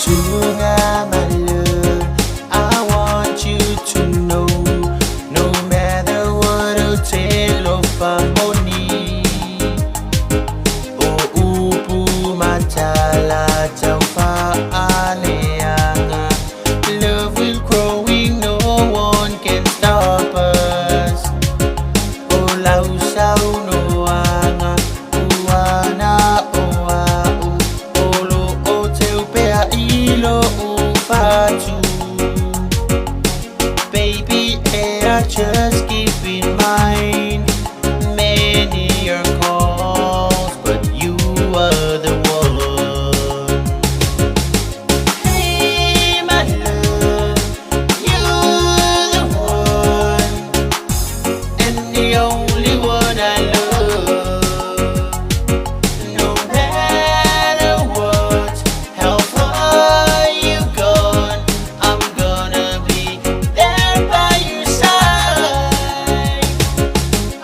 Sugar, my love, I want you to know, no matter what I tell of money, o upu matala taufa aleanga. Love will growing, no one can stop us. O lau saunoaga uana o au o lo o teupea i lo'u fatu. Baby, eh, I just keep in mind many your calls, but you are the one. Hey, my love, you're the one, and the only one I love. No matter what, how far you gone, I'm gonna be there by your side.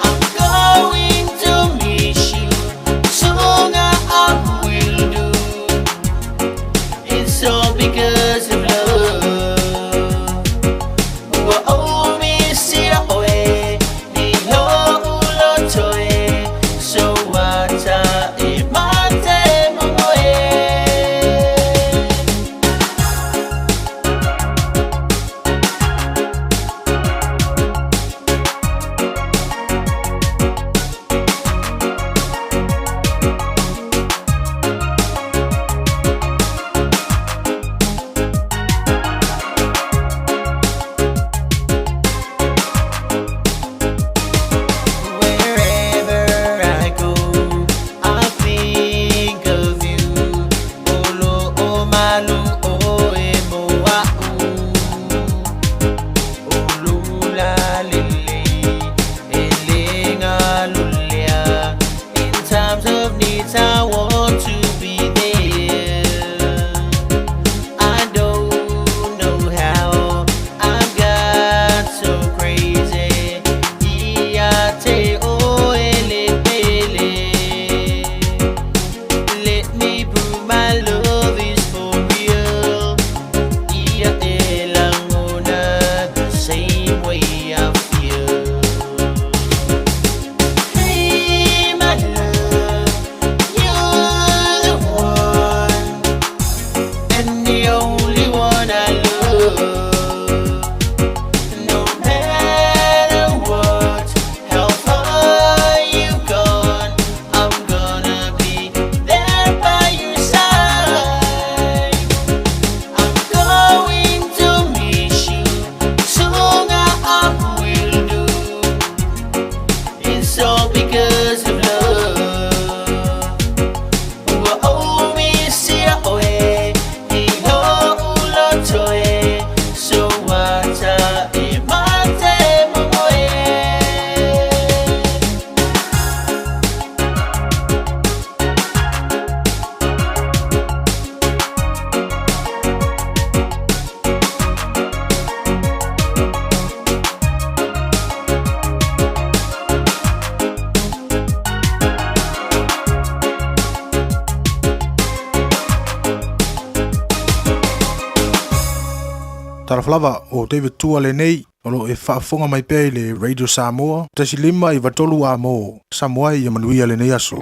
I'm going to miss you, soon I will do. It's all because of love. Ua ou misia oe, ni lo'u loto e, so ata e mate momoe. Wherever I go, I think of you. Olo o malu o e moa'u. Olula lele, elenga lulea. In times of needs, I want to be there. I don't know how I got so crazy. Ia te o ele pele. Let me prove my love is for real. Ia e lagona the same way I feel. Hey, my love, you're the one, and the only one I love. No matter what, how far you've gone, I'm gonna be there by your side. Talofa lava, o David Tua lenei, o lo o e faafofoga mai pea i le Radio Samoa, 1.5 93 amo, Samoa ia manuia lenei aso.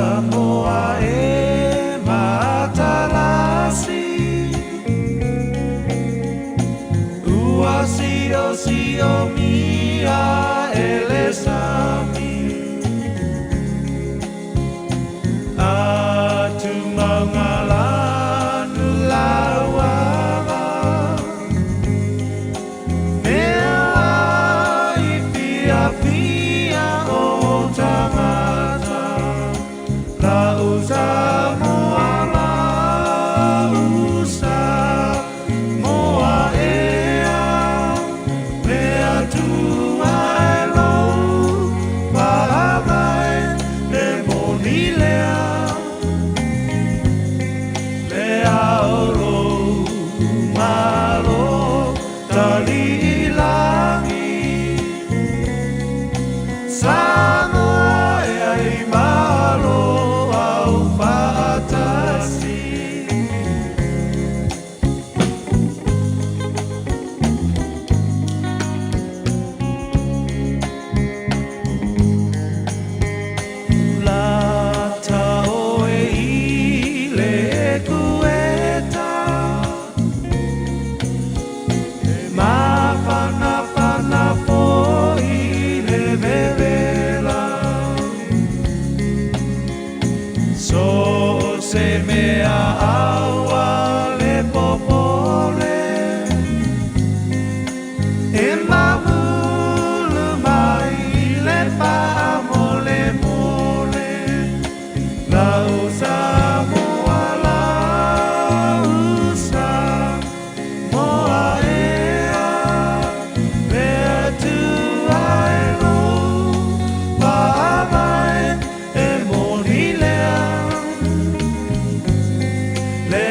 Samoa e matalasi Ua sio sio mia ele sami Atu maungalanu lauava Mea i fia fia o tangata La usa moa la usa moa ea Mea tua e lo paavai le moni lea Le aolo malo tali ilangi Samoa e ai malo au faatasi. Lata oe i le kueta E mafanafana foi le vevela So se mea aua le popole E mamulu mai le paamole mole La usa moa la usa moa ea Mea tua e lo paavai e moni lea Le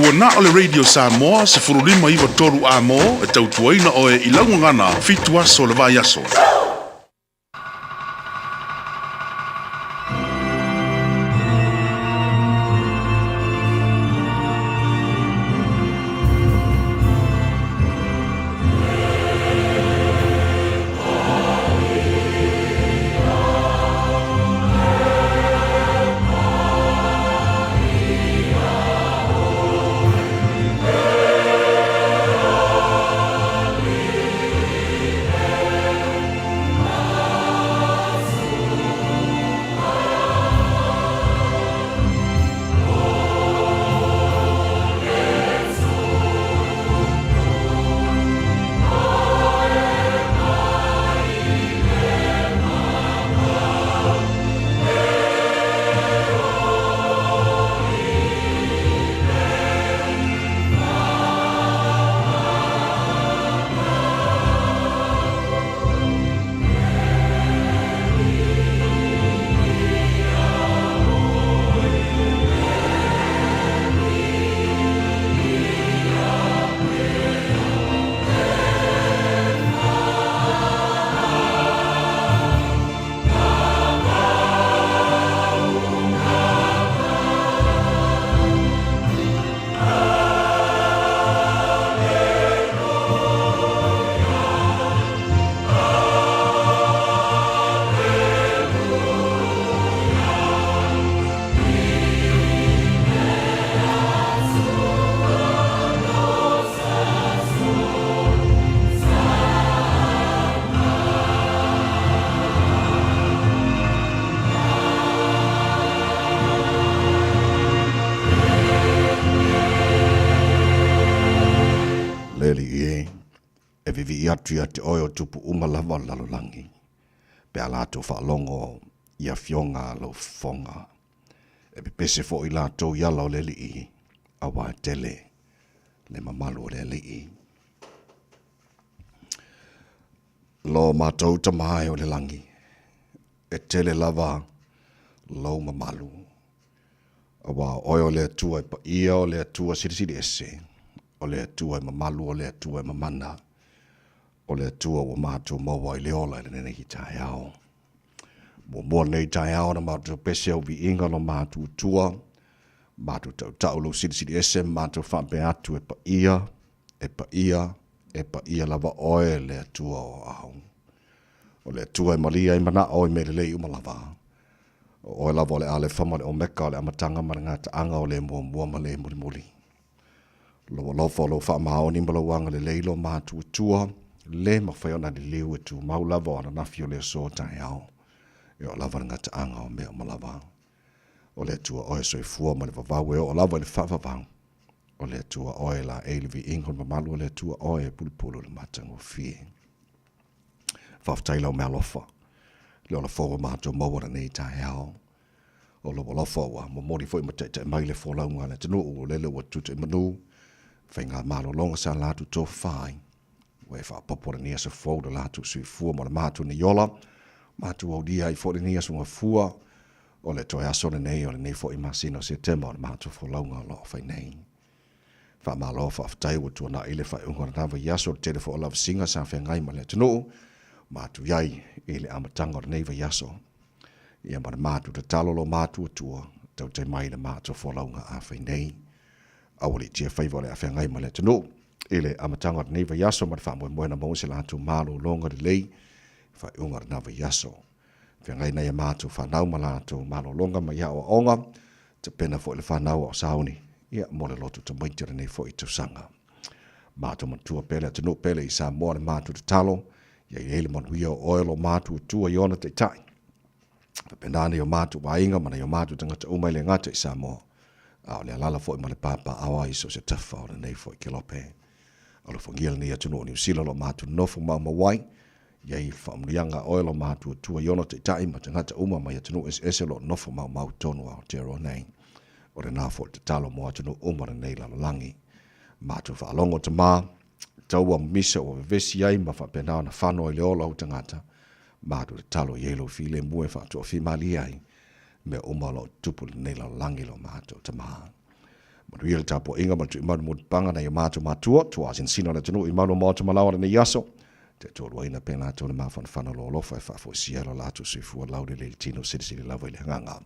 Ua na o le Radio Samoa 15 9 3 A-mo e tautuaina oe i lau gagana 7 aso o le vaiaso. Le Alii e, e vivii atu ia te oe o tupu uma lava o le lalolagi, pe a latou faalogo i afioga a lou fofoga. E pepese foi latou i ala o le Alii, auā e tele le mamalu o le Alii. Lo matou Tama e o le lagi, e tele lava lou mamalu. Aua o oe o le Atua e paia, o le Atua silisili ese, o le Atua e mamalu, o le Atua e mamana, o le Atua ua matou maua i le ola i lenei taeao. Muamua lenei taeao na matou pese au viiga lo matou Atua, matou tautau lou silisili ese ma matou faapea atu e paia, e paia, e paia lava oe le Atua o au. O le Atua e malie ai manao i mea lelei uma lava. O oe lava o le Alefa ma le Omeka, o le amataga ma le gataaga, o le muamua ma le mulimuli. Lou alofa o lou faamaoni ma lou agalelei lo matuatua, le mafai ona liliu e tumau lava o ananafi o le aso taeao. E oo lava le gataaga o mea uma lava. O le Atua oe soifua ma le vavau e oo lava i le faavavau. O le Atua oe laei le viiga o le mamalu o le Atua oe e pulupulu le matagofie. Faafetai lau mealofa, le ola fou o matou maua lenei taeao. O lou alofa ua momoli foi ma taitai mai le folauga a le atunuu o lele ua tuta i manu, faiga malologa sa latou tofa ai. Ua e faaopoopo lenei aso fou lo latou soifua ma le matou nei ola, matou aulia ai foi lenei aso gafua, o le toe aso lenei o lenei foi masina o Setema o le matou folauga o lo o fai nei. Faamalo faafetai ua tuanai le faaiuga o lena vaiaso, le tele foi o lavasiga sa feagai ma le atunuu, matou i ai i le amataga o lenei vaiaso. Ia ma le matou tatalo lo matuatua, tautai mai le matou folauga a fai nei. Aua le itia faiva o le a feagai ma le atunuu i le amataga o lenei vaiaso ma le faamoemoe na maua se latou malologa lelei faaiuga o lena vaiaso. Feagai nai a matou fanau ma latou malologa mai aoaoga, tapena foi le fanau ao sauni, ia mo le loto tamaiti o lenei foi tausaga. Matou matua pele atunuu pele i Samoa le matou tatalo, ia i ai le manuia o oe lo matuatua i ona taitai. Faapena nai o matou aiga ma nai o matou tagata uma e le gata i Samoa, a o le alala foi ma le papaaao ai so o se tafa o lenei foi kelope. Alofagia lenei atunuu o Niu Sila o lo o matou nofo maumau ai, ia i le faamanuiaga a oe lo matuatua i ona taitai ma tagata uma mai atunuu eseese o lo o nofo maumau i totonu o Aotearoa nei. O lena foi le tatalo mo atunuu uma o lenei lalolagi. Matou faalogo Tama, taua misa ua vevesi ai ma faapena ona fano ai le ola o ou tagata, matou tatalo i ai lou filemu e faatoafimalie ai mea uma o lo o tutupu i lenei lalolagi lo matou Tama. Manuia le tapuaiga ma le tuimanu mulipaga nai o matou matua, tuasinasina o le atunuu i malu o maota ma laoa lenei aso, te toaluaina pea latou le mafanafana o lou alofa e faafoisia ai lo latou soifua laulelei i le tino silisili lava i le agaga.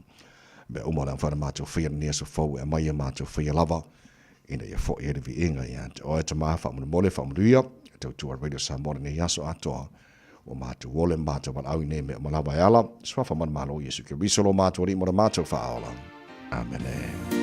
Mea uma o le a mafai ona matou faia lenei aso fou e aumai e matou faia lava ina ia foi ai le viiga ia te oe Tama faamolemole faamanuia e tautua Radio Samoa lenei aso atoa ua matou ole ma matou valaau i nei mea uma lava e ala suafa ma le Malo Iesu Keriso lo matou Alii ma lo matou Faaola. Amene.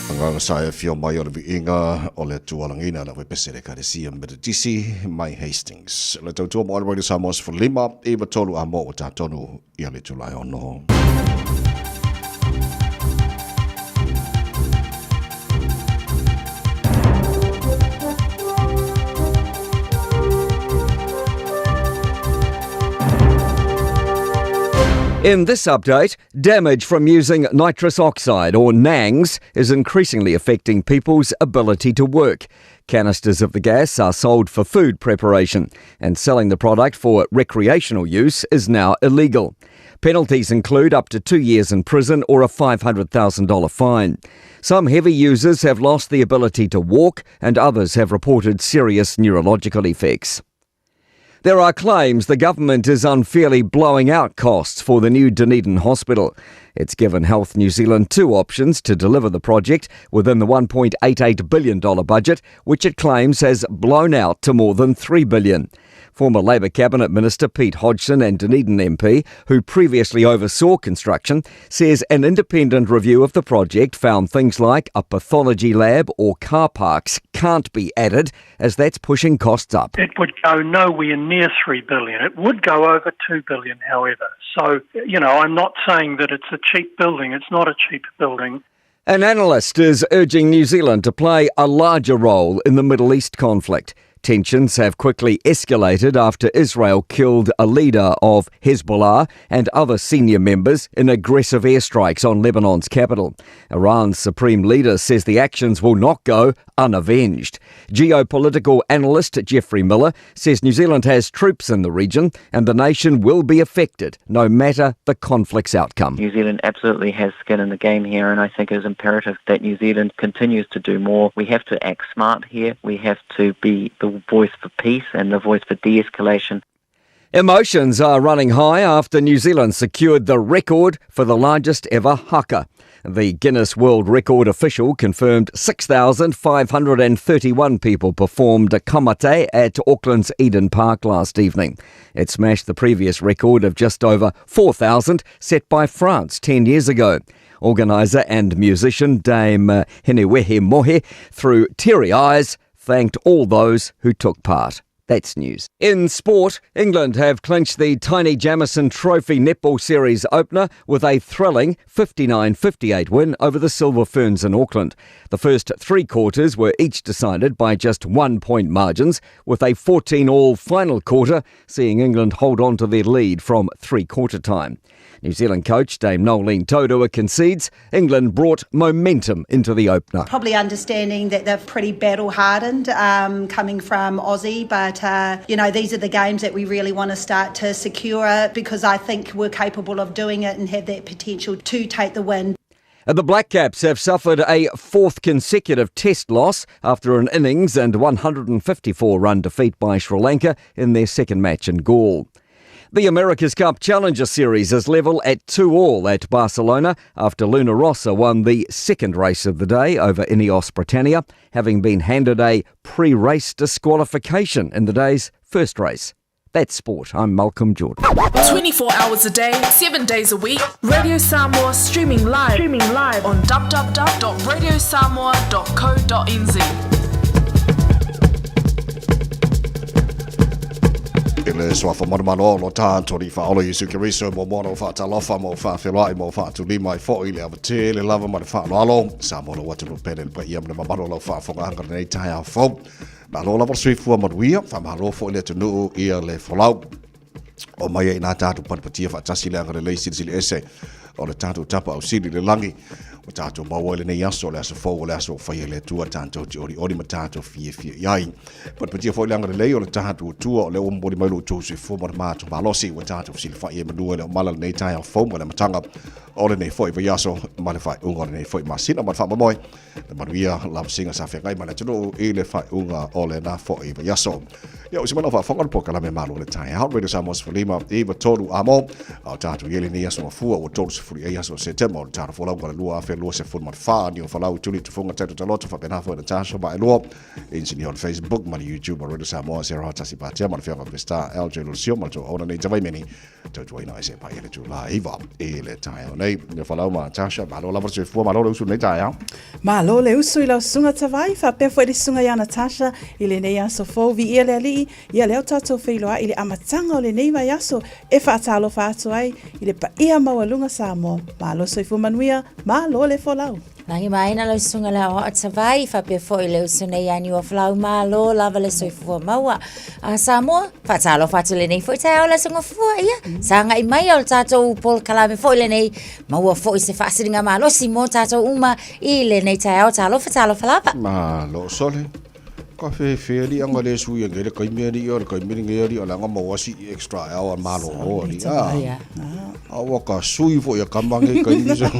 Agaga sa e afio mai o le viiga o le Atua lagiina le auepese le Ekalesia Metotisi mai Hastings. Le tautua mo Radio Samoa 15 93 a mo o tatonu ia le Tulae ono. In this update, damage from using nitrous oxide or NANGs is increasingly affecting people's ability to work. Canisters of the gas are sold for food preparation, and selling the product for recreational use is now illegal. Penalties include up to two years in prison or a $500,000 fine. Some heavy users have lost the ability to walk, and others have reported serious neurological effects. There are claims the government is unfairly blowing out costs for the new Dunedin hospital. It's given Health New Zealand two options to deliver the project within the $1.88 billion budget, which it claims has blown out to more than $3 billion. Former Labour Cabinet Minister Pete Hodgson and Dunedin MP, who previously oversaw construction, says an independent review of the project found things like a pathology lab or car parks can't be added, as that's pushing costs up. It would go nowhere near 3 billion. It would go over 2 billion, however. So, you know, I'm not saying that it's a cheap building. It's not a cheap building. An analyst is urging New Zealand to play a larger role in the Middle East conflict. Tensions have quickly escalated after Israel killed a leader of Hezbollah and other senior members in aggressive airstrikes on Lebanon's capital. Iran's supreme leader says the actions will not go unavenged. Geopolitical analyst Jeffrey Miller says New Zealand has troops in the region and the nation will be affected no matter the conflict's outcome. New Zealand absolutely has skin in the game here, and I think it is imperative that New Zealand continues to do more. We have to act smart here. We have to be the voice for peace and the voice for de escalation. Emotions are running high after New Zealand secured the record for the largest ever haka. The Guinness World Record official confirmed 6,531 people performed a ka mate at Auckland's Eden Park last evening. It smashed the previous record of just over 4,000 set by France 10 years ago. Organiser and musician Dame Hinewehi Mohi, through teary eyes, thanked all those who took part. That's news. In sport, England have clinched the Taini Jamison Trophy Netball Series opener with a thrilling 59 58 win over the Silver Ferns in Auckland. The first three quarters were each decided by just one point margins, with a 14 all final quarter seeing England hold on to their lead from three quarter time. New Zealand coach Dame Noeline Taurua concedes England brought momentum into the opener. Probably understanding that they're pretty battle hardened um, coming from Aussie, but uh, you know, these are the games that we really want to start to secure because I think we're capable of doing it and have that potential to take the win. The Black Caps have suffered a fourth consecutive test loss after an innings and 154 run defeat by Sri Lanka in their second match in Galle. The America's Cup Challenger Series is level at 2 all at Barcelona after Luna Rossa won the second race of the day over Ineos Britannia, having been handed a pre race disqualification in the day's first race. That's sport. I'm Malcolm Jordan. 24 hours a day, 7 days a week. Radio Samoa streaming live, streaming live on www.radiosamoa.co.nz. I le suafa manumanu o lo tātou i whaolo Iesu Keriso mo moana o whaatalofa mo whaawheloai mo whaatulima i fo i le awate le lava ma le whaaloalo sa mo lo atu pele le paia ma le mamalo lau whaafongahanga lenei taeao fou. Malo lava le soifua manuia, faamalo foi le atunuu ia le folau. O mai ai nā tātou patipatia faatasi le agalelei silisili ese o le tātou tapa au sili le lagi. O tātou maua i lenei aso, le aso fou o le aso o faia le Atua tātou te oriori ma tātou fiafia i ai. Patipatia foi le agalelei o le tātou Atua o lea ua momoli mai lo outou soifua ma le matou malosi ua tātou fesilafai ai manua i le omala lenei taeao fou ma le amataga o lenei foi vaiaso ma le faaiuga o lenei foi masina ma le faamoemoe le manuia lavasiga sa feagai ma le atunuu i le faaiuga o lena foi vaiaso. Ia, o se mana faafofoga le polokalame Malo le Taeao, Radio Samoa 15 9 3 amo, a o tātou i ai lenei aso mafua ua 30 ai aso o Setema o le talo folau le 2024, ni o falau tuli tufunga taito taloto faapena foi Natasha Vaelua, inisinia o le Facebook ma le YouTube o Radio Samoa Sarah Tasi Patea ma le Fianga Vista LJ Lucio ma le tauauna nei Tavaimeni tautuaina ai se pai e le tūlā iwa i le taeao nei. Ia whalau ma Tasha, malo lava le soifua, malo le usu nei taeao. Malo le usu i lau susuga Tavai, faapea foi le susuga ia Natasha i lenei aso fou. Viia le Alii, ia lea o tatou feiloai i le amataga o lenei vaiaso e faatalofa atu ai i le paia maualuga Samoa. Malo soifua manuia, malo le folau. Lagi maina lau susuga le aoao Tavai, faapea foi le uso nei ia Niuafolau, malo lava le soifua maua. A Samoa, faatalofa atu lenei foi taeao le aso Gafua, ia, sagai mai o le tatou polokalame foi lenei, maua foi se faasiligamalosi mo tatou uma i lenei taeao. Talofa, talofa lava. Malo sole. Ka fefe ali anga le sui nge le kaimi ali o le kaimi nge ali o le anga maua si extra hour malo o ali a. A ua ka sui fo ia kama nge kaimi so.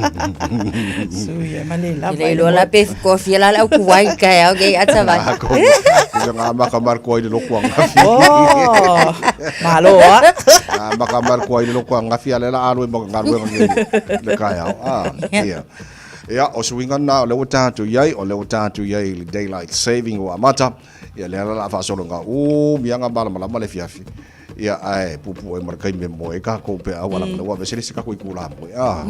Sui e male lava. Le iloa la pe kofia la le au kuai ka au ke ata vai. Ko nga maka mar ko ai le loko anga fi. Oh. Malo a. Ah maka mar ko ai le loko anga fi ale la alo e maka ngarwe nge le kai au. Ah, ia. Ia, o suiga na o lea ua tatou i ai, o lea ua tatou i ai i le daylight saving ua amata, ia lea la la faasolo nga u mianga malamalama le fiafi. Ia, ae puupuu ai ma le taimi e moe ai kākou pe a ua langa ua aveese le isi kākou itula moe. Ah,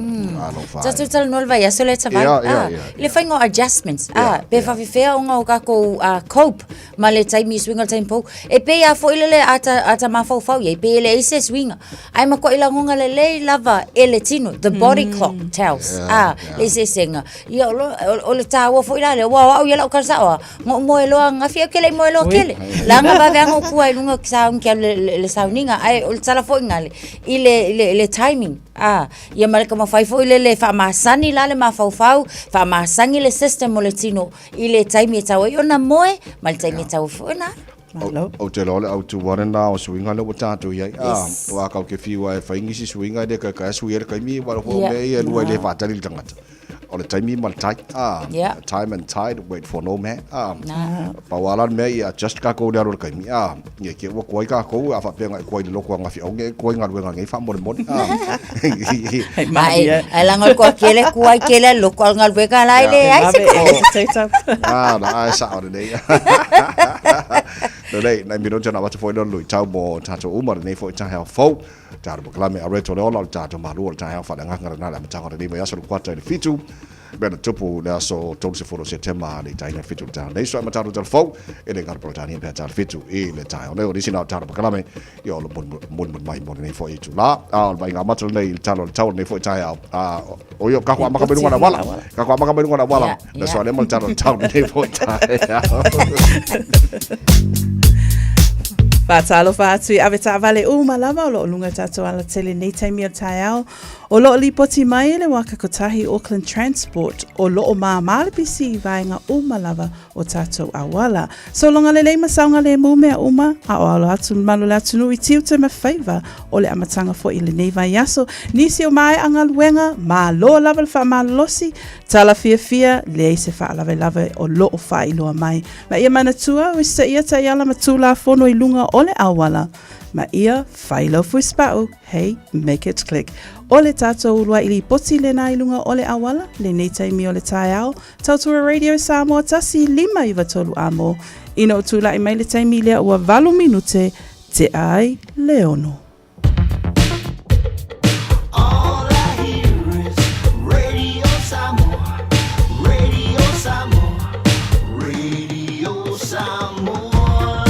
alofa e. Tatou talanoa i le vaiaso lea Tavai. Ia, ia, ia, I le faiga o adjustments, pe faafefea ona o kākou cope ma le taimi suiga o le taimi fou. E pei lava foi lele a ta, a ta mafaufau i ai, pei e leai se suiga. Ae matuai lagona lelei lava e le tino, the body clock tells, a, le eseesega. Ia, o, lo, o, o le taua foi la lea, ua o au ia lau tala sao lava, na ou moe loa ananafi, ae ou te le i moe loa tele. Leaga vave lava ona ou tua i luga ou te sauni, te alu i le, le sauniga, ae o le tala foi lena i le, i le, le timing, a, ia ma le taumafai foi lele e faamasani la le mafaufau, faamasani le system o le tino i le taimi e tatau ai ona moe ma le taimi e tatau ai foi ona alu. Malo. Ou te iloa o le autu lava lena o suiga lea ua tatou i ai. A, aua kau te fiu lava e fai nisi suiga e le kaekae sui ai le taimi, aua o mea ia e lua e le faatali le tagata. O le taimi ma le tai. A, time and tide wait for no man. A, pau lava la le mea ia adjust kākou i le alu o le taimi. A, ia te i ua tuai kākou, a faapea na e tuai i le lotu ananafi, aua ne i e tuai i galuega nei faamolemole. A. Ai, ai langa o le toatele tuai tele a le lotu a o le galuega la e leai se Ah, na ai sao lenei. Lelei, nai minute na avatu foi lea o le luitau mo tatou uma lenei foi taeao fou. Tatou polokalame a Reto le Ola o le tatou malu o le taeao faaleagaga lena i le amataga o lenei vaiaso le kuata i le 7. Mea na tupu le aso 30 o Setema le itaina le 7 i le taeao nei. So e matalo tala fou e le ngaro Peretania pe a tala 7 i le taeao nei. O nisi na o tatou polokalame ia o lo molimoli mai mo lenei foi itulā. A o le vaaiga amata lenei i le tala o le tau o lenei foi taeao. A o ia kako amaka mai luga o le auala. Kako amaka mai luga o le auala. Le aso alea ma le tala o le tau lenei foi taeao. Faatalofa atu i avetaavale uma lava o lo o luga tatou alatele nei taimi o le taeao. O lo o lipoti mai e le Waka Kotahi Auckland Transport o lo o māmā le pisi i vaega uma lava o tatou auala. Sologa lelei ma saogalemu mea uma, a o alo atu le malu o le atunuu i tiute ma faiva o le amataga foi i lenei vaiaso. Nisi o maea galuega, malo lava le faamalolosi, tala fiafia, leai se faalavelave o lo o faailoa mai. Ma ia manatua, usitaia taiala ma Tulafono i luga o le auala, ma ia fai lau fuisipau, hey, make it click. O le tatou uluai lipoti lena i luga o le auala, lenei taimi o le taeao, Tautua Radio Samoa 1593 amo ina ua tulai mai le taimi lea ua 8 minute tea ai le 6. All I hear is Radio Samoa, Radio Samoa, Radio Samoa.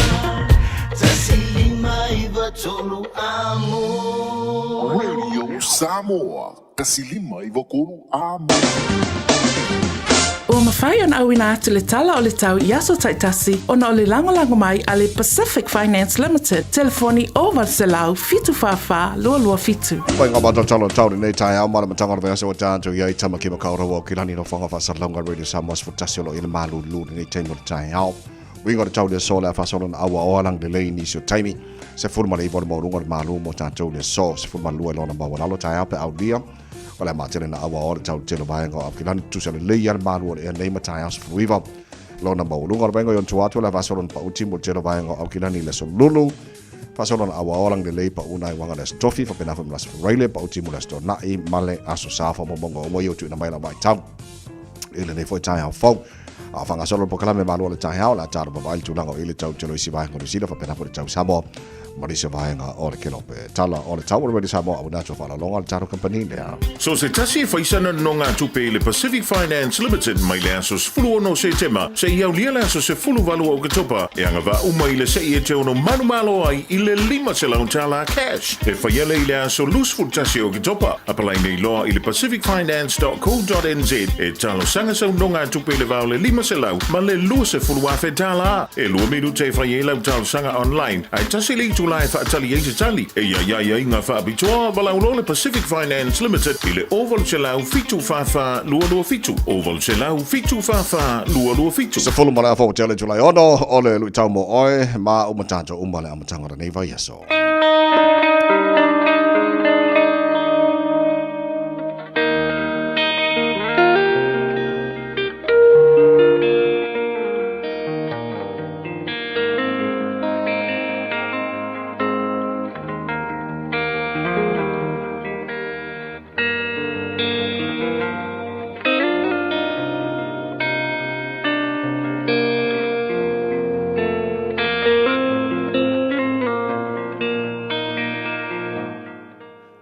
1593 amo. Radio Samoa, 1593 amo. Ua mafai ona auina atu le tala o le tau i aso taitasi ona o le lagolago mai a le Pacific Finance Limited, telefoni 0800 744 227. Pai ngā mātau talo tau lenei taeao ma le matanga o le vaiaso ua tatou i ai Tama ki Makaurau o Kilani no whanga whaasalaunga Radio Samoa 11 o lo i le malulu lenei taimi o le taeao. Uiga o le tau le aso le a faasolo na aua o alang lelei nisi o taimi. 19 o le maualuga o le malu mo tatou le aso, 12 i lona maualalo taeao pe aulia. O le a matele na aua o le tau tele vaega o Aukilani tusa lelei ia le malu o le ea nei ma taeao 19 lona maualuga o le vaega i ona tua atu o le a faasolo na pauti mo le tele vaega o Aukilani i le aso Lulu. Faasolo na aua o alang lelei pau nai uaga le aso Tofi faapena foi ma le aso Faraile pauti mo le aso Tona'i ma le aso Sa faamaumauga uma ia ua tuuina mai lau vaitau i lenei foi taeao fou. A o faagasolo le polokalame malo o le taeao, o le a talo vavaai le tulaga o i le tau tele o isi vaega o Niu Sila faapena foi le tau Samoa. ma le isi vaega o le kelope. Tala o le tau o le Radio Samoa auina atu faaaloaloga le tatou kamupani lea. So se tasi e fai sana nonogatupe i le Pacific Finance Limited mai le aso 16 o Setema seia aulia le aso 18 o Oketopa e agavaa uma i le se'i e te ono manumalo ai i le $500 cash e faia lea i le aso 21 o Oketopa. Apalai nei loa i le pacificfinance.co.nz e talosaga sau nonogatupe i le va o le 500 ma le $20,000. E lua minute e fai ai lau talosaga online, ae tasi le itula e faatali ai se tali. E iai ai ngā faapitoa, valaau loa le Pacific Finance Limited i le 0800 744 227, 0800 744 227. Sefulu ma le afa ua tea le itula e ono o le luitau mo oe ma uma tatou uma le amataga o lenei vaiaso.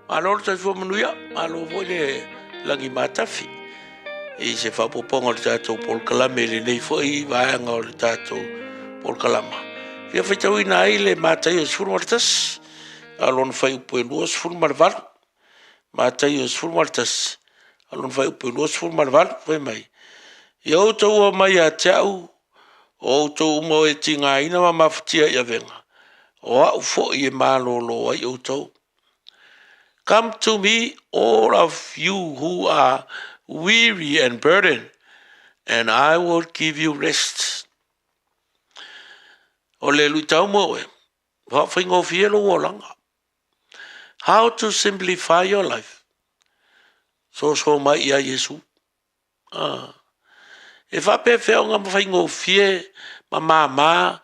Malo le soifua manuia, malo foi le lagi matafi i se faaopoopoga o le tatou polokalame i lenei foi vaega o le tatou polokalama. Fia faitauina ai le Mataio 11, a o lona fuaiupu e 28. Mataio 11, a o lona fuaiupu e 28, fai mai, Ia outou omai ia te au, o outou uma o e tigaina ma mafatia i avega, o au foi e malōlō ai outou. Come to me, all of you who are weary and burdened, and I will give you rest. O le luitau mo oe, faafaigofie lou olaga. How to simplify your life. Soso mai ia Iesu. Ah. E faapefea ona faigofie ma māmā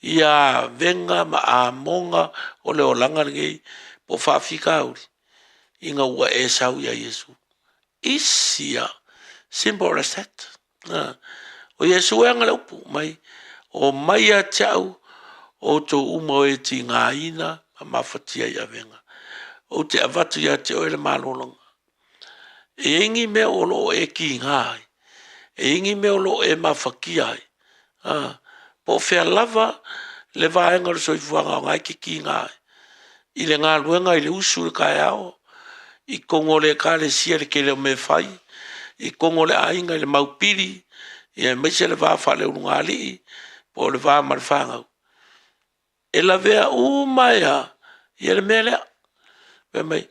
ia avega ma amoga o le olaga lenei po o faafitauli ina ua e sau ia Iesu. Easy a, simple as that. Ah. O Iesu e aga le upu mai, omai ia te au outou uma o e tigaina ma mafatia i avega. Ou te avatu ia te oe le malologa. E i ai ni mea o lo o e kīnā ai, e i ai ni mea o lo o e mafatia ai, ā, po o fea lava le vaega o le soifuaga o na e te kīnā ai, i le galuega, i le usu i le taeao, i totonu o le Ekalesia i le tele o mea e fai, i totonu o le aiga i le mau pili, ia aemaise le va faaleulugalii po o le va ma le fanau. E lavea uma ai lava ia le mea lea. Fai mai,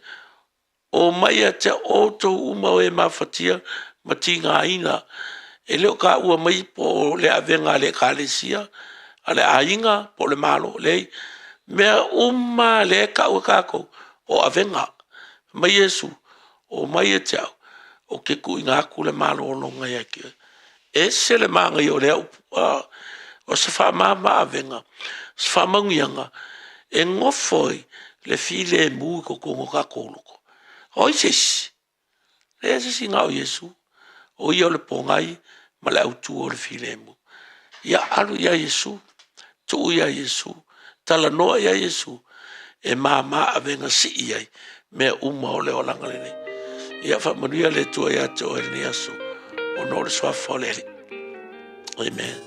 Omai ia te outou uma o e mafatia ma tigaina, e le o taua mai po o le avega a le Ekalesia, a le aiga po o le Malo, leai, mea uma lava lea e tau e tatou o avega. Fai mai Iesu, Omai ia te au, ou te tuuina atu le malologa ia te oe. Ese le manaia o lea upu, a, o se faamama avega, se faamanuiaga e nofo ai le filemu i totonu o tatou loto. O ai se isi? Leai se isi na o Iesu, o ia o le pogai ma le autu o le filemu. Ia alu ia Iesu, tuu ia Iesu, talanoa ia Iesu, e māmā avega sii ai mea uma o le olaga lenei. Ia faamanuia le Atua ia te oe i lenei aso, ona o le suafa o le Alii. Amen.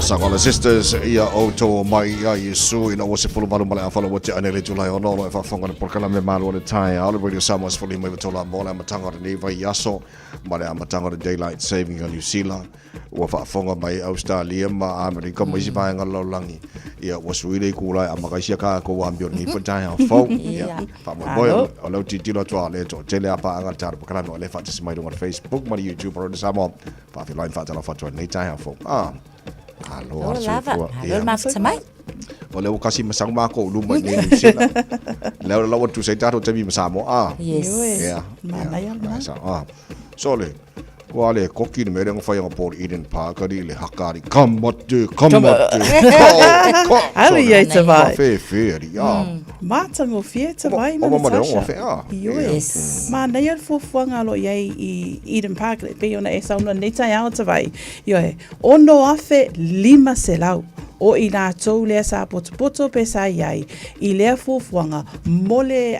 Sagola Sisters, ia outou omai ia Iesu ina ua 18 ma le afa ua tea nei le Julai 6 o lo o e faafofoga i le polokalame Malo o le Taeao le Radio Samoa 15 i mo le amataga o lenei vaiaso ma le amataga o le Daylight Saving a Niu Sila. Ua faafofoga mai Ausetalia ma Amerika ma isi vaega o le lalolagi, ia ua sui le itula e amata ai sia tatou amio i lenei foi taeao fou. Ia, faamoemoe o lea ua tilotilo atu a o lea e toatele lava paaga le tatou polokalame o lea e faatasi mai i luga o le Facebook ma le YouTube o Radio Samoa. Faafeiloai ma faatalofa atu ai i lenei taeao fou. Ah, alo a le soifua. Alo le mafuta mai. O lea ua kasi ma sau makou i luma i nei Niu Sila. Lea la ua tusa ai tatou taimi ma Samoa. Ah. Yes. Yeah. Manaia lena. Ah. So le, Ua ale koki le mea lea na fai anapo i le Eden Park ali le haka ali ka mate, ka mate, ka, ka. Alu ia i te vai. Ka whēwhē ali, a. Mātangofie te vai ma Oma ma le Natasha. ongo whea. Ioe. Yes. Mānaia le fuafuaga o lo o i ai i Eden Park le pei ona e saunoa nei taeao te vai. Ioe, 6,500 o i latou lea sa potopoto pe sa i ai i lea fuafuaga mo le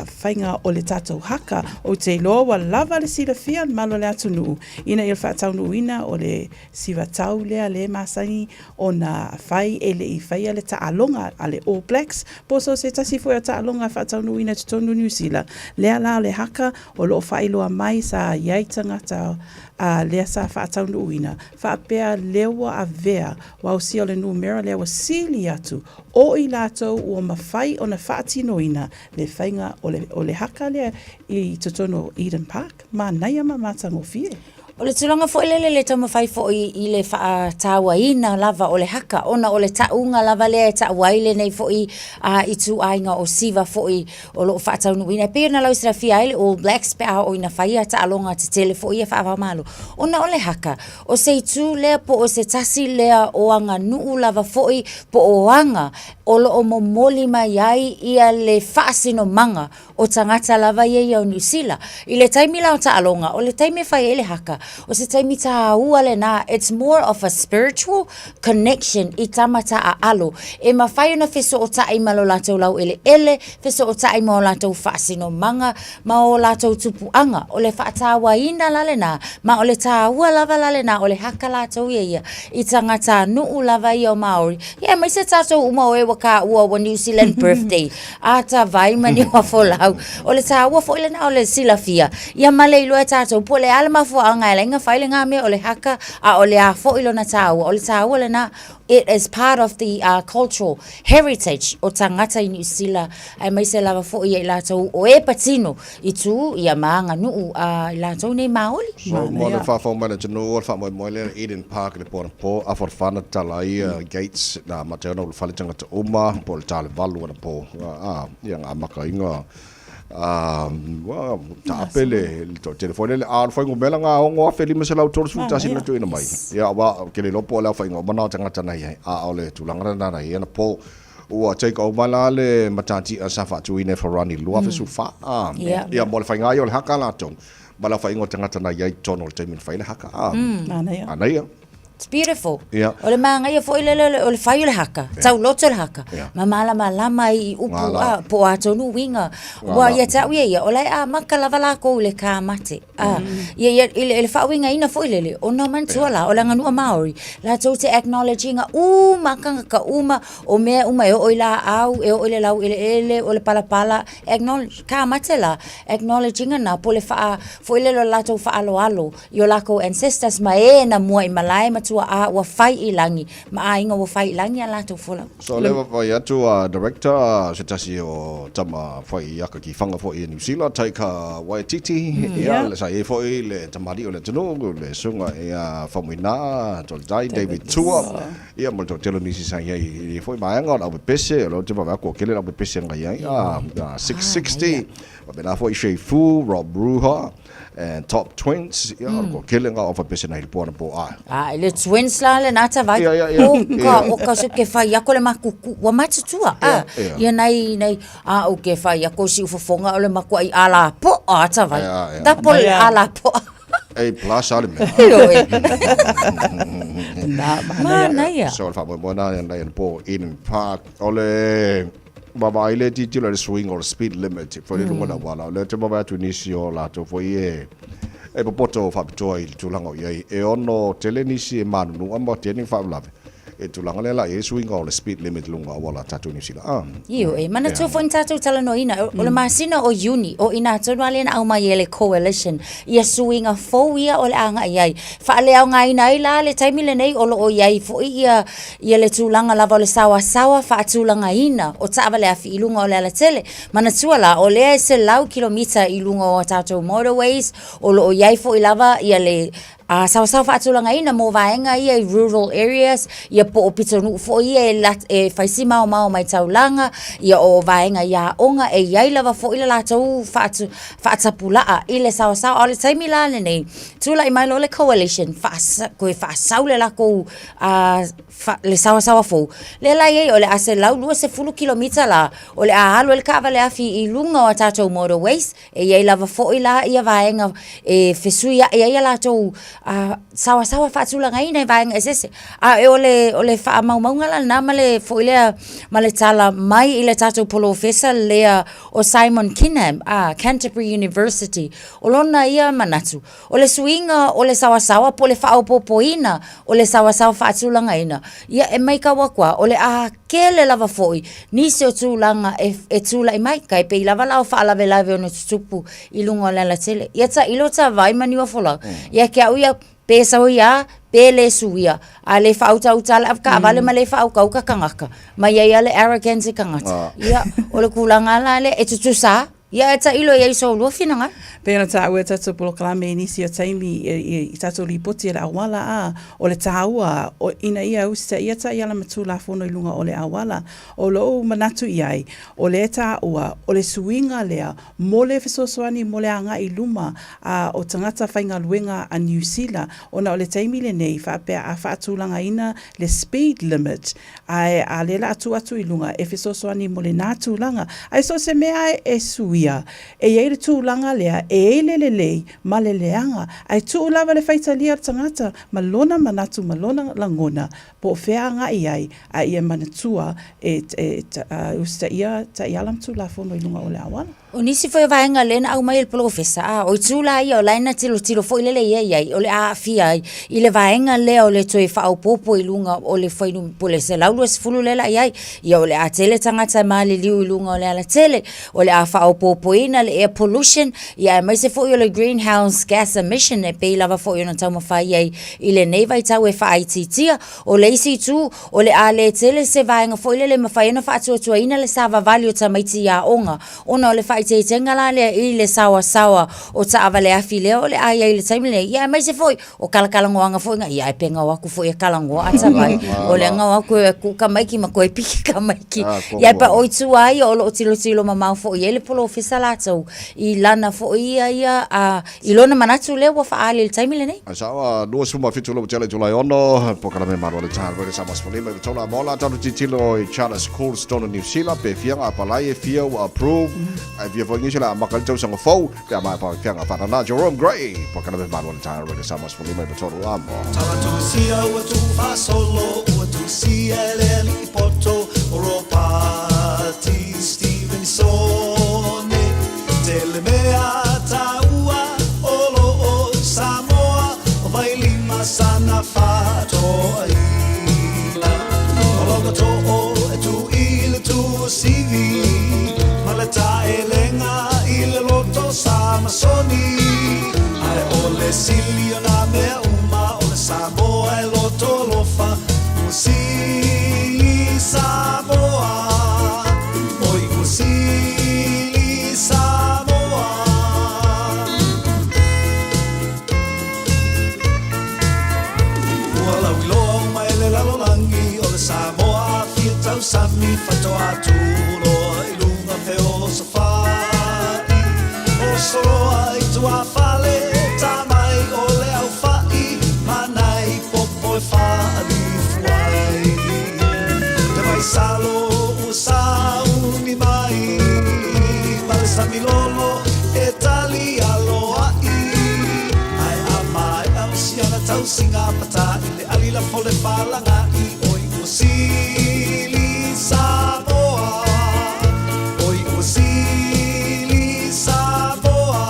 faiga o le tatou haka. Ou te iloa ua lava le silafia o le malo o le atunuu ina ia faataunuuina o le sivatau lea le masani ona fai e le i faia le taaloga a le All Blacks po o so o se tasi foi o taaloga e faataunuuina i totonu o Niu Sila. Lea la o le haka o lo o faailoa mai sa i ai tagata a lea sa faataunuuina faapea lea ua avea ua ausia o le numera lea ua sili atu o i latou ua mafai ona faatinoina le faiga o le, o le haka lea i totonu o Eden Park, manaia ma matagofie. O le tulaga foi lele le taumafai foi i le faatauaina lava o le haka, ona o le tauga lava lea e tau ai lenei foi ituaiga o siva foi o lo o faataunuuina. E pei ona lausilafia ai le All Blacks pe a oo ina fai taaloga tetele foi ia faava-o-Malo. Ona o le haka, o se itu lea po o se tasi lea o aganuu lava foi po o aga o lo o momoli mai ai ia le faasinomaga o tagata lava ia ia o Niu Sila. I le taimi la o taaloga, o le taimi e fai ai le haka, o se taimi tāua lena, it's more of a spiritual connection i tama taaalo e mafai ona fesootai ma lo latou laueleele, fesootai ma o latou faasinomaga ma o latou tupuaga. O le faatauaina la lena, ma o le tāua lava la lena o le haka latou ia ia i tagatanuu lava ia o Māori, ia aemaise tatou uma o e ua kāua ua New Zealand birthday, ata vai ma niu afolau. O le tāua foi lena o le silafia, ia ma le iloa e tatou po o le a le mafuaaga e ala ai ona fai lena mea o le haka, a o le a foi lona tāua. O le tāua lena, it is part of the cultural heritage o tagata i Niu Sila, aemaise lava foi ia i latou o e patino i tu ia ma aganuu a i latou nei Maoli. So mo le whawhau mai le atunuu o le faamoemoe lea Eden Park i le po anapo, afa o le whana tala ai gates na mate ona o le fale tangata uma po o le tale valu anapo a ia nga amaka inga a ua taape le le toatele foi lele a o le fuainumera nga 6531 na tuuina mai ia aua ke le iloa po o le aofaiga uma na o tagata na i ai a o le tulaga lena na i ai anapo Ua take over la le matatia sa faatuina e Farani 2014. Ah, Yeah. Ia, mo le whainga ai o le haka latou. Ma le aofaiga o tagata na i ai i totonu o le taimi na fai ai le haka. Ah, Manaia. Manaia. It's beautiful. Yeah. O le māngaia foi lele o le, o le fai o le haka, tauloto le haka, Yeah. ma malamalama i upu, Ngā la. ah, po o a tonu uiga. Ua Ngā la. ia te au ia ia, o la e amaka lava lakou i le kāmate. Ah, ia, ia, i le, i le faauigaina foi lele, ona manatua la, o le aganuu Māori, latou te acknowledge ina uma tagata uma, O mea uma e oo i laau, e oo i le laueleele, o le palapala, acknowledge, ka mate la, acknowledge ina na, po le faa, foi lele o le latou faaloalo i o lakou ancestors ma e na mua i malae ma tuaa ua fai i lagi, ma aiga ua fai i lagi a latou folau. So lea vaai atu a Director se tasi o tama fai aka ki whanga foi i New Zealand, Taika Waititi, ia, le sa i ai foi le tamalii o le atunuu, le susuga ia Faumuina Tolidai, David Tua, Ia, ma le toatele o nisi sa i ai i lenei foi vaega o le aupepese, o lea ou te vaavaai atu ua tele le aupepese na i ai, 660, faapena foi Shay Fu, Rob Ruha, and Top Twins, ia, o le toatele lena o aupepese na i le po anapo, a. A, i le Twins la lena tavai, Ia, ia, ia. o ka, o ka so ke fai ako le makuku, ua matutua, a, Ia, ia. ia nai, nai, a o ke fai ako si ufofoga o le makuai ala po'a tavai, Ia, ia. tapo le Ia. ala po'a. A plus a le mea. Ioe. Na, manaia. Manaia. So, le faamoemoe na na ia po Eden Park. O le vaavaai le tilotilo i le suiga o le speed limit foi le luga o le auala. O lea ou te vaavaai atu i nisi o latou foi e e popoto faapitoa i le tulaga o i ai. E ono tele nisi e manunua ma tele ni faalavelave. E tulaga lea la e i ai suiga o le speed limit i luga o auala a tatou i Niu Sila. Ah. Ioe, manatua foi na tatou talanoaina, o le masina o Iuni, o i ina tonu lava lea na aumai e le Coalition ia suiga fou ia o le a agai ai. Faaleaogaina ai la le taimi lenei o lo o i ai foi ia ia le tulaga lava o le saoasaoa faatulagaina o taavale afi i luga o le alatele. Manatua la, o lea e 100 kilomita i luga o a tatou motorways, o lo o i ai foi lava ia le A saosaoa faatulagaina mo vaega ia i rural areas, ia po o pitonuu foi ia e, e fai si maomao mai taulaga, ia o vaega i aoga, e i ai lava foi le latou faatu, faatapulaa i le saosaoa. A o le taimi la lenei, tulai mai loa le coalition, faasa, toe faasau le lakou fa, le saosaoa fou. Lea la i ai, o le a 120 kilomita la, o le a alu ai le taavale afi i luga o a tatou motorways, E i ai lava foi la ia vaega e fesuiaʻi ai a latou saoasaoa faatulagaina i vaega eseese. A o le, o le faamaumauga la lena ma le foi lea ma le tala mai i le tatou polofesa lea o Simon Keenham, Canterbury University. O lona ia manatu, O le suiga o le saoasaoa po o le faaopoopoina o le saoasaoa faatulagaina, ia e maitau atu lava, o le a tele lava foi nisi o tulaga e tulai mai, tai pei lava la o faalavelave ono tutupu i luga o le alatele. Ia tailo ta vai ma Niuafolau, ia te au ia, pe suia pe le suia, a le faautauta le avetaavale ma le faautauta tagata, ma i ai lava le arrogance i tagata. Ia, o le tulaga la lea, e tutusa lava. Ia e tailo i ai i so lua finagalo. Pei ona taua e tatou polokalame i nisi o taimi i tatou lipoti e le auala a o le taua o ina ia usitaia taiala ma Tulafono i luga o le auala. O lou manatu i ai, o lea e taua o le suiga lea mo le fesoasoani mo le agai i luma a o tagata faigaluega a Niu Sila ona o le taimi lenei faapea a faatulagaina le speed limit Ae a lea la a tuu atu i luga e fesoasoani mo lena tulaga. Ae so o se mea e suia, e i ai le tulaga lea e i ai le lelei ma le leaga. Ae tuu lava le faitalia o le tagata ma lona manatu ma lona lagona po o fea agai i ai, a ia manatua e usitaia taiala ma Tulafono i luga o le auala. O nisi foi o vaega lea na aumai e le polofesa, a o itu la ia o la e na tilotilo foi lele ia i ai, o le a aafia ai i le vaega lea o le toe faaopoopo i luga o le fuainumera po o le 120 lea la i ai. Ia o le a tele tagata e maliliu i luga o le alatele, o le a faaopoopoina le air pollution, ia aemaise foi o le greenhouse gas emission e pei lava foi ona taumafai ai i lenei vaitau e faaitiitia. O le isi itu, o le a le tele se vaega foi lele e mafai ai ona faatuatuaina le savavali o tamaiti i aoga, ona o le faaeteetega la lea i le saoasaoa o taavale afi lea o le a i ai i le taimi lenei, ia aemaise foi o kalakalanoaga foi na, ia ae pe gao atu foi e kalanoa a tavai, o lea gao atu e kuu tamaiti ma toe piki tamaiti. Ia ae pa o itu lava ia o lo o tilotilo mamao foi i ai le polofesa latou i lana foi ia ia a I lona manatu lea ua faaali i le taimi lenei. Ae sao a 27 le tele Julai 6, polokalame malo le taeao le Samoa 15 i le tola mola tanu titilo i Charter Schools tonu New Zealand pe fia nga palai e fia ua approve ai fia foi ngisi la maka le tausaga fou pe a mai pa fia nga whanana Jerome Gray polokalame malo le taeao le Samoa 15 i le tola mo. Tusia ua tuufaasolo ua tusia e le alii poto o Ropati Stevenson Tele mea taua o lo o Samoa o Vailima sana faatoaina. O lona too e tu i le tuasivi ma le taelega i le loto Samasoni. Ae o le sili o na mea uma o le Samoa e loto alofa ua sili Samoa. Oi ua sili Samoa. Ua lauiloa uma e le lalolagi o le Samoa afia tausami faatoa tuloa i luga feosofai o soloa i tuafale tamai o le aufai ma nai popo e faalifu ai le vaisalo ua sauni mai ma le sami lolo e tali aloa'i ae a maea o siana tausiga pata i le ali lafo le falaga'i oi ua sili Samoa oi ua sili Samoa.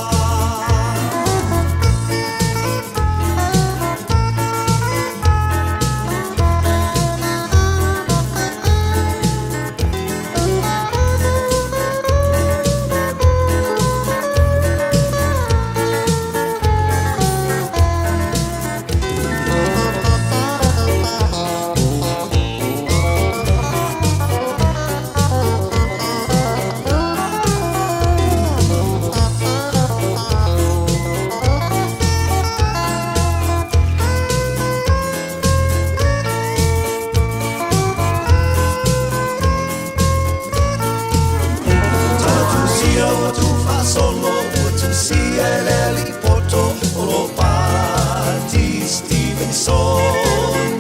ua tuufaasolo ua tusia e le alii poto o Ropati Stevenson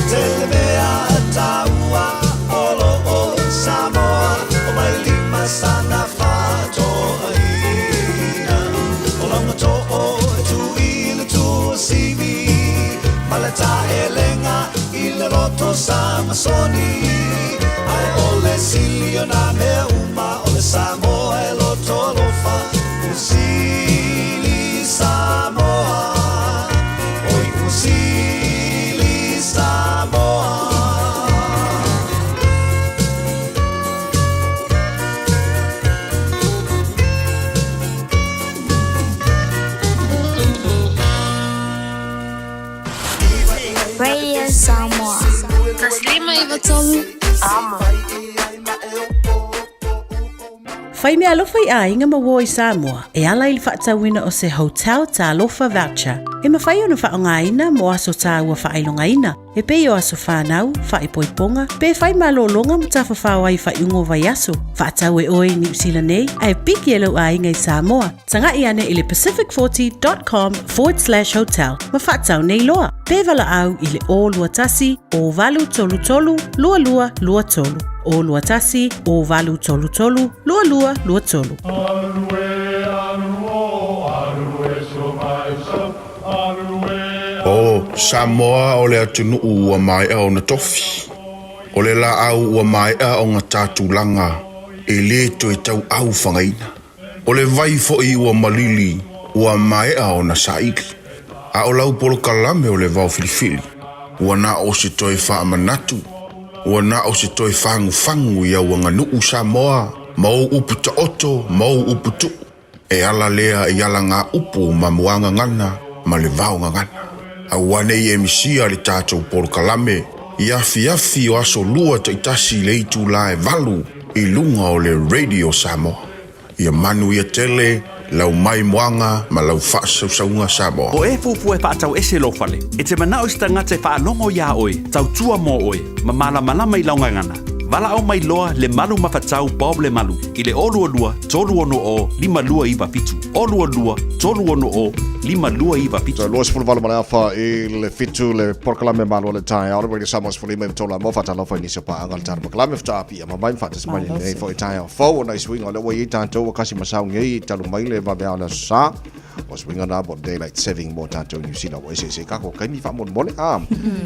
tele mea taua o loo Samoa o Vailima sana faatoaina o lauga too e tui le tuasivi ma le taelega i le loto Samasoni ae o le sili o nā mea uma o le Samoa e loto alofa ua sili Samoa oi ua sili Samoa. Radio Samoa. 153 Amo. Fai mea alofa i aiga ma uo i Samoa e ala i le faatauina o se Hotel Talofa Voucher e mafai ona faaaogaina mo aso tāua faailogaina e pei o aso whānau, whaipoiponga, pe whai malōlōga ma tafafao ai faaiuga o vaiaso. Faatau e oe i Niu Sila nei, ae piki e lou aiga i Samoa. Taga'i ane i le pacific40.com forward slash hotel ma faatau nei loa. Pe valaau i le 021 0833 2223. 021 0833 2223. O Samoa o le atunuu ua maea ona tofi. O le laau ua maea ona ta tulaga e lē toe tauau fagaina. O le vai foi ua malili ua maea ona saili. A o lau polokalame o le vao filifili, ua na o se toe faamanatu, ua na o se toe fagufagu i au aganuu Samoa ma ou upu taoto ma ou upu tuu. E ala lea i alagaupu ma muagagana ma le vaogagana. Aua ne i e misia le tatou polokalame i afiafi o aso lua taitasi i le itulā e 8 i luga o le Radio Samoa. Ia manuia tele lau maimoaga ma lau faasausauga Samoa. O e fuafua e faatau ese lou fale, e te manao i se tagata e faalogo iā oe, tautua mo oe, ma malamalama i lau gagana. Valaau mai loa Lemalu Mafatau Bob Lemalu i le 022 360 5297. 022 360 5297. So, 28 ma le afa i le fitu le polokalame malo o le taeao le Radio Samoa 15 i tolu mo faatalofa i nisi o paaga o le tatou polokalame faatoa pia ma mai ma faatasi mai lenei foi taeao fou ona i suiga o lea ua i ai tatou ua kasi masau nei talu mai le vaveao le aso sa o suiga na mo daylight saving mo tatou i New Zealand ua eseese kako kaimi faamolemole a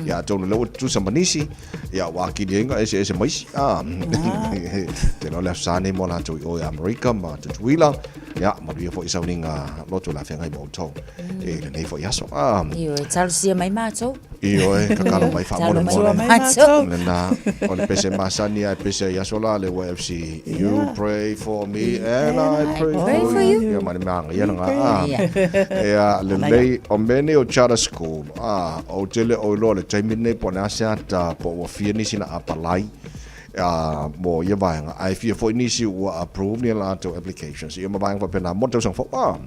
ia atonu lea ua tutusa ma nisi Ia, ua akili ai ngā eseese ma isi. Ah. Tēnā o le aso sa nei mo lātou i o i Amerika ma Tutuila. Ia, manuia foi sauniga lotu la whengai mo outou. E lenei foi aso. Ah. Ioe, talosia mai mātou. Ioe, kakalo mai Talo whaamole mai mole. mātou. Lena, o le pese masani ai pese i aso la le UFC. You pray for me and I pray, pray for for you. you. Ia, ma le mea anga ia na ngā. Ah. Yeah. Ia, lelei, o mea nei o charter school. Ah, ou te le o iloa le taimi lenei po o le a se ata po ua fia nisi na apalai ah, mo ia vaega ae fia foi nisi ua approve ni a latou applications ia ma vaega faapena mo le tausaga fou. Ah.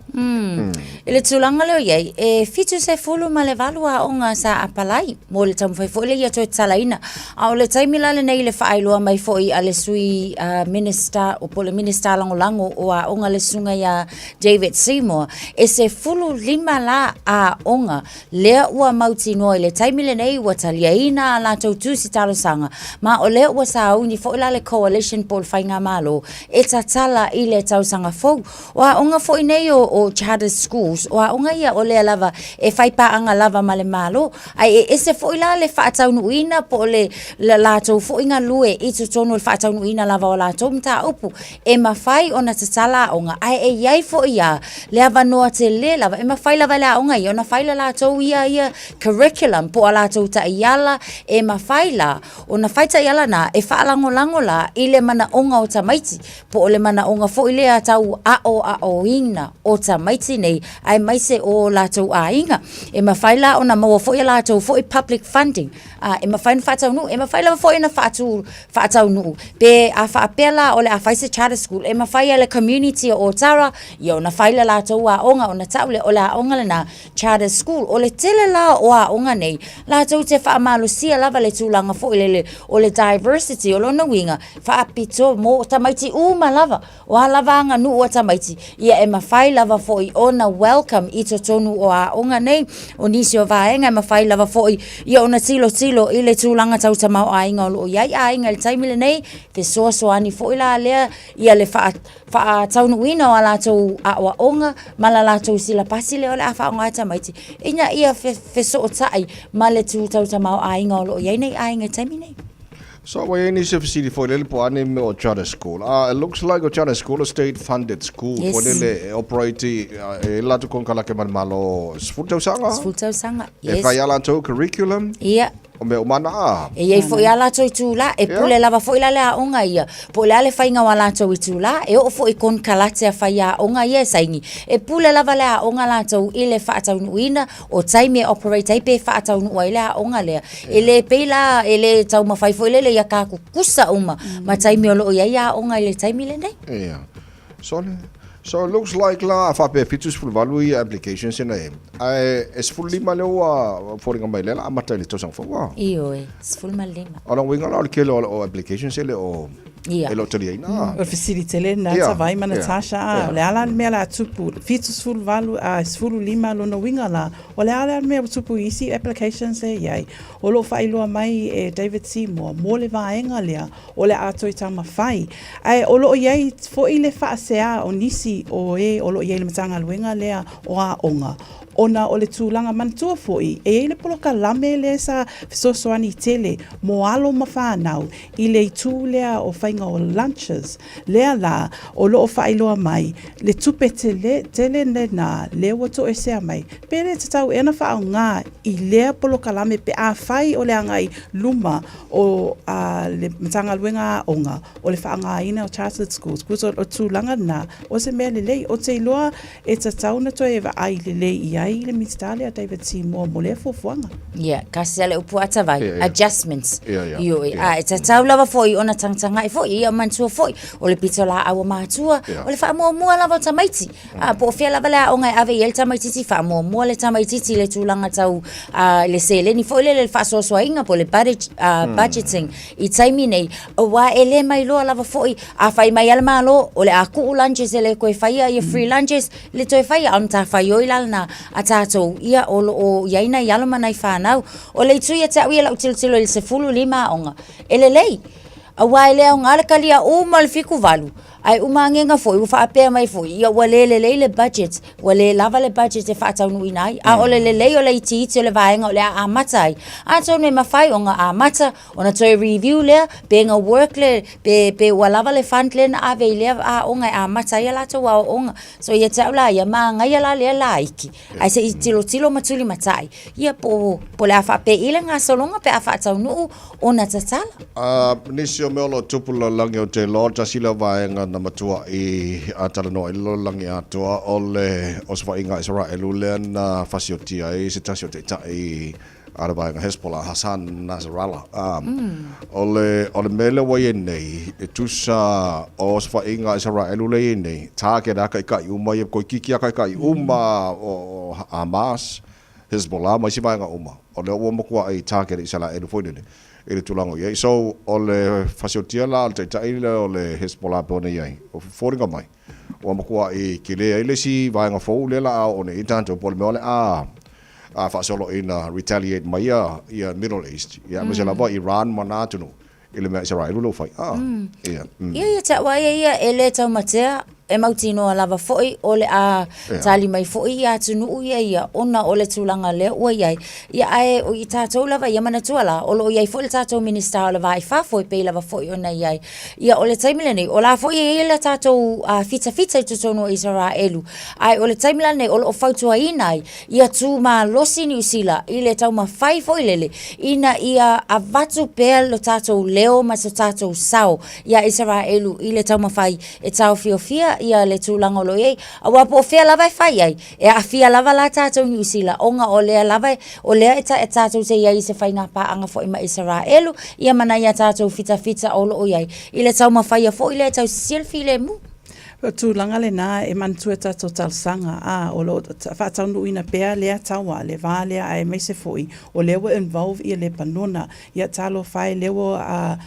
I le tulaga lea o i ai, e 78 aoga sa apalai mo le taumafai foi lea ia toe tatalaina. A o le taimi la lenei i le faailoa mai foi a le Sui Minister, po o le Minisita Lagolago o Aoga le Susuga ia David Seymour, e 15 la aoga lea ua mautinoa i le taimi lenei ua taliaina a latou tusi talosaga, ma o lea ua sauni foi la le Coalition po o le Faigamalo e tatala i le tausaga fou. O aoga foi nei o, o Charter Schools, o aoga ia o lea lava e fai paaga lava ma le Malo, ae e ese foi la le faataunuuina po o le, le latou foi galue i totonu o le faataunuuina lava o latou mataupu. E mafai ona tatala aoga, ae e i ai foi lava le avanoa tele lava e mafai lava e le aoga ia ona fai le latou ia ia curriculum po o a latou taiala e mafai la ona fai taiala na e faalagolago la i le manaoga o tamaiti po o le manaoga foi lea tau aoaoina o tamaiti nei aemaise o latou aiga. E mafai la ona maua foi a latou foi public funding a e mafai ona faataunuu, e mafai lava foi ona faatu, faataunuu pe a faapea la o le a fai se charter school, e mafai e le community o Otara ia ona fai le latou aoga ona tau lea o le aoga lena charter school. O le tele la o aoga nei, latou te faamalosia lava le tulaga foi lele o le diversity. O lona uiga, faapitoa mo tamaiti uma lava. O a lava aganuu a tamaiti, ia e mafai lava foi ona welcome i totonu o aoga nei. O nisi o vaega e mafai lava foi ia ona tilotilo i le tulaga tau tamaoaiga o lo o i ai aiga i le taimi lenei, fesoasoani foi la lea ia le faataunuuina o a latou aoaoga ma la latou silapasi lea o le a faaaoga e tamaiti ina ia fesootai ma le tu tau tamaoaiga o lo o i ai nei aiga i le taimi nei. So ua i ai nisi fesili foi lele po o a nei mea o charter school. Uh, it looks like o charter school a state funded school yes. foi lele e operate e latou konekarate ma le Malo 10 tausaga. 10 tausaga, yes. E fai a latou curriculum. Ia. O mea uma na a. E i ai foi a latou itulā, e pule lava foi la le aoga ia, po o le a le faiga o a latou itulā, e oo foi i konekarate a faiaoga ia e saini, e pule lava le aoga latou i le faataunuuina o taimi e operate ai pe faataunuu ai le aoga lea. E le pei la, e le taumafai foi lele ia takukusa uma ma taimi o lo o i ai aoga i le taimi lenei. Ia. So, so it looks like la a faapea 78 ia applications ina e. Ae e 15 lea ua foliga mai lea la amata i le tausaga fou a. Ioe, 15. O lona uiga la o le tele o applications e le o Ia. e le o taliaina. O le fesili tele lena Tavai ma Natasha, a o le a la le mea o le a tupu, 78 a 15 lona uiga la, o le a la le mea ua tupu i isi applications lea e i ai? O lo o faailoa mai e David Seymour mo le vaega lea o le a toe taumafai. Ae o lo o i ai foi le faasea o nisi o e o lo o i ai i le Matagaluega lea o Aoga, ona o le tulaga manatua foi e i ai le polokalame lea sa fesoasoani tele mo alo ma fanau i le itu lea o faiga o lunches, lea la o lo o faailoa mai le tupe tele tele lena lea ua toesea mai, pe le tatau ea ona faaaoga i lea polokalame pe afai o le agai luma o le Matagaluega Aoga o le faaaogaina o Chartered Schools, because o le tulaga lena o se mea lelei. Ou te iloa e tatau ona toe vaai lelei i ai le Minisita lea David Seymour mo lea fuafuaga. Ia, kasi a le upu a Tavai, adjustments. Ioe, a e tatau lava foi ona tagatagai foi, ia manatua foi, o le pitolaau a matua, o le faamuamua lava o tamaiti. A, po o fea lava le aoga e ave i ai le tamaitiiti, faamuamua le tamaitiiti i le tulaga tau i le seleni foi lele, le faasoasoaina po o le budget, budgeting i taimi nei, aua e le mailoa lava foi, a fai mai lava le Malo, o le a tuu lunches e le toe faia ia free lunches, le toe faia, a o le matafaioi la lena a tatou, ia o lo o i ai nai alo ma nai fanau. O le itu ia te au ia i lau tilotilo i le 15 aoga, e lelei, aua e le aoga le kalia uma o le 78, Ae uma agega foi, ua faapea mai foi, ia ua le lelei le budget, ua le lava le budget e faataunuuina ai. A o le lelei o le itiiti o le vaega o le a amata ai, atonu e mafai ona amata, ona toe review lea, pe na work le, pe, pe ua lava le fund lea na ave i lea aoga e amata ai a latou aoaoga. So ia te au la ia, manaia la lea laiti, ae se i tilotilo ma tulimatai, ia po, po o le a faapei le gasologa pe a faataunuu ona tatala. A, nisi o mea o lo o tupu lalolagi o te iloa, tasi lea vaega na matua'i a talanoa ai le lalolagi atoa, o le osofaiga a Isaraelu lea na fasiotia ai se tasi o taitai a le vaega Hezbollah, Hassan Nasrallah. A, o le, o le mea lea ua i ai nei, e tusa o osofaiga a Isaraelu lea e i ai nei, target a taitai uma ia, toeitiiti a taitai uma o Hamas, Hezbollah ma isi vaega uma, o lea ua matua'i target e Isaraelu foi lele i le tulaga o i ai. So, o le fasiotia la o le taitai lea o le Hezbollah pei ona i ai, o foliga mai, ua matua'i tele ai le isi vaega fou lea la a oo nei i ai tatou, po o le mea o le a a faasoloina, retaliate mai ia, ia Middle East, ia aemaise lava Iran ma na atunuu i le mea Isaraelu lea ua fai. Ah, ia. Ia, ia te au a ia ia, e le taumatea, e mautinoa lava foi o le a tali mai foi ia atunuu ia ia ona o le tulaga lea ua i ai. Ia, ae o i tatou lava ia, manatua la, o lo o i ai foi le tatou Minisita o le Va i Fafo e pei lava foi ona i ai. Ia, o le taimi lenei, o la foi e i ai le tatou fitafita i totonu o Isaraelu, ae o le taimi la lenei o lo o fautuaina ai ia tū malosi Niu Sila i le taumafai foi lele ina ia avatu pea lo tatou leo ma so tatou sao iā Isaraelu i le taumafai e taofiofia ia le tulaga o lo o i ai. Aua po o fea lava e fai ai, e aafia lava la tatou i Niu Sila ona o lea lava o lea e tatou te i ai i se faigapaaga foi ma Isaraelu ia ma nai a tatou fitafita o lo o i ai i le taumafaia foi lea e tausisia le filemu. O le tulaga lena e manatua e tatou talosaga, ā, o lo o faataunuuina pea lea taua, le va lea aemaise foi o lea ua involve ia Lepanona. Ia talofa e, lea ua, ā,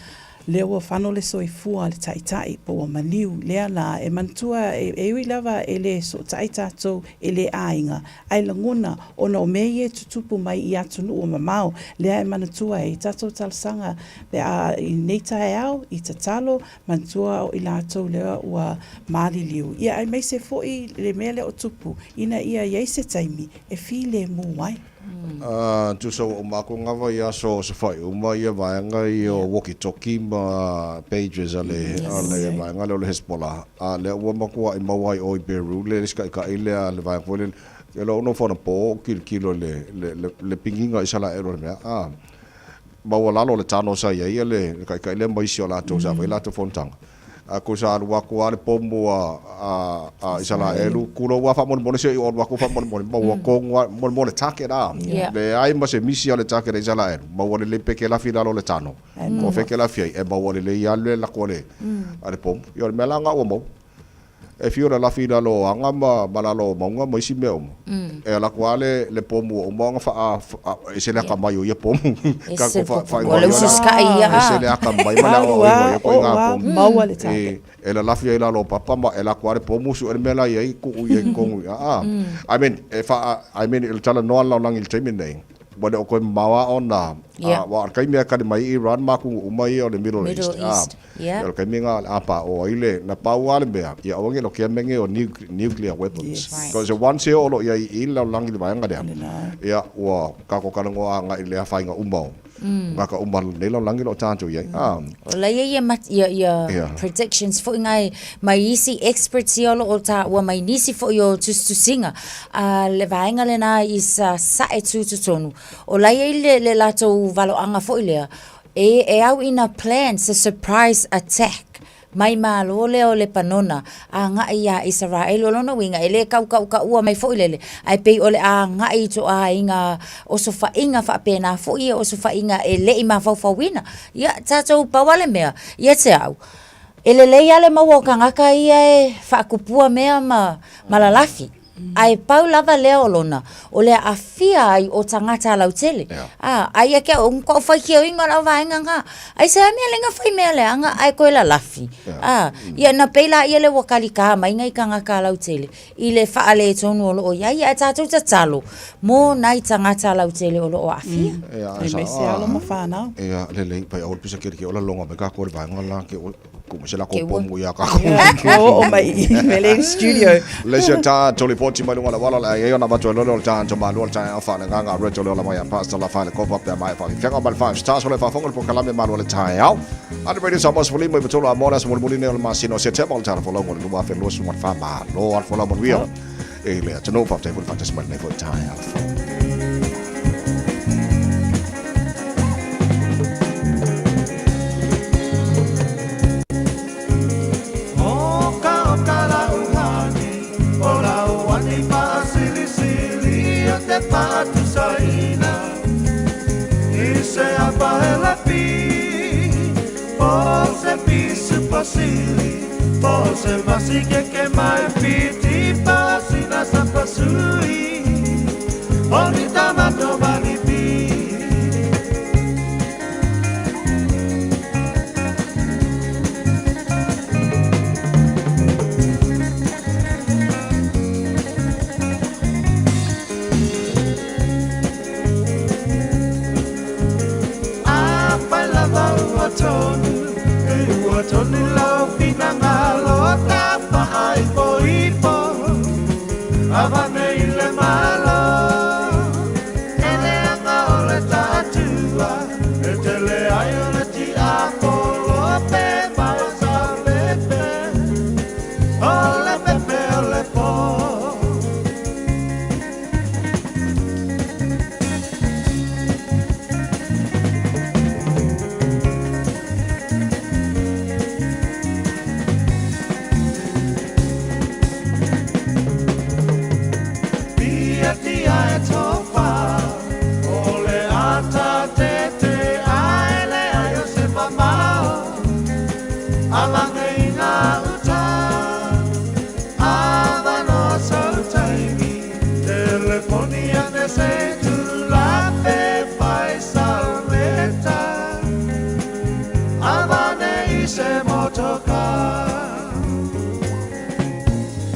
Lea ua fano le soifua a le Taitai po ua maliu lea la e manatua e ui lava e le sootai tatou e le aiga ae lagona ona o mea ia e tutupu mai i atunuu mamao lea e manatua ai tatou talosaga pe a i lenei taeao i tatalo manatua o i latou lea ua maliliu ia aemaise foi le mea lea o tupu ina ia i ai se taimi e filemu ai. Tusa ua uma atu gava i aso o safai uma ia vaega ia o walkie talkie ma pages a le vaega lea o le Hezbollah, a lea ua matuai maua ai o i Beirut le isi taitai lea a le vaega foi lele, e le o nofo anapo o tilotilo i le pigiga Isaraelu o le mea, a maualalo le tano sa i ai le taitai lea ma isi o latou sa fai latou fonotaga. A tusa alu atu lava le pomu a Isaraelu, tulou lava faamolemole se i ou alu atu faamolemole, maua tonu lava, mo le target a. Leai ma se misi a le target a Isaraelu, maua lelei pe te lafi i lalo o le tano, po o fea e te lafi ai, e maua lelei lava le alu atu a le pomu. Ia o le mea la lena ua maua. E fiu e lalafi i lalo o aga ma lalo o mauga ma isi mea uma, e alu atu lava le pomu ua uma ona faa, e ese le akamai o ia pomu. Ese le pomu, o le usiusikai ia. Ese le akamai ma le aoaoina o ia ituaiga pomu. E lalafi ai i lalo o papa ma e alu atu lava le pomu sue le mea la e i ai tuu i ai i totonu i i. I mean, e faa, I mean, i le talanoa a le lalolagi i le taimi lenei, Ua le o toe mamao lava ona, aua o le taimi e tali mai ai Iran ma atunuu uma ia o le Middle East, o le taimi lena o le a paoa ai le, na pau lava le mea, ia aua ne i lotea mea nei o nuclear weapons. Because once e oo loa i ai i le lalolagi i le vaega lea, ia ua tatou talanoa agai i le afaina uma o tagata uma o lenei lalolagi o lo o tatou i ai. O la e i ai ia predictions foi nai mai isi experts ia o lo o taua mai nisi foi o tusitusiga a le vaega lena i Sasae tutotonu, o la e i ai le latou valoaga foi lea e au ina plan se surprise attack mai Malo lea o Lepanona agai iā Isaraelu. O lona uiga, e le kaukaukaua mai foi lele, ae pei o le a agai i ituaiga osofaiga faapena foi ia osofaiga e le i mafaufauina. Ia, tatou pau lava le mea, ia te au, e lelei lava le maua o tagata ia e faatupua mea ma lalafi. Ae pau lava lea o lona, o le aafia ai o tagata lautele. A, aia ke au, ko whai ki au ingoa lau vaenga ngā. Ai se mea lenga whai mea le anga, ai koe la lafi. A, ia na pei la ia le wakali ka mai ngai kangaka lautele. I le wha le tonu o loo ia, ia e tātou tatalo, mō nai tagata lautele o loo aafia. E me se alo ma whanau. Ia, lelei, pai au le pisa kere ke ola longa mai ka kore vaenga la ke o Ko mo se la ko pomu ia ka ko. O o mai i mele i studio. Le se ta to le poti mai lunga la wala la e ona vatu lo lo ta to ma lo ta fa le nganga re to le la mai a pastor la fa le kopa pe mai fa fenga mal five stars le fa fonga po kalame ma lo le ta au. Ana radio sa mos fuli mai tolo a mola sa moli ne o le masino se te mo ta fo lo lo wa fe lo su fa ma lo al fo la mo e le to no fa te fo fa te smal ne fo ta au.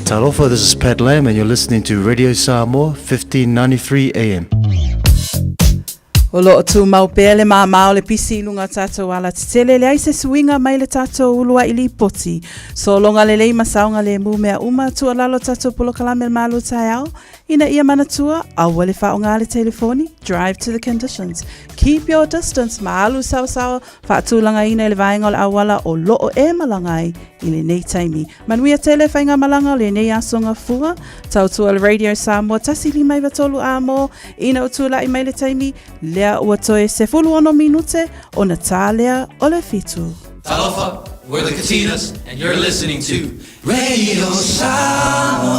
Talofa, this is Pat Lamb, and you're listening to Radio Samoa, 1593 AM. O loo tumau pea le māmā o le pisi i luga o tātou ala tetele, leai se suiga mai le tātou uluaʻi lipoti. Sologa lelei ma saogalēmū mea uma, tuualalo tātou polokalame le malu taeao, ina ia manatua, aua le faaaoga le telefoni, drive to the conditions, keep your distance ma alu saosaoa faatulagaina i le vaega o le auala o loo e malaga ai i lenei taimi. Manuia tele faigamalaga o lenei aso gafua, tautua le Radio Samoa 153 amo ina ua tulaʻi mai le taimi lea ua toe 16 minute ona tā lea o le fitu. Talofa, we're the Katinas, and you're listening to Radio Samoa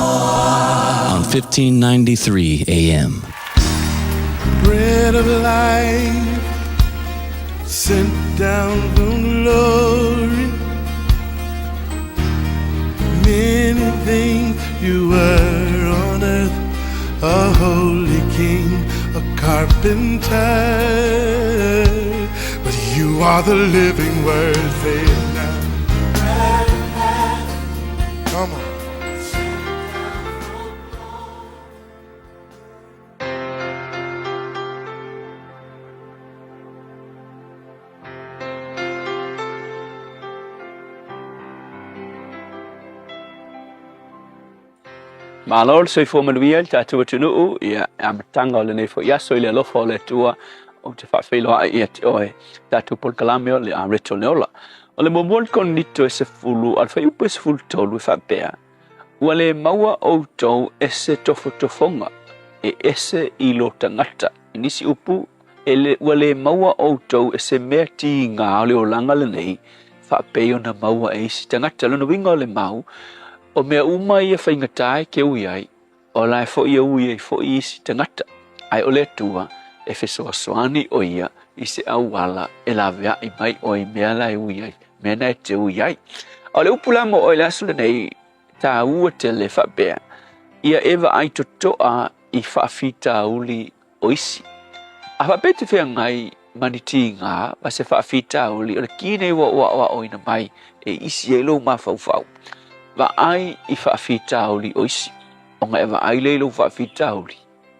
on 1593 AM. Bread of life sent down from glory. Many things you were on earth, a holy king, a carpenter. But you are the living word, say it now. Come on. Malo le soifua manuia i le tatou atunuu, ia, e amataga o lenei foi aso i le alofa o le Atua, ou te faafeiloai ia te oe, tatou polokalame o le Areto le Ola. O le muamua o le Korinito e sefulu, a le fuaiupu e 13 e faapea, Ua le maua outou e se tofotofoga e ese i lo tagata. I nisi upu, e le, ua le maua outou e se mea tiga o le olaga lenei, faapei ona maua e isi tagata. Lona uiga o le mau, o mea uma ia faigata e ke ui ai, o la e foi e ui ai foi isi tagata. Ae o le Atua, e fesoasoani o ia i se auala e laveai mai oe i mea la e ui ai, mea na e te ui ai. A o le upu la mo oe i le aso lenei, taua tele faapea, ia e vaai totoa i faafitauli o isi. A faapea e te feagai ma ni tiga ma se faafitauli o le ki nei ua aoaoina mai e isi ai lou mafaufau, vaai i faafitauli o isi, ona e vaai lea i lou faafitauli,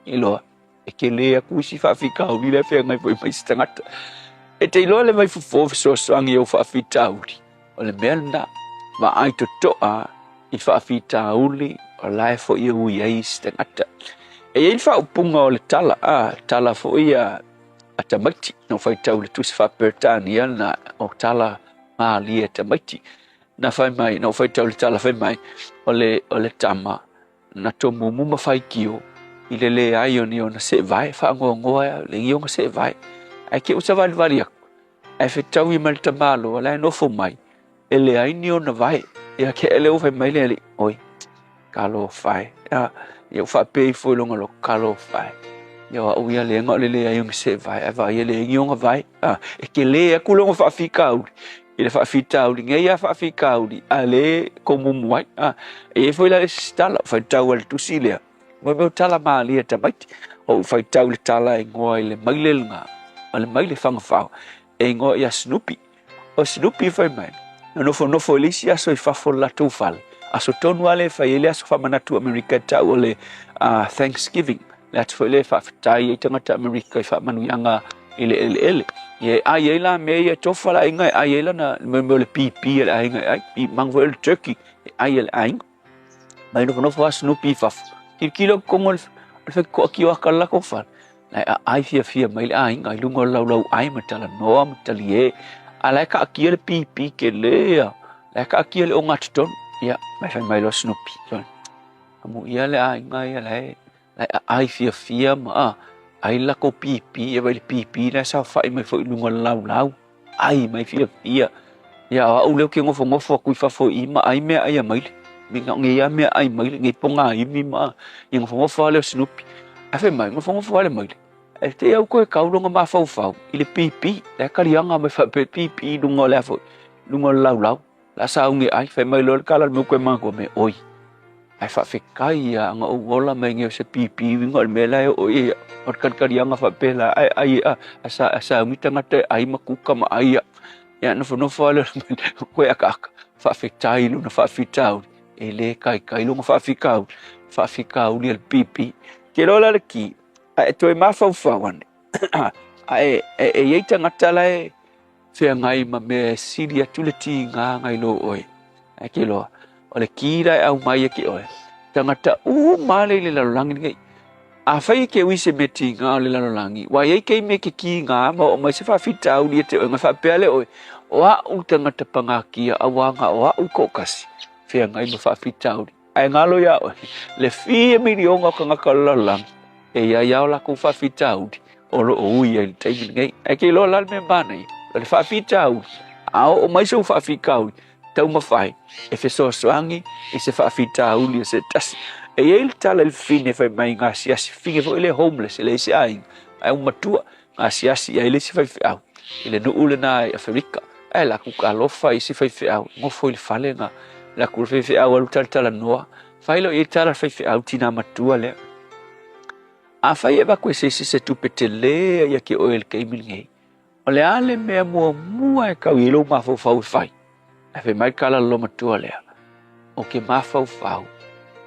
iloa e tele atu isi faafitauli la e feagai foi ma isi tagata. E te iloa le vaifofo fesoasoani i ou faafitauli, o le mea lena, vaai totoa i faafitauli o la e foi e ui ai isi tagata. E i ai le faaupuga o le tala, a, tala foi a, a tamaiti, na ou faitau i le tusi faa-Peretania lena o tala malie a tamaiti. Na fai mai, na ou faitau i le tala fai mai, o le, o le tama, na tomumu ma faitio i le leai o ni ona seevae, faanoanoa le i ona seevae. Ae te i ua savalivali atu, ae fetaui ma le tamaloa la e nofo mai, e leai ni ona vae. Ia ke ele ua fai mai le alii, oi, talofa e. Ia, ia ua faapea ifo i lona loto, talofa e. Ia o au ia leaga o le leai o ni seevae, ae vaai e leai ni ona vae. A, e tele atu lona faafitauli i le faafitauli nei lava faafitauli a le tomumu ai. A, e i ai foi la le isi tala, faitau a le tusi lea, mo mea o tala malie a tamaiti. Ou faitau i le tala e igoa i le maile lena, o le maile fagafao, e igoa ia Snoopy. O Snoopy fai mai, na nofonofo i le isi aso i fafo o le latou fale, aso tonu lava lea e fai ai le aso faamanatu Amerika e tau o le Thanksgiving, le aso foi lea e faafetai ai tagata Amerika i faamanuiaga i le eleele. Ia e ai ai la mea ia e tofa le aiga e ai ai lana mea o le pipī a le aiga e ai, manu foi o le turkey e ai e le aiga. Mai nofonofo lava Snoopy i fafo, tilotilo i totonu o le fale toatioaka o le latou fale, la e aai fiafia mai le aiga i luga o le laulauai ma talanoa ma talie, a o la e taatia le pipī tele ia, la e taatia le ogatotonu. Ia, mai fai mai loa Snoopy, amuia le aiga ia la e la e aai fiafia ma ai le latou pipī, e vaai i le pipī la e saofai mai foi i luga o le laulau, ai mai fiafia. Ia, o au lea ou te nofonofo atu i fafo i i ma ai meaai a maile. Na o nei lava meaai maile, nei pogāivi ma, ia nofonofo lava lea o Snoopy. Ae fai mai, nofonofo lava le maile. Ae te i au toe kau lona mafaufau i le pipī, la e kaliaga mai faapea pipī i luga o le a foi, luga o le laulau. La sauni ai, fai mai loa le tala a le mea koe manatua me, oi, ae faafetai ia ana ou ola mai nei o se pipī uiga o le mea la e oo i ai au, o le kalikaliaga faapela ae ai a, a, sa, a sauni tagata e ai ma kuka ma ai ia. Ia nofonofo lava lea koe akaaka, faafetai i lona faafitauli. E lē kaikai lona faafikauli, faafikauli a le pipi. Ke loa la le ki, a e toe mafaufau ane, a e, e, e iai tagata la e feagai ma mea e sili atu le tiga nai lo oe. Ae ke loa, o le ki la e aumai e ke oe, tagata uma le i le lalolagi lenei. Afai e ke ui se mea tiga o le lalolagi, ua iai taimi e ke kiga ma oo mai se faafitauli ia te oe, ona faapea lea oe, o a'u le tagata pagatia auā na o a'u i to'atasi feagai ma faafitauli. Ae galo iā oe, le fia miliona o tagata o le lalolagi e iai lava o latou faafitauli o lo o ui ai i le taimi lenei. Ae ke iloa la le mea manaia, o le faafitauli, a oo mai sou faafitauli, taumafai e fesoasoani i se faafitauli o se tasi. E i ai le tala i le fine fai mai gaseiasi fine foi le homeless e leai se aiga, ae ua matua gaseiasi i ai le isi faifeau i le nuu lena i Aferika. Ae latou talofa i isi faifeau, nofo i le fale na latou le faifeau alu talatalanoa, fai loa i ai tala le faifeau tina matua lea. Afai e avatu e se isi se tupe tele ia te oe i le taimi lenei, O le a le mea muamua e kau i ai lou mafaufau e fai? Ae fai mai le tala lolomatua lea, Ou te mafaufau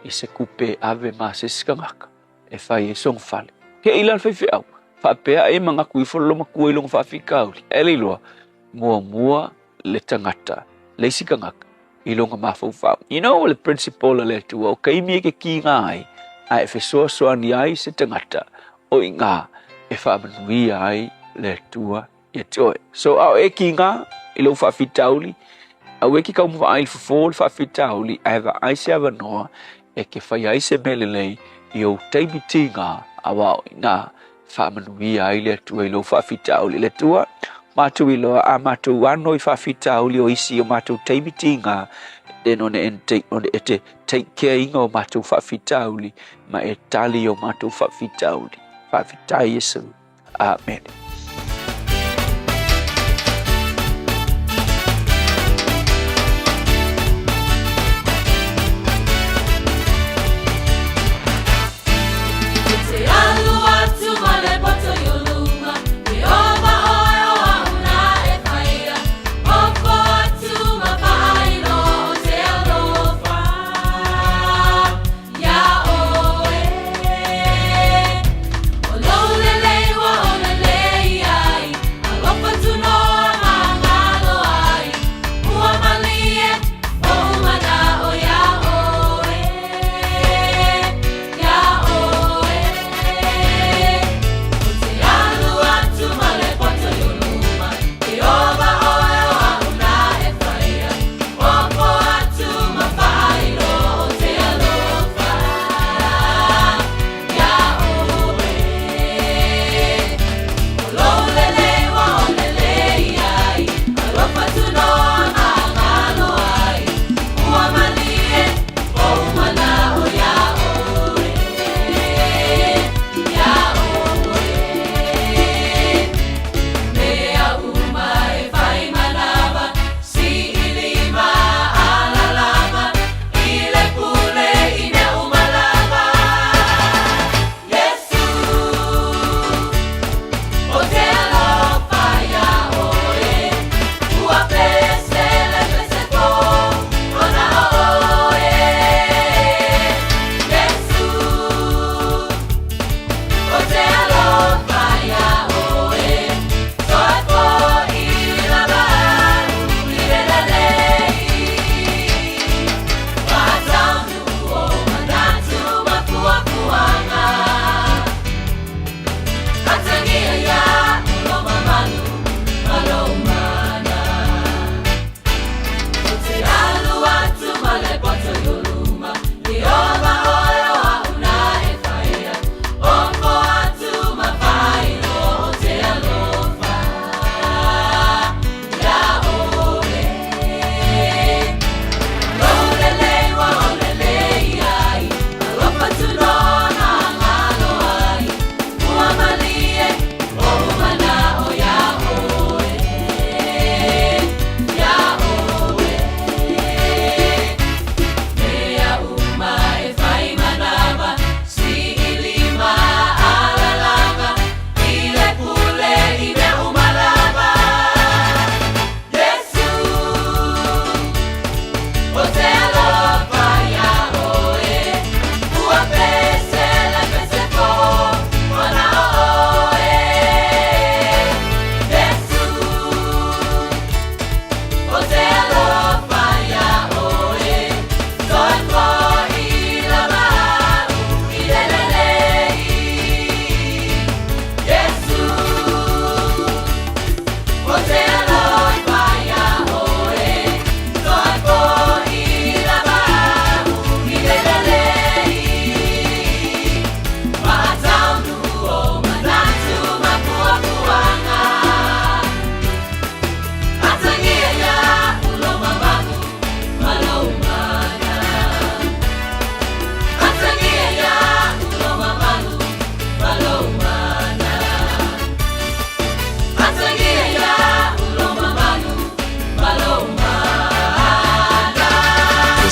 i se kupe e ave ma se isi tagata e fai ai sona fale. Ke i la le faifeau, faapea e manatu ifo lolomatua i lona faafitauli. Ae le iloa, muamua le tagata, le isi tagata i lona mafaufau. You know, le principle a le Atua, o taimi e ke kiga ai, ae e fesoasoani ai se tagata, o iga e faamanuia ai le Atua ia te oe. So, a o e kiga i lou faafitauli, aua e ke kaumavaai i le fofo o le faafitauli, ae vaai se avanoa e ke fai ai se mea lelei i ou taimi tiga, auā o iga Faamanuia ai le Atua i lou faafitauli. Le Atua, matou iloa a matou ano i faafitauli o isi o matou taimi tiga, then ona e take, ona e te take care inga o matou faafitauli, ma e tali o matou faafitauli. Faafetai Iesu. Amen.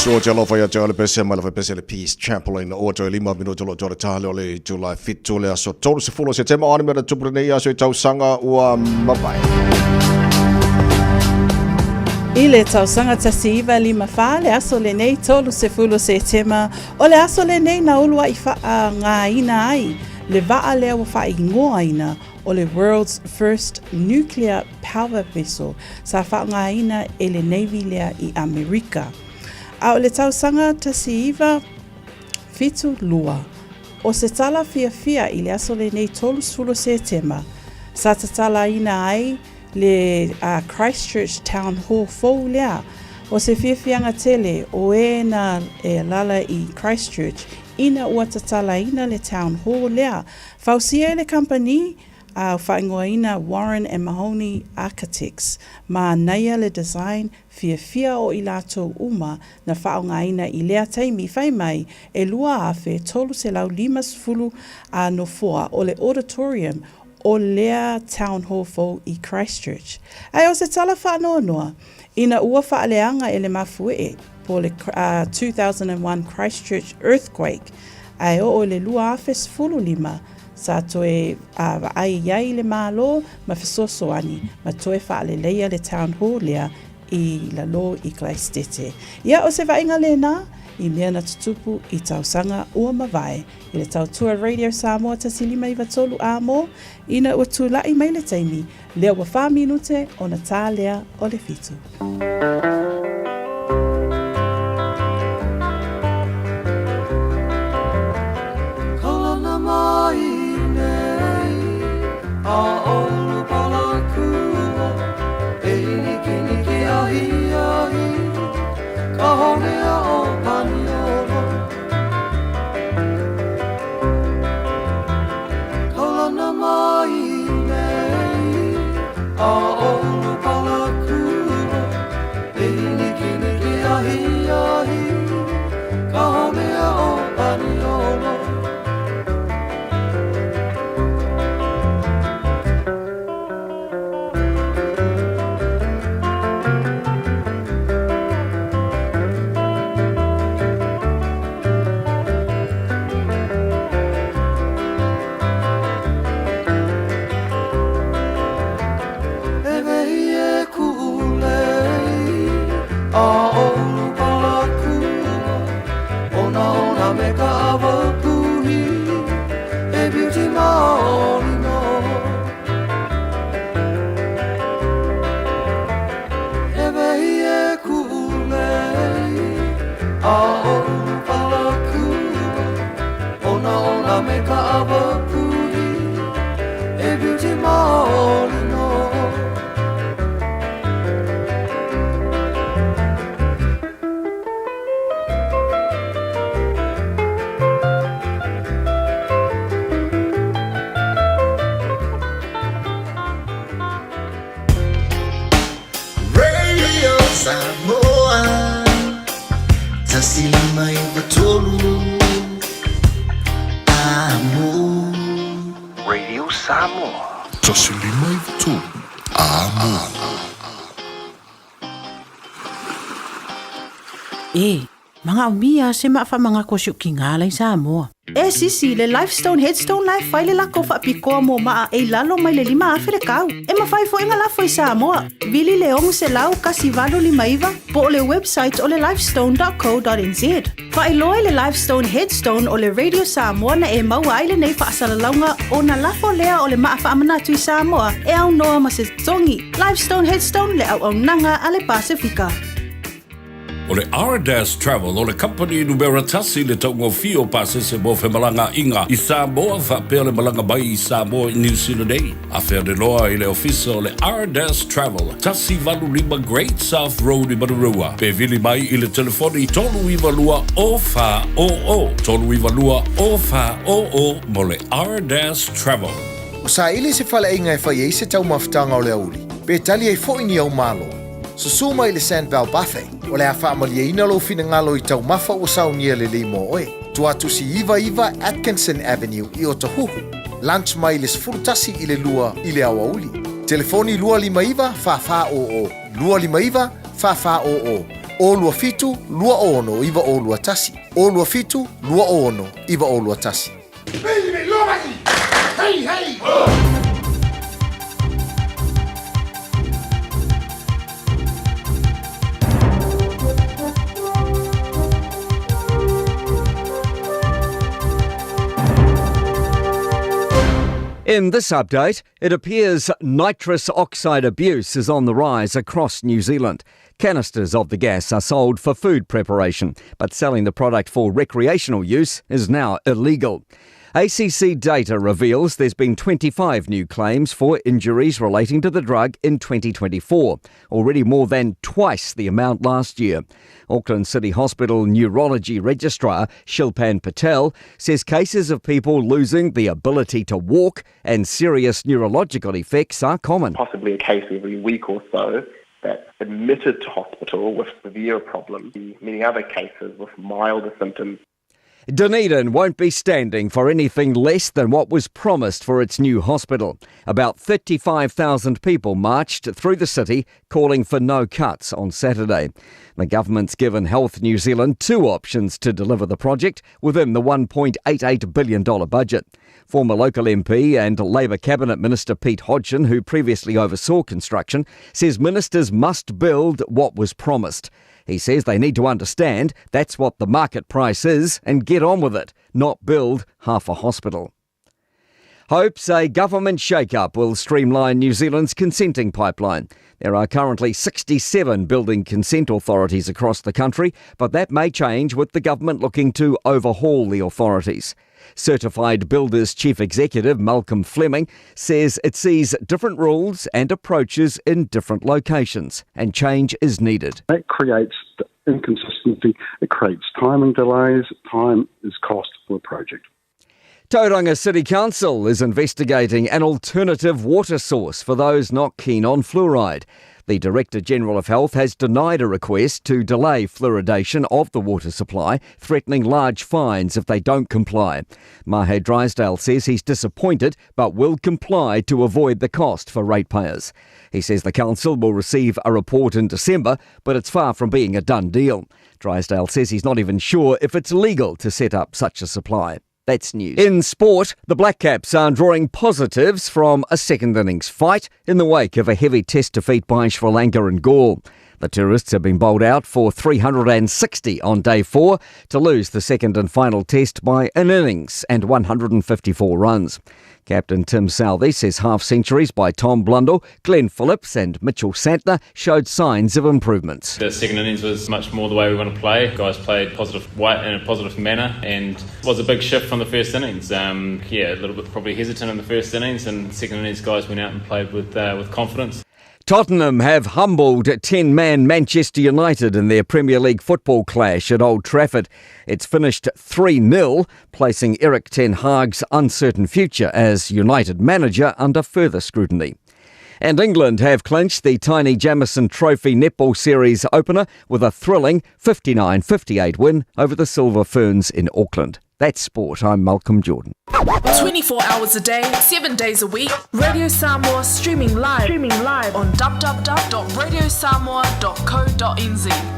So te alofa ia te ole pese mai le pese le Peace Chapel ina o toe lima minuta lo tole tale o le July 7 le aso 30 Setema o ane mea na tupu nei aso i tausaga ua mavae. I le tausaga 1954 le aso lenei 30 Setema, o le aso lenei na uluaʻi faaaogaina ai le vaa lea ua faaigoaina o le World's First Nuclear Power Vessel sa faaaogaina e le Navy lea i Amerika. A o le tausaga 1972, o se tala fiafia i le aso lenei 30 Setema, sa tatalaina ai le Christchurch Town Hall fou lea. O se fiafiaga tele o e na e alala i Christchurch ina ua tatalaina le Town Hall lea. Fausia e le kamupani a faaigoaina Warren and Mahoney Architects, manaia le design fiafia o i latou uma na faaaogaina i lea taimi fai mai e 2,350 a nofoa o le auditorium o lea Town Hall fou i Christchurch. Ae o se tala faanoanoa, ina ua faaleaga e le mafuie po le 2001 Christchurch Earthquake, ae oo i le 2015 sa toe vaai ai le Malo ma fesoasoani ma toe faaleleia le Town Hall lea i lalo i Karaisitete. Ia o se vaaiga lena i mea na tutupu i tausaga ua mavae i le tautua Radio Samoa 1593 amo ina ua tulaʻi mai le taimi lea ua wha minute ona tā lea o le fitu. Kaulana mai nei a olu palakua e nikiniki ahi ahi ka honea o Paniolo. Kaulana mai nei a olu palakua e nikiniki ahi ahi ka honea o Paniolo. E wehi e kuʻulei a olu palakua Onaona me ka ʻawa puhi e beauty maoli nō E wehi e kuʻulei a olu palakua Onaona me ka ʻawa puhi e beauty maoli nō. Radio Samoa 153 Amo. Radio Samoa. 153 Amo. E, manaomia se maʻafamaga ko siʻukiga la i Samoa. E sisi, le Lifestone Headstone la e fai le lako faapitoa mo maa e i lalo mai le 5,000 le kau. E mafai foi ona lafo i Samoa. Vili le 600 1859 po o le website o le lifestone.co.nz. Faailoa i le Lifestone Headstone o le Radio Samoa na e maua ai lenei faasalalauga ona lafo lea o le maa faamanatu i Samoa e aunoa ma se totogi. Lifestone Headstone le auaunaga a le Pasefika. O le Ardas Travel o le kamupani numera tasi i le taugofie o pasese mo femalagaaiga i Samoa faapea le malaga mai i Samoa i Niu Sila nei. Afe ane loa i le ofisa o le Ardas Travel, 185 Great South Road i Manurewa, pe vili mai i le telefoni 392 0400, 392 0400 mo le Ardas Travel. Ua saili se faleaiga e fai ai se taumafataga o le aoauli, pe tali ai foi ni au malo. Susu mai i le Sandval Buffet, o le a faamalieina lou finagalo i taumafa ua saunia lelei mo oe. Tuatusi 99 Atkinson Avenue i Otahuhu. Lunch mai le 11 i le 2 i le aoauli. Telefoni 259 4400, 259 4400. 0 27 26 921. 0 27 26 921. Hey, hey! Oh! In this update, it appears nitrous oxide abuse is on the rise across New Zealand. Canisters of the gas are sold for food preparation, but selling the product for recreational use is now illegal. ACC data reveals there's been 25 new claims for injuries relating to the drug in 2024, already more than twice the amount last year. Auckland City Hospital neurology registrar Shilpan Patel says cases of people losing the ability to walk and serious neurological effects are common. Possibly a case every week or so that's admitted to hospital with severe problems, many other cases with milder symptoms. Dunedin won't be standing for anything less than what was promised for its new hospital. About 35,000 people marched through the city calling for no cuts on Saturday. The government's given Health New Zealand two options to deliver the project within the $1.88 billion budget. Former local MP and Labour Cabinet Minister Pete Hodgson, who previously oversaw construction, says ministers must build what was promised. He says they need to understand that's what the market price is and get on with it, not build half a hospital. Hopes a government shake-up will streamline New Zealand's consenting pipeline. There are currently 67 building consent authorities across the country, but that may change with the government looking to overhaul the authorities. Certified Builders Chief Executive Malcolm Fleming says it sees different rules and approaches in different locations, and change is needed. That creates inconsistency, it creates timing delays, time is cost for a project. Tauranga City Council is investigating an alternative water source for those not keen on fluoride. The Director General of Health has denied a request to delay fluoridation of the water supply, threatening large fines if they don't comply. Mahe Drysdale says he's disappointed but will comply to avoid the cost for ratepayers. He says the council will receive a report in December, but it's far from being a done deal. Drysdale says he's not even sure if it's legal to set up such a supply. That's news. In sport, the Black Caps are drawing positives from a second innings fight in the wake of a heavy test defeat by Sri Lanka and Galle. The tourists have been bowled out for 360 on day four to lose the second and final test by an innings and 154 runs. Captain Tim Southee says half centuries by Tom Blundell, Glenn Phillips and Mitchell Santner showed signs of improvements. The second innings was much more the way we want to play. Guys played positive white in a positive manner and was a big shift from the first innings. Um, yeah, a little bit probably hesitant in the first innings and second innings guys went out and played with, uh, with confidence. Tottenham have humbled 10 man Manchester United in their Premier League football clash at Old Trafford. It's finished 3 0, placing Erik Ten Hag's uncertain future as United manager under further scrutiny. And England have clinched the Taini Jamison Trophy Netball Series opener with a thrilling 59 58 win over the Silver Ferns in Auckland. That's sport. I'm Malcolm Jordan. 24 hours a day, 7 days a week. Radio Samoa streaming live, streaming live on www.radiosamoa.co.nz.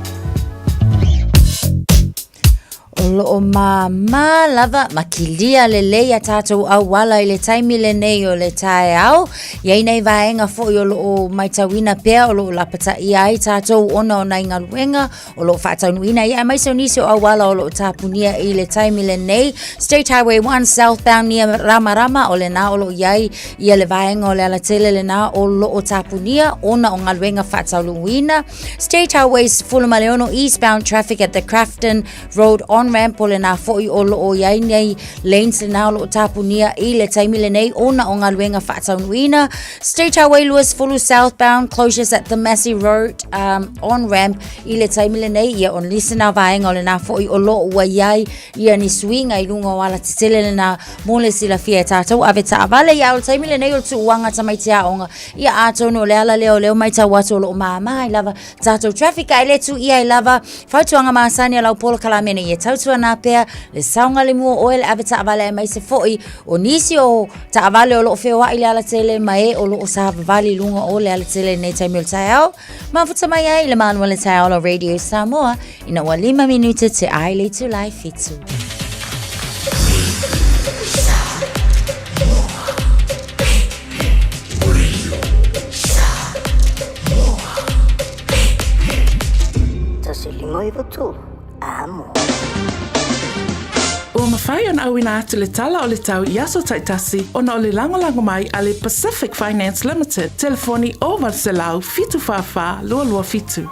O loo māmā lava ma kilia lelei a tātou auala i le taimi lenei o le taeao. Iai nei vaega fo'i o loo maitauina pea o loo lapataia ai tātou ona o nai galuega o loo faataunuuina ia aemaise o nisi o auala o loo tapunia i le taimi lenei. State Highway 1 southbound near Ramarama o lenā o loo iai ia le vaega o le alatele lenā o loo tapunia ona o galuega faataunuuina. State Highway 16 eastbound traffic at the Crafton Road on ramp o lenā fo'i o loo iai nei lanes lenā o loo tapunia i le taimi lenei ona o galuega faataunuuina. State Highway 20 southbound closures at the Massey Road um, on ramp i le taimi lenei ia o nisi nā vaega o lenā fo'i o loo ua iai ia ni suiga i luga o alatetele lenā mo le silafia e tātou ave taavale ia o le taimi lenei o le tuuaga tamaiti aoga Ia atonu o le ala lea o leo maitau atu o loo māmā ai lava tātou traffic ae le tuuia ai lava fautuaga masani a lau polokalame ina ia tau Tautuana pea le saogalemu o oe le ave taavale aemaise foi o nisi o taavale o lo o feoai i le alatele ma e o lo o savavali i luga o le alatele i lenei taimi o le taeao. Mafuta mai ai le malu o le taeao o Radio Samoa ina ua 5 minute te ai le itula e 7. 153, amo. Ua mafai ona auina atu le tala o le tau i aso taitasi ona o le lagolago mai a le Pacific Finance Limited, telefoni 0800 744 227.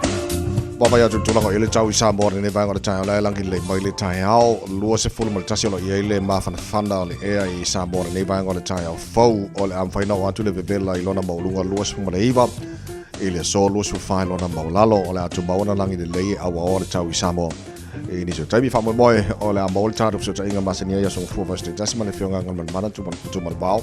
Vaavaai atu i le tulaga o i ai le tau i Samoa i lenei vaega o le taeao, la e lagi lelei mai le taeao 21 o lo o i ai le mafanafana o le ea i Samoa i lenei vaega o le taeao fou. O le a mafai ona oo atu le vevela i lona maualuga 29 i le aso 24 i lona maualalo. O le a tumau ona lagi lelei e auaoa le tau i Samoa i nisi o taimi. Faamoemoe o le a maua le tatou fesootaiga masani ai aso gafua Thursday tasi ma le Afioga Galumalemana Tumalevao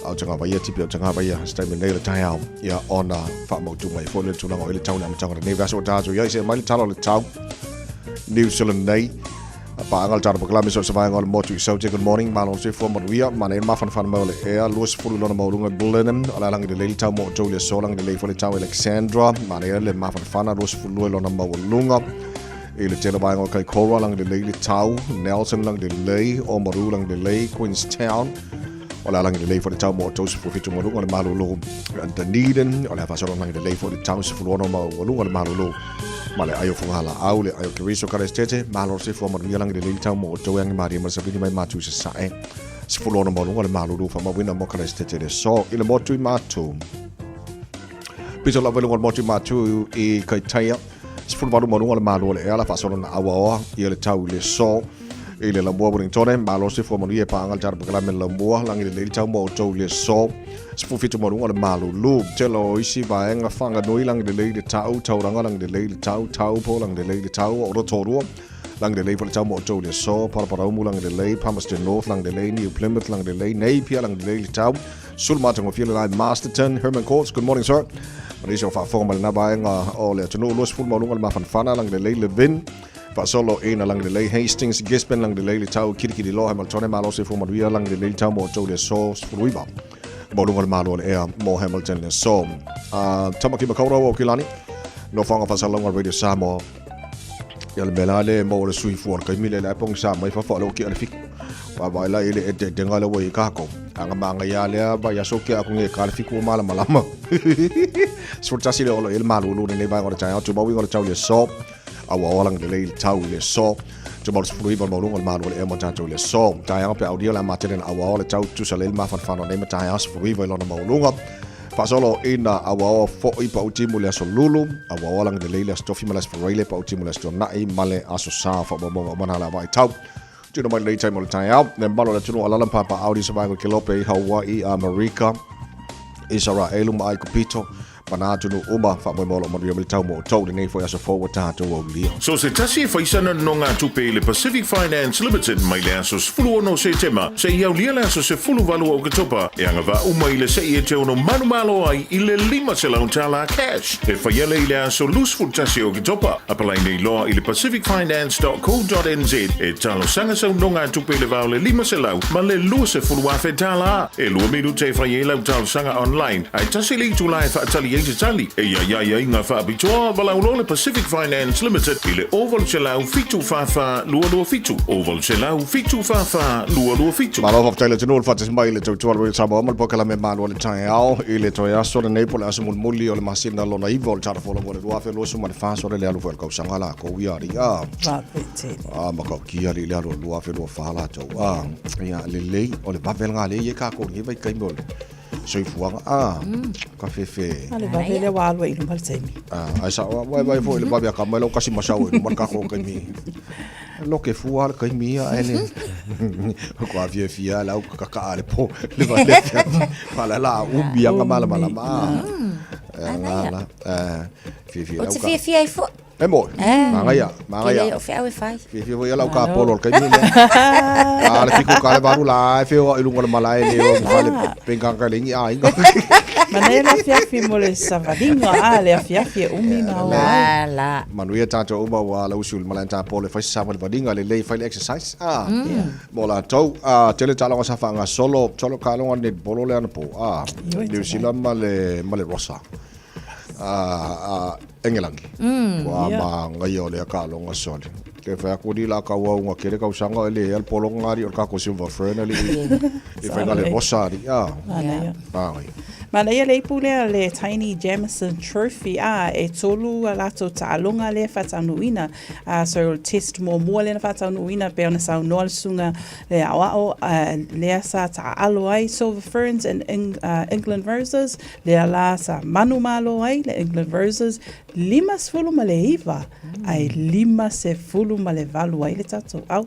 au tagavaia tipi au tagavaia se taimi nei o le taeao ia ona faamautu mai foi le tulaga o i le tau le amataga o lenei vaiaso ua tatou i ai. Se mai le tala o le tau New Zealand nei paaga le tatou polokalame so o se vaega o le motu i Saute. Good morning, malo le soifua manuia. Manaia le mafanafana mai o le ea 20 i lona maualuga i Blenheim. O le a lagi lelei le tau mo outou i le aso, lagi lelei foi le tau i Alexandra. Manaia le mafanafana 22 i lona maualuga. I le tele vaega o Kaikoura, lagi lelei le tau. Nelson lagi lelei, Oamaru lagi lelei, Queenstown o le a lagi lelei foi le tau mo outou 17 maualuga le malulu. Dunedin o le a faasolo lagi lelei foi le tau 16 maualuga le malulu. Ma le ai o Fogalaau, le ai o Keriso Karestete, malo le soifua manuia lagi lelei le tau mo outou e agi malie ma le savili mai matu i sasae. 16 maualuga le malulu faamauina mo Karestete le aso i le motu i Matu. Pito lava i luga o le motu i Matu i Kaitaia, 18 maualuga le malu o le ea la faasolo na auaoa ia le tau i le aso. I le Lamua Wellingtone, malo le soifua manuia e paaga le tatou polokalame i le Lamua, lagi lelei le tau mo outou i le aso. 17 maualuga le malulu. Tele o isi vaega Whanganui, lagi lelei le tau, Tauranga lagi lelei le tau, Taupo lagi lelei le tau, o Rotorua lagi lelei foi le tau mo outou i le aso, Paraparaumu lagi lelei, Palmerston North lagi lelei, New Plymouth lagi lelei, Napier lagi lelei le tau, Sulumatagofie le lae Masterton, Herman Courts, good morning sir. Ma nisi o faafofoga mai lena vaega o le atunuu, 20 maualuga le mafanafana, lagi lelei Levin, Faasolo ina lagi lelei Hastings, Gisborne lagi lelei le tau, Kirikiriloa Hamiltone malo soifua manuia lagi lelei le tau mo outou i le aso 19 maualuga le malo o le ea mo Hamilton le aso. Tamaki Makaurau o Kilani, nofoaga faasalalauga Radio Samoa. Ia le mea la le maua le sui fua o le taimi lea le ai pogisa mai fafo a le oki a le fiku. Vaavaai la i le eteetega lea ua i ai kākou. Anga māngaia lea vaiaso ke aku nge ka le fiku o malamalama. 11 le olo i le malulu lenei vaega o le taeao, tumau iga o le tau i le aso. Auaoa lagi lelei le tau i le aso. Tumau le 19 o le maualuga o le malu o le ea mo tatou i le aso. Taeao pe aulia le a matele na auaoa le tau tusa lelei le mafanafana o nei mataeao 19 i lona maualuga. Faasolo ina auaoa foi pau timu le aso Lulu, auaoa lagi lelei le aso Tofi ma le aso Faraile, pau timu le aso Tuanai ma le aso Sa faamaumauga uma na le avai tau. Tino mai lenei taimi o le taeao, le mamalu o le atunuu alala ma papaau i sa vaega o Kelope i Hawaii, Amerika, Isaraelu ma Aikupito, ma nā atunuu uma, faamoemoe o lo o manuia mai le tau mo outou i lenei foi aso fou ua tatou aulia. So se tasi e fai sana nonogatupe i le Pacific Finance Limited mai le aso 16 Setema seia aulia le aso 18 o Oketopa e agavaa uma i le se'i e te ono manumalo ai i le $500 cash e faia lea i le aso 21 o Oketopa. Apalai nei loa i le pacificfinance.co.nz e talosaga sau nonogatupe i le va o le 500 ma le $20,000. E lua minute e fai ai lau talosaga online, ae tasi le itula e faatali ai se tali. E iai ai ngā faapitoa, valaau loa le Pacific Finance Limited i le 0800 744 227, 0800 744 227. Malo faafetai le atunuu le faatasi mai i le tautua le Samoa ma le polokalame Malu o le Taeao i le toe aso lenei po o le aso mulimuli o le masina lona iva o le Tala Folau o le 2024 sole le alu foi o le kausaga lakou ia alii a a matautia alii le alu o le 2024 latou a ia lelei o le vave lena lea i ai kākou i lenei vaitaimi o le soifuaga a ka fefe A le vave lea ua alu ai i luma le taimi. a ai sa vai vai foi le vave a ka mai lau kasi masau i luma le kākou kaimi Loke fua le kaimi ia ae le ko a fiafia le au kaka'a le po le va le fiafia la la umi anga malamalama a la fiafia O te fiafia ai foi. E mo Mangaia, mangaia. Ke le o feau e fai. Fiafia foi lau ka polo le kaimi lea. Ka le fiku ka le valu la e feo i lunga o le malae le o fale penganga le ingi aiga. Manaia le afiafi mo le savaliga a le afiafi e umi ma o ai. La. Manuia tatou uma ua ala usu i le malae tapo le fai se savalivaliga lelei fai le exercise a mo latou a tele taaloga sa faagasolo solo taaloga le netball le anapo a New Zealand ma le ma le Rosa a Engelangi ua magaia o lea taaloga sole ke fai atu ni la kau au nga kele kausaga e le al polo ngari o le kako Silver Fern ali i fai le Rosa ali a Manaia. Manaia le ipu lea le Tiny Jamison Trophy a e tolu a latou taaloga lea faataunuuina. A so o le test muamua lea na faataunuuina pei ona saunoa le susuga le aoao lea sa taaalo ai Silver Ferns and England Roses, lea la sa manumalo ai le England Roses 59 ae 58 ai le tatou au.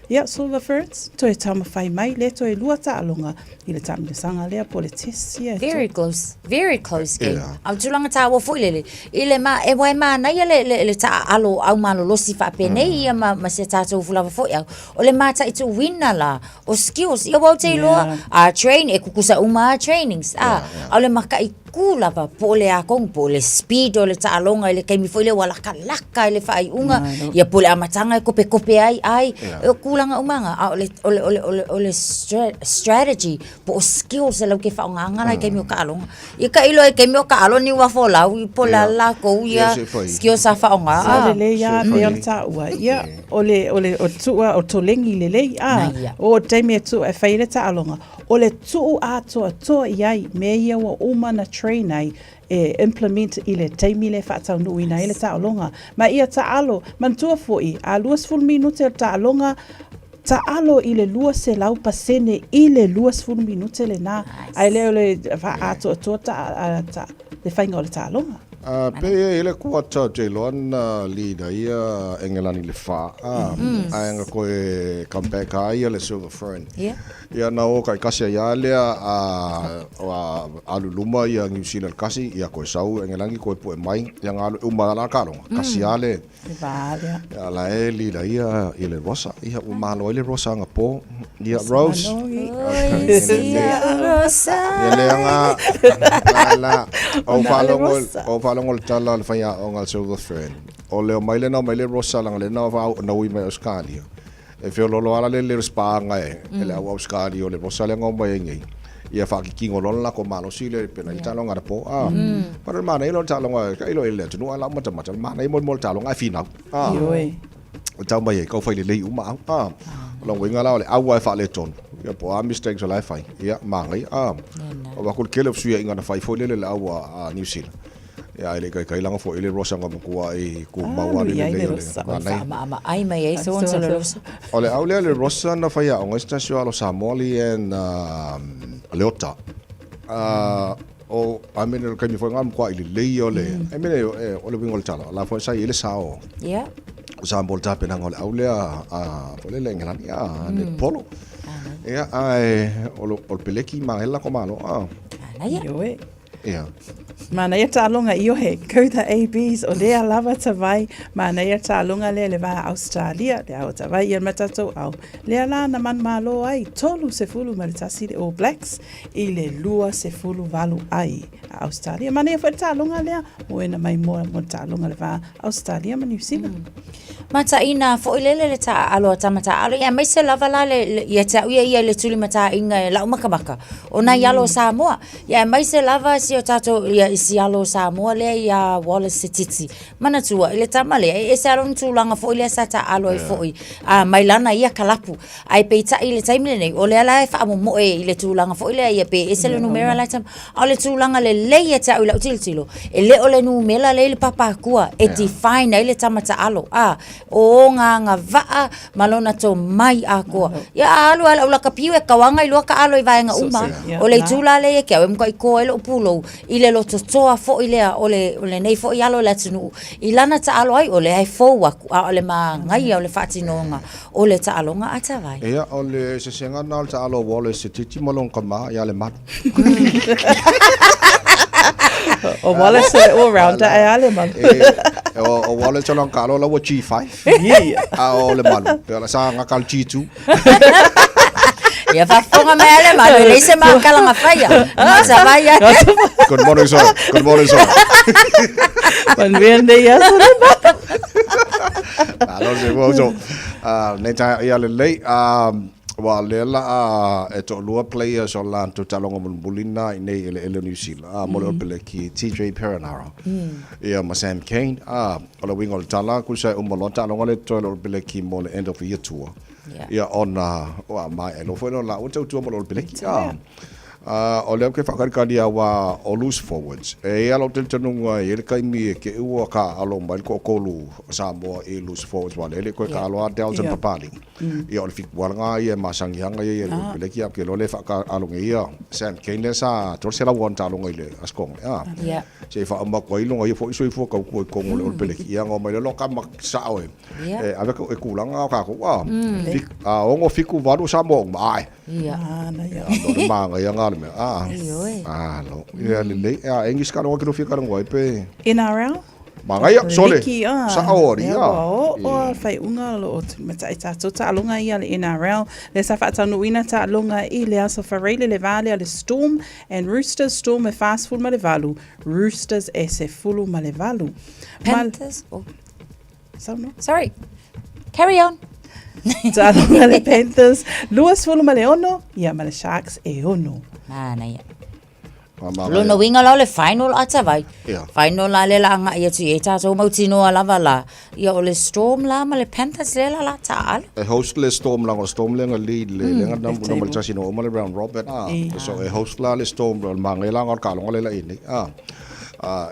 Ia, Silver Ferns, toe taumafai mai le toe lua taaloga i le taamilosaga lea po o le test ia e Very close, very close game. Yeah. A o tulaga tāua foi lele, i le ma, e wai mānaia le, le, le taaalo au malolosi faapenei ia ma, ma se tātou fulava foi au. O le mataituina la, o skills, ia wau te iloa, a train, e kukusa uma a trainings, a, a o le mataitū lava, po o le akongu, po o le speed o le taaloga i le taimi foi lea ua lakalaka i le faaiuga, ia po o le amataga e kopekope ai, ai, o tulaga uma na, a o le, o le, o le, o le, o le strategy po o skills e latou te faaaogaina la i taimi o taaloga. Ia tailo i taimi o taalo ni ua folau i po o le a le latou ia skills sa faaaoga. Sa lelei lava pei ona taua, ia, o le, o le, o le tuu, o tolegi lelei, a, o le taimi e tuu e fai ai le taaloga, O le tuu atoatoa i ai mea ia ua uma ona train ai e implement i le taimi lea e faataunuuina ai le taaloga. Ma ia taalo, manatua foi, a 20 minute o le taaloga, taalo i le 200 pasene i le 20 minute lena, ae le o le faaatoatoa ta, le faiga o le taaloga. A pei e i le kuata o te iloa na leader ia Engelani le fa a ae nga koe come back a ia le Silver Fern. Ia na o kai kasi ai a lea a a alu luma ia New Zealand kasi ia koe sau Engelani koe pue mai ia nga alu uma la kalonga kasi a le Le va lea. Ia la e leader ia i le Rosa ia ua malo ai le Rosa nga po ia Rose. Oi, sia Rosa. Ia lea nga la la o faalogo o faalogo le tala o le faiaoga a le Silver Fern. O le omai lena omai le Rosa leaga lena o na ui mai Australia. E feoloolo ala le le spaaga e e le au Australia o le Rosa lea na omai ai nei. Ia faakikino loa le latou malosi le pena i le taaloga anapo. Ah. But o le manaia loa o le taaloga tailo i le atunuu ae lau matamata o le manaia molimoli le taaloga ae finau. Ah. Ioe. O tau mai ai kau fai lelei uma au. Ah. O lona uiga la o le au lava e faaletonu. Ia po o a mistakes o la e fai. Ia, manaia. Ah. O aku le tele o fesuiaiga na fai foi lele i le au a New Zealand. Ia, ae le i kaikai laga foi le Rosa na matua i tumau lava le lelei o le manaia. Faamaamaai mai ai so le Rosa. O le au lea le Rosa na faiaoga ai se tasi o alo Samoa le and Leota. O, I mean, o le taimi foi lena matua i lelei o le, I mean, o le uiga o le tala, o la foi sa i ai le sao. Yeah. O Samoa i le tapenaga o le au lea a, foi lele Engelani, a, le polo. Ia, ae, o le peleki ma le lako malo, a. Manaia. Ioe. Ia. Manaia taaloga ioe, go the ABs, o lea lava tavai, manaia taaloga lea le va Australia, le ao tavai ia ma tatou ao. Lea la na manumalo ai, 31 le All Blacks, i le 28 ai a Australia. Manaia foi le taaloga lea, moena mai mo mo le taaloga le va Australia ma New Zealand. Mataina foi lele le taaalo a tama taaalo, ia aemaise lava la le, le, ia te au ia ia i le tulimataiga e lau makamaka, o nai alo o Samoa. Ia aemaise lava si o tatou, ia i si alo o Samoa lea ia Wallace Sititi. Manatua, i le tama lea, e ese lava lona tulaga foi lea sa taaalo ai foi, a, mai lana ia kalapu. Ae peitai i le taimi lenei, o lea la e faamomoe i le tulaga foi lea ia pe ese le numera la e tama. A o le tulaga lelei ia te au i lau tilotilo, e le o le numera lea i le papa akua e define ai le tama taalo. A, o ona agavaa ma lona tomai atoa. Ia a alu lava i le aulakapiu e tauaga i loa taalo i vaega uma. O le itu la lea ia te au e matuai to ai lou pulou i le lototoa foi lea o le o lenei foi alo o le atunuu i lana taalo ai o lea e fou atu a o le manaia o le faatinoga o le taaloga a Tavai. Ia, o le eseesega lena o le taalo a Wallace Sititi ma lona tama ia Lemalu. O Wallace o le all-rounder ae a Lemalu. E, o Wallace o lona taalo la ua G5. Yeah. A o Lemalu, pe o la sa gata le G2. Ia faafofoga mai a le Malo, e leai se ma kalaga faia. Gaosavai ai. Good morning, sir. Good morning, sir. Manuia lenei aso le Malo. Malo se ua uso. Ah, nei taeao ia lelei. Ah, ua lea la a e toalua players o latou taaloga mulimuli na i nei eleele o New Zealand. Ah, mo le All Blacks TJ Perenara. Ia ma Sam Cane. Ah, o le uiga o le tala, kusa e uma loa taaloga le totoe o le All Blacks mo le end of the year tour. Ia ona ua maea loa foi lea o laua tautua mo le All Blacks. Ah, ah, o lea ou te faakalikali aua o loose forwards. E i ai lou talitonuga e i ai le taimi e te i ua taaalo mai le toatolu o Samoa i loose forwards aua o lea e le i toe taalo lava Dalton Papali'i. Ia o le fituala lena ia e masani lava ia i le All Blacks, ae ou te iloa lea e faataalo nei ia Sam Cane lea sa 300 ana taaloga i le Aso Toonai, a. Se i faauma atu ai lona ia foi soifua tautua i totonu o le All Blacks, ia ona omai lea o tama sao e ave e tulaga o tatou, a. 6, 7, 8 Samoa uma, ae. Ia. Ia, o le manaia lena o le mea, a. Ioe. Malo. Ia lelei. A e nisi taaloga e te lofia talanoa ai pe? NRL? Manaia, sole. Liki, ah. Sao alii, Lea a. ua oo a le faaiuga o lo o tulimatai tatou taaloga ia a le NRL. Lea sa faataunuuina taaloga i le aso Faraile le va lea o le Storm and Roosters, Storm e 48, Roosters e 18. Panthers? Oh. Saunoa. Sorry. Carry on. Taaloga le Panthers, 26, ia ma le Sharks e 6. Manaia. Lona uiga la o le final a Tavai. Yeah. Final la le la agai atu i ai tatou mautinoa lava la. Ia o le Storm la ma le Panthers lea la la taaalo. E host le Storm la o le Storm lea na lead le lea na number le tasi na oo ma le round robin a. So e host la le Storm o le manaia la o le taaloga lea la i nei a.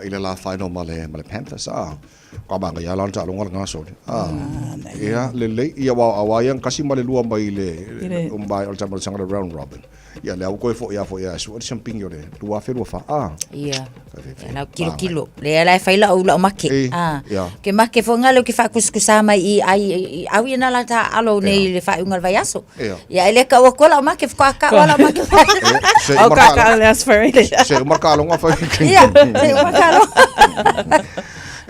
I le la final ma le Panthers a. Ka manaia la o le taaloga lena sole a. Ia lelei ia aua aua ia na tasi ma le lua mai le mai o le tamalesanga le round robin. Ia lea ua toe foi lava foi ia sue le siampini o le 2024 a. Ia. Ia lau kilokilo. Lea la e fai lau lau make. A. Ia. Ke make foi ngā leo ke whaakusakusa mai i ai i au ia nā la tā alo nei le whaunga le vaiaso. Ia. Ia e le ka ua koa lau make whakua ka ua lau make. Se Au ka ka le asferele. Se uma ka longa fai. Ia, se uma ka longa.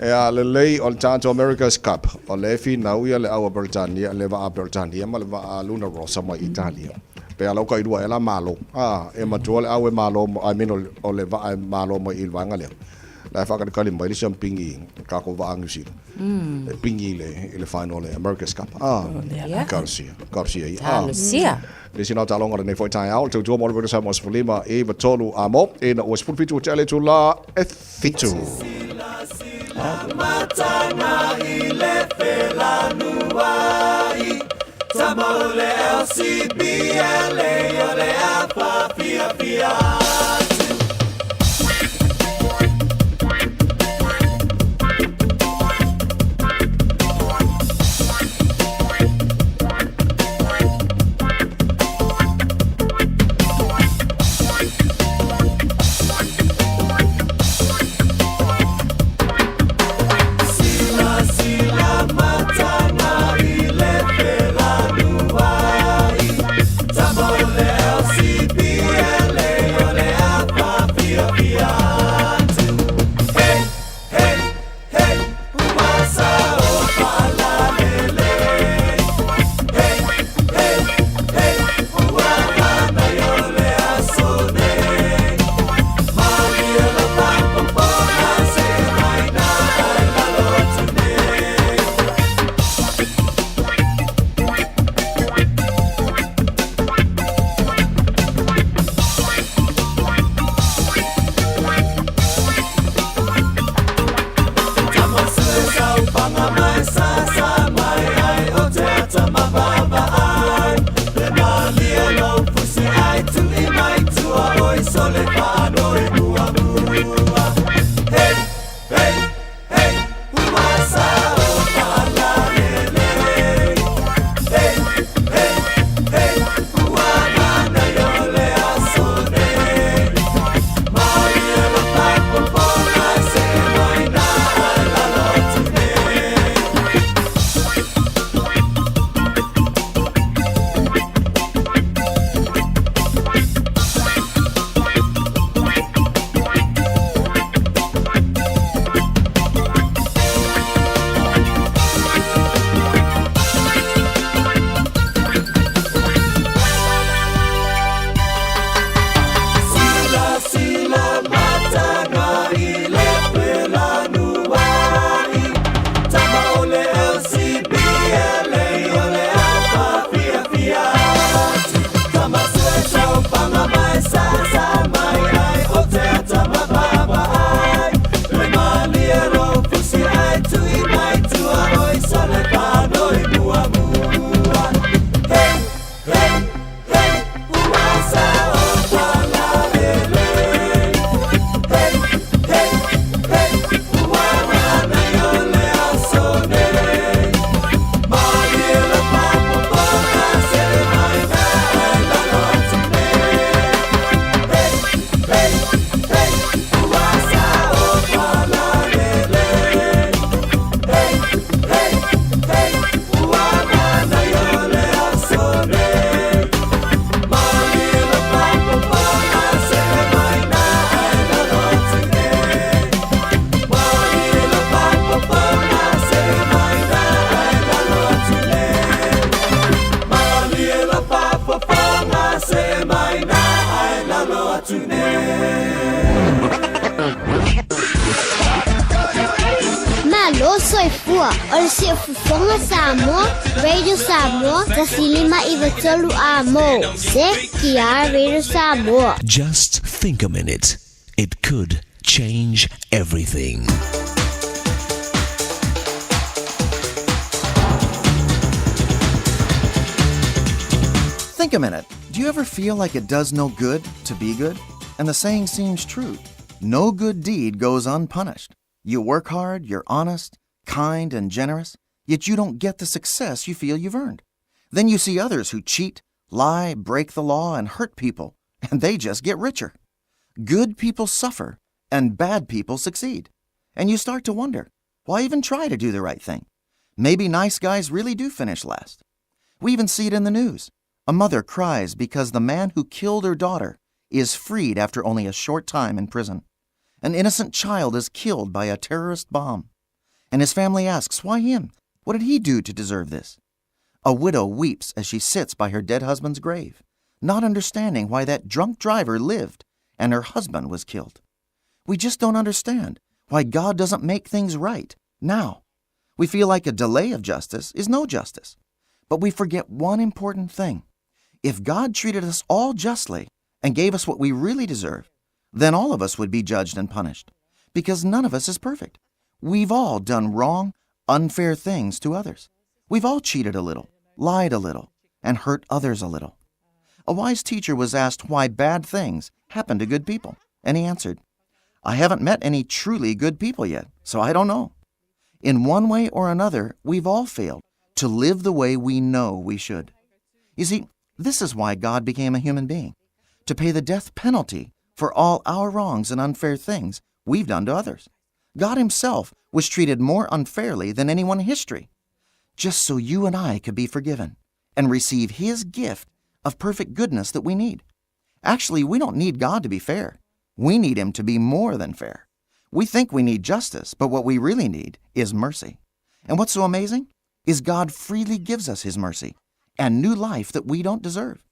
Ia lelei o le tatou America's Cup, o lea e finau ia le au a Peretania, le vaa a Peretania ma le vaa a Luna Rossa mai Italia. Pe a lau tailua ea la malo, a, e matua le au e malo, I mean o le vaa e malo mai i le vaega lea. La e faakalikali mai le siampini i tatou vaa a New Zealand. E pigi i le, i le final o le America's Cup. A, talosia, talosia ia. Talosia. Le isi na taaloga o lenei foi taeao, le tautua mo le Radio Samoa 15 i 3 a mo, ina ua 17 ua tea le itula e 7. Amataga i le felanuai Tama o le LCBLA o le afa fiafia atu. soifua. O le siufofoga Samoa, Radio Samoa, 1593 A mo. CKR Radio Samoa. Just think a minute. It could change everything. Think a minute. Do you ever feel like it does no good to be good? And the saying seems true no good deed goes unpunished. You work hard, you're honest, kind, and generous, yet you don't get the success you feel you've earned. Then you see others who cheat, lie, break the law, and hurt people, and they just get richer. Good people suffer, and bad people succeed. And you start to wonder why even try to do the right thing? Maybe nice guys really do finish last. We even see it in the news. A mother cries because the man who killed her daughter is freed after only a short time in prison. An innocent child is killed by a terrorist bomb. And his family asks, Why him? What did he do to deserve this? A widow weeps as she sits by her dead husband's grave, not understanding why that drunk driver lived and her husband was killed. We just don't understand why God doesn't make things right now. We feel like a delay of justice is no justice. But we forget one important thing. If God treated us all justly and gave us what we really deserve, then all of us would be judged and punished, because none of us is perfect. We've all done wrong, unfair things to others. We've all cheated a little, lied a little, and hurt others a little. A wise teacher was asked why bad things happen to good people, and he answered, I haven't met any truly good people yet, so I don't know. In one way or another, we've all failed to live the way we know we should. You see, this is why God became a human being to pay the death penalty for all our wrongs and unfair things we've done to others. God Himself was treated more unfairly than anyone in history, just so you and I could be forgiven and receive His gift of perfect goodness that we need. Actually, we don't need God to be fair. We need Him to be more than fair. We think we need justice, but what we really need is mercy. And what's so amazing is God freely gives us His mercy and new life that we don't deserve.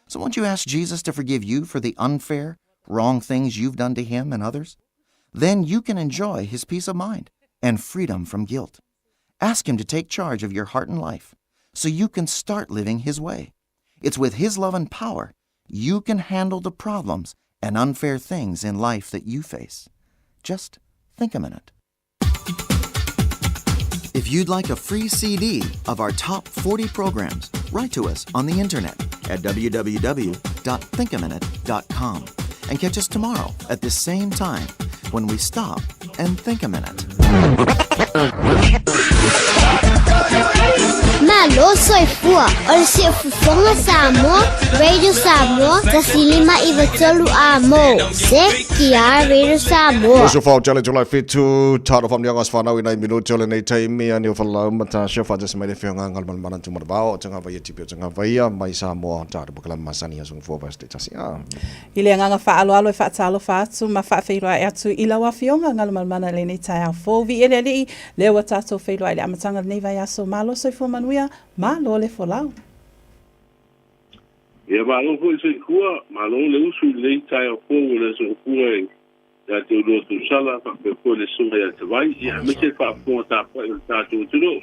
So won't you ask Jesus to forgive you for the unfair, wrong things you've done to Him and others? Then you can enjoy His peace of mind and freedom from guilt. Ask Him to take charge of your heart and life so you can start living His way. It's with His love and power you can handle the problems and unfair things in life that you face. Just think a minute. If you'd like a free CD of our top 40 programs, write to us on the internet at www.thinkaminute.com and catch us tomorrow at this same time when we stop and think a minute. Malo soifua. O le siufofoga Samoa, Radio Samoa, 1593 A mo. CKR Radio Samoa. Uso fao tale tula fitu taro fam nianga sfana ina minuti o lenei taimi ani o falau mata sio fa jasi mai le fionga ngal mal mana tu marvao tanga vai tipi o tanga vai mai Samoa taro bukala masani asung fo va ste tasi a I le agaga faaaloalo e faatalofa atu ma faafeiloai atu i lau afioga galumalemana i lenei taeao fou. Viia le Alii, lea ua tatou feiloai i le amataga o lenei vaiaso. Malo soifua manuia, malo le folau. Ia malo foi soifua, malo le usu i lenei taeao fou o le aso Ofua e ia te Uluo Tausala faapea foi le Susuga ia Tavai, ia aemaise le faafofoga tapuai o le tatou atunuu.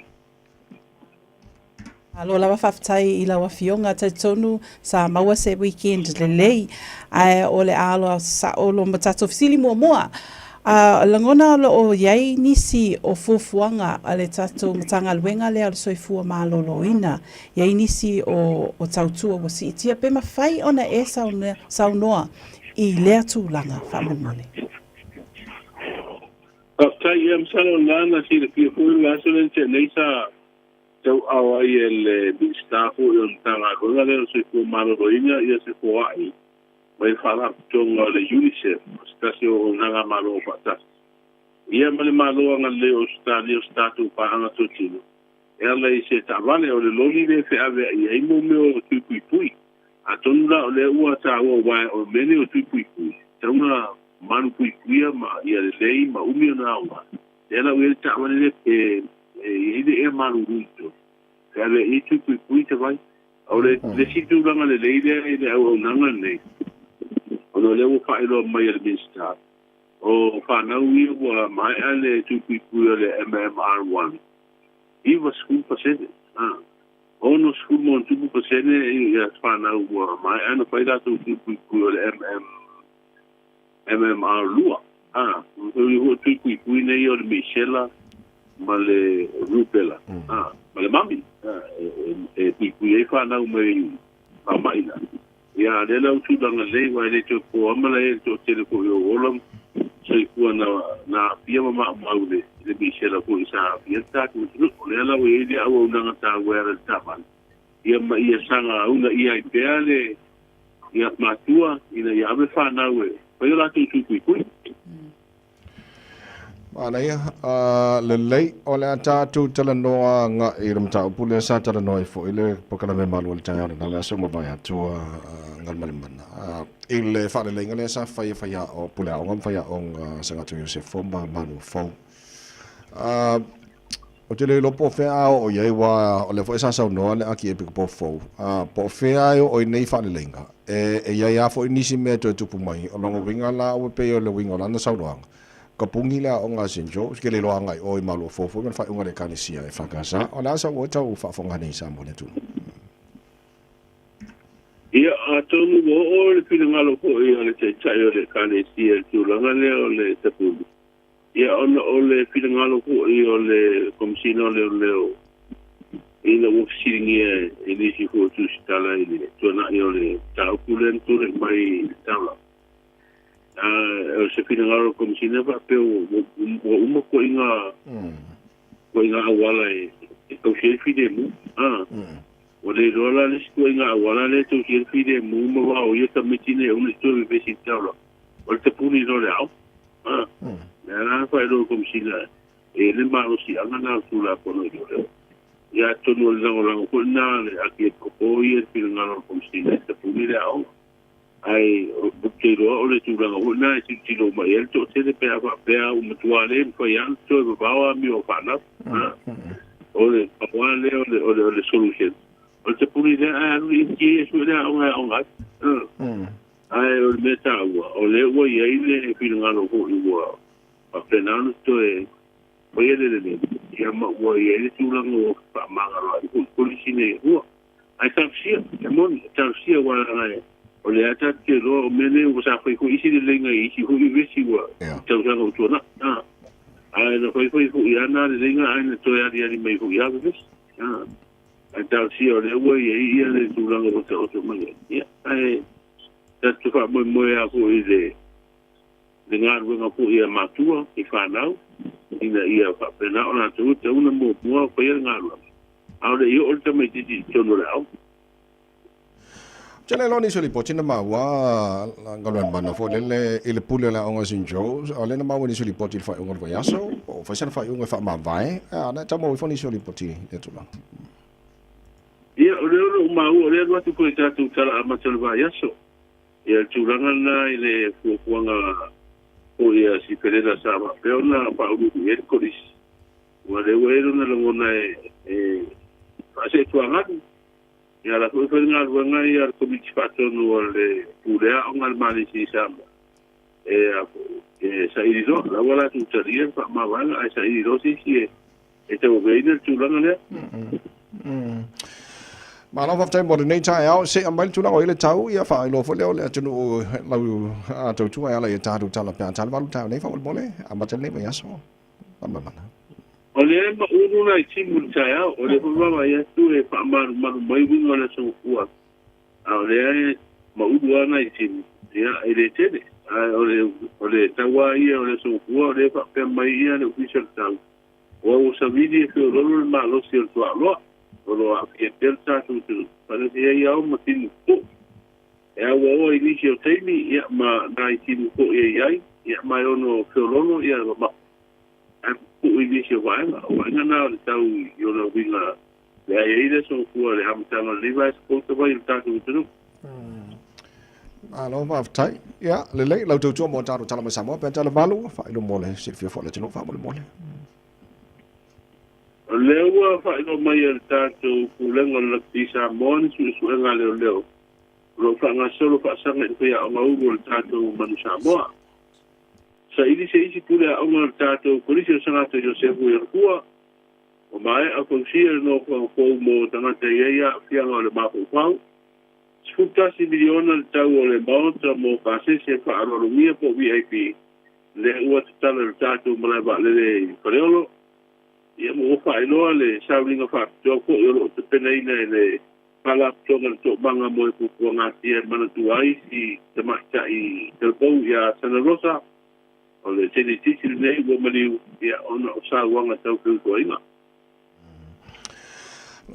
Malo lava faafetai i lau afioga, talitonu sa maua se weekend lelei ae o le a aloa sao lo ma tatou fesili muamua. A lagona o lo o i ai nisi o fuafuaga a le tatou Matagaluega lea o le Soifua Maloloina, i ai nisi o o tautua ua siitia pe mafai ona e saunoa i lea tulaga faamolemole. Faafetai, ia masalo o lena na silafia foi le aso lea na tea nei sa tauaao ai e le Minisita foi o le Matagaluega lea o le Soifua Maloloina ia se foai mai le Faalapotopotoga o le UNICEF, o se tasi o auaunaga a Malo Faatasi ia ma le Malo Agalelei o Ausetalia o se tatou paaga totino e ala i se taavale o le loli lea e feaveai ai mo mea o tui puipui. Atonu la o lea ua taua uae o mea nei o tui puipui, tatau ona malu puipuia ma ia lelei ma umi ona aoga. Lea la ua i ai le taavale lea e i ai le ea malulu i totonu. Feaveai ai tui puipui te vai. A o le isi tulaga lelei lea i le auaunaga lenei, ona o lea ua faailoa mai e le Minisita, o fanau ia ua maea le tui puipui o le MMR-1, 90%. 60+% ia fanau ua maea ona fai latou tui puipui o le MM MMR 2. O tui puipui nei o le misela ma le rubella, ma le mami, e puipui ai fanau mai faama'i la. Ia lea la ua tulaga lelei uae le toe poama la e le toatele fo'i o ola soifua na na aafia ma maumau le le misela fo'i sa aafia le tatou atunuu. O lea la ua i ai le auaunaga taua e ala i le taavale, ia ma ia saga uunaia ai pea le ia matua ina ia ave fanau e fai o latou tui puipui. Manaia, lelei, o le a tatou talanoa agai i le mataupu lea sa talanoa ai foi le polokalame malu o le taeao lena le aso ua mavae atu a Galumalemana i le faaleleiga lea sa fai e faiaoga, puleaoga ma faiaoga Sagato Iosefo ma Manuafou. Ou te le iloa po o fea a oo i ai, aua o lea foi sa saunoa le Akiepikopo fou, po o fea e oo i nei faaleleiga. E i ai lava foi nisi mea e toe tupu mai. O lona uiga la ua pei o le uiga o lana saunoaga, tapuni le aoga a St. George, ke le iloa agai o i Maluafou foi ma le faaiuga a le Ekalesia e FKS. O le a sau oe tau faafofoga nei i Samoa i le atunuu? Ia, atonu ua oo le finagalo foi a le Taitai o le Ekalesia i le tulaga lea o le tapuni. Ia, ona o le finagalo foi o le Komesina o Leoleo ina ua fesiligia e nisi foi o tusitala i le tuanai o le mataupu lea na tulai mai i le taulaga. O se finagalo o le Komesina faapea ua uma koiga koiga auala e tausi ai le filemu. Ua le iloa la le isi koiga auala lea e tausi ai le filemu ma vaoia tamaiti nei e aua ne i toe vevesi i le taulaga. O le tapuni loa o le aoga. Lea la na faailoa e le Komesina e le malosiaga lena o le Tulafono i Leoleo. Ia atonu o le lagolago foi lena a le Akiepikopo ia i le finagalo o le Komesina e tapuni le aoga. Ae ou te iloa o le tulaga foi lena e tilotilo uma i ai le toatele pe a faapea ua matua le mafai lava ona toe vavao amio o fanau. O le pau lava lea o le o le solution, o le tapuni lea ae alu i MTA e sue le aoga e aoga ai. Ae o le mea taua, o lea ua i ai le finagalo foi ua faapena ona toe faia le lelei, ia ma ua i ai le tulaga ua faamagalo ai foi kolisi nei e lua. Ae talosia, e moni, e talosia aua leaga o lea lava tatou te iloa o mea nei ua sa fai foi isi leleiga i isi foi vevesi ua i tausaga ua tuanai. Ae na fai fai foi lava na leleiga ae na toe aliali mai foi lava vevesi. Ae talosia o lea ua i ai ia le tulaga ua taoto mai ai. Ia, ae tatou te faamoemoe lava foi i le le galuega foi a matua i fanau ina ia faapena o latou e tatau ona muamua faia le galuega, a o le i oo le tamaitiiti i totonu o le aoga. Ou te le iloa nisi o lipoti na maua Galuemalemana foi lele i le pule o le aoga St. Joe's, o lea na maua nisi o lipoti i le faaiuga o le vaiaso, po o fai sana faaiuga e faamavae, a na e tau maua ifo nisi o lipoti i lea tulaga. Ia, o lea o lo o maua, o lea e alu atu foi i tatou tala amata o le vaiaso. Ia, le tulaga lena i le fuafuaga foi a Sipelela sa faapea ona faauluulu i ai le Kolisi, aua o lea ua i ai lona lagona e faaseetuagalu. Ia, o la foi e fai le galuega ia a le Komiti Faatonu a le Pule Aoga a le Malisi i Samoa e saili loa. O la ua latou talia le faamavaega ae saili loa se isi e tauaveina le tulaga lea. Malo faafetai mo lenei taeao. Se aumai le tulaga o i ai le tau, ia faailoa foi lea o le atunuu lau tautua e ala i a tatou tala pe a tala valu taeao nei faamolemole, amata lenei vaiaso. Faamalamalama. O lea e maulu nai timu i le taeao, o lea foi e vaavaai atu e faamalumalu mai uiga o le aso Gafua, a o lea e maulu lava nai timu, ia e le tele. Ae o le, o le tau lava ia o le aso Gafua, o lea e faapea mai ia le Ofisa o le Tau, Ua ua savili e feololo le malosi o le tuaoloa, o lo o aafia pea le tatou atunuu, faatasi ai ao ma timu pupuu. E auaoa i nisi o taimi, ia, ma nai timu foi e i ai, ia, ma e ono feololo ia mamafa, ae pupuu i nisi o vaega. O vaega na o le tau i ona uiga le ai ai le aso Gafua i le amataga o lenei vaeaso fou tawai o le tatou atunuu. Malo faafetai. Ia, lelei lau tautua mo tatou tala mai Samoa pe tala valu, faailoa mo le silafia foi o le atunuu faamolemole. O lea ua faailoa mai e le tatou Pulega o le Lakapi Samoa ni suesuega a leoleo o lo o faagasolo faasaga i le faiaoga ulu o le tatou Manu Samoa. Saili se isi pule aoga o le tatou Kolisi o Sagato Iosefu i Alafua. Ua maea fausia le nofoaga fou mo tagata e i ai aafiaga o le mafaufau. 11 miliona le tau o le maota mo pasese faaaloalogia po o VIP, lea ua tatala i le tatou malae vaalele i Faleolo. Ia ma ua faailoa le sauniga faapitoa foi o lo o tapenaina e le Faalapotopotoga o le Toomaga mo e Puapuagatia e manatua ai si tamaitai talavou ia Sana Rosa, o le teine itiiti lenei ua maliu ia ona o sauaga tau feusuaiga.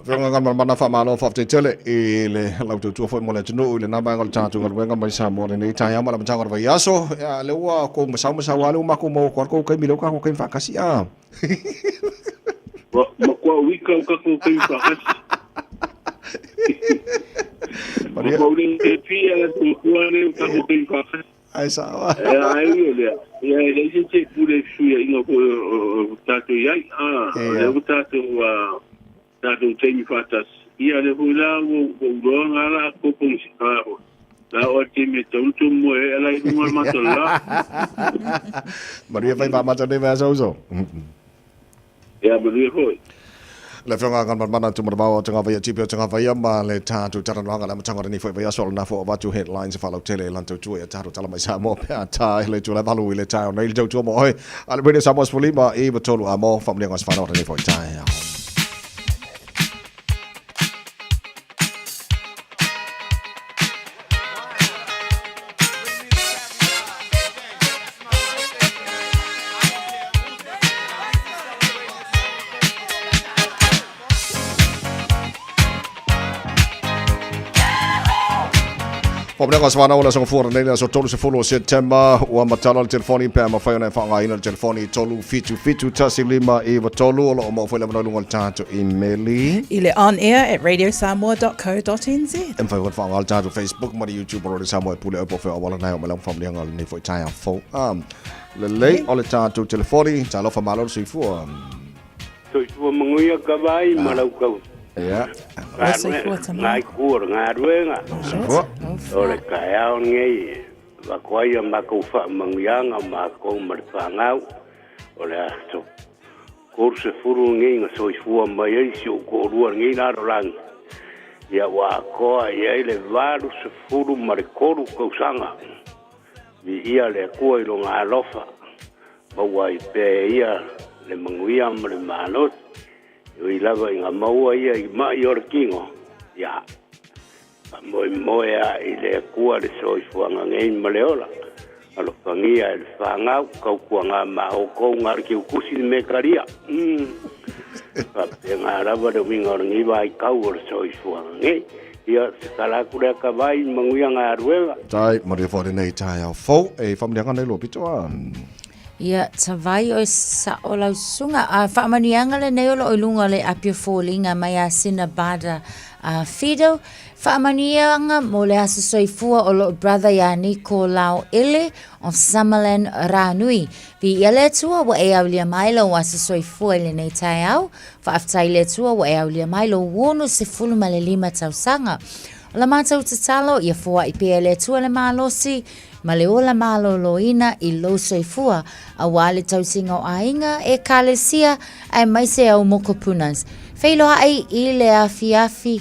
Afioga Galumalemana faamalo faafetai tele i le lau tautua foi mo le atunuu i lena vaega o le tatou galuega mai Samoa lenei taeao ma le amataga o le vaiaso. Ia lea ua kou masau masau lava lea ua matou maua atu lava le tou taimi lea ua tatou taimi faatasi a. Ua matua uika o tatou taimi faatasi. Maria. Ua le fia le soifua lea ua tatou taimi faatasi. Ai sao. Ia ai ui o lea. Ia e leai se isi e pule i fesuiaiga foi o tatou i ai. A, o lea ua tatou tatou taimi faatasi. Ia lea foi la ua ou iloa na la kou pogisi a la o le taimi e tatau ona tou moe ai ala i luga o le matou la. Manuia faiva amata nei vaiaso uso. Ia manuia foi. Le Afioga Galumalemana Tumanavao o Tagavaia Tipe o Tagavaia ma le tatou talanoaga le amataga o lenei foi vaiaso o lena foi avatu headlines e faalautele e lana tautua ia tatou tala mai Samoa pe a ta i le itula e 8 i le taeao nei le tautua mo oe a le Radio Samoa 15 i 3 a mo faamanuiaga o se whanau o lenei foi taeao. Faamanuiaga o se whanau o le aso gafua lenei le aso 30 o Setema ua matala le telefoni pe a mafai ona e faaaogaina le telefoni 3771593 o lo o maua foi le avanoa i luga o le tatou imeli I le on air at radiosamoa.co.nz. E mafai foi ona faaaoga le tatou Facebook ma le YouTube o Radio Samoa e pule ai po o fea o auala na e oo mai lau faamanuiaga o lenei foi taeao fou. Lelei o le tatou telefoni, talofa malo le soifua. Soifua manuia ka vai ma lau kau. Ia. Soifua tama. Ngai ku o le galuega. Soifua. O le taeao lenei avatu ai a matou faamanuiaga matou ma le fanau o le aso 30 lenei na soifua mai ai si ou toalua i lenei lalolagi ia ua atoa i ai le 83 tausaga. Viia le Atua i lona alofa, maua ai pea e ia le manuia ma le malosi. E ui lava ina maua ia i ma'i o le tino, ia, faamoemoe a i le Atua le soifuaga nei ma le ola. Alofagia e le fanau, tautuaga ma outou na o le tiutusi le metalia. Umm. Faapena lava le uiga o lenei vaitau o le soifuaga nei. Ia, se tala atu lea ka vai, manuia galuega. Tai, manuia foi lenei taeao fou. E faamanuiaga nei lua pito a. Ia, tavai oe sao lau susuga. A faamanuiaga lenei o loo i luga o le api o foliga mai a Sina Bada a Fido. Faamanuiaga mo le aso soifua o loo brother ia Niko Lao Ele of Summerland Ranui. Viia le Atua ua e aulia mai lou aso soifua i lenei taeao. Faafetai i le Atua ua e aulia mai lou 65 tausaga. O la matou tatalo ia foai pea e le Atua le malosi ma le ola malōlōina i lou soifua auā le tausiga o aiga, ekalesia, aemaise au mokopunas. Feiloai i le afiafi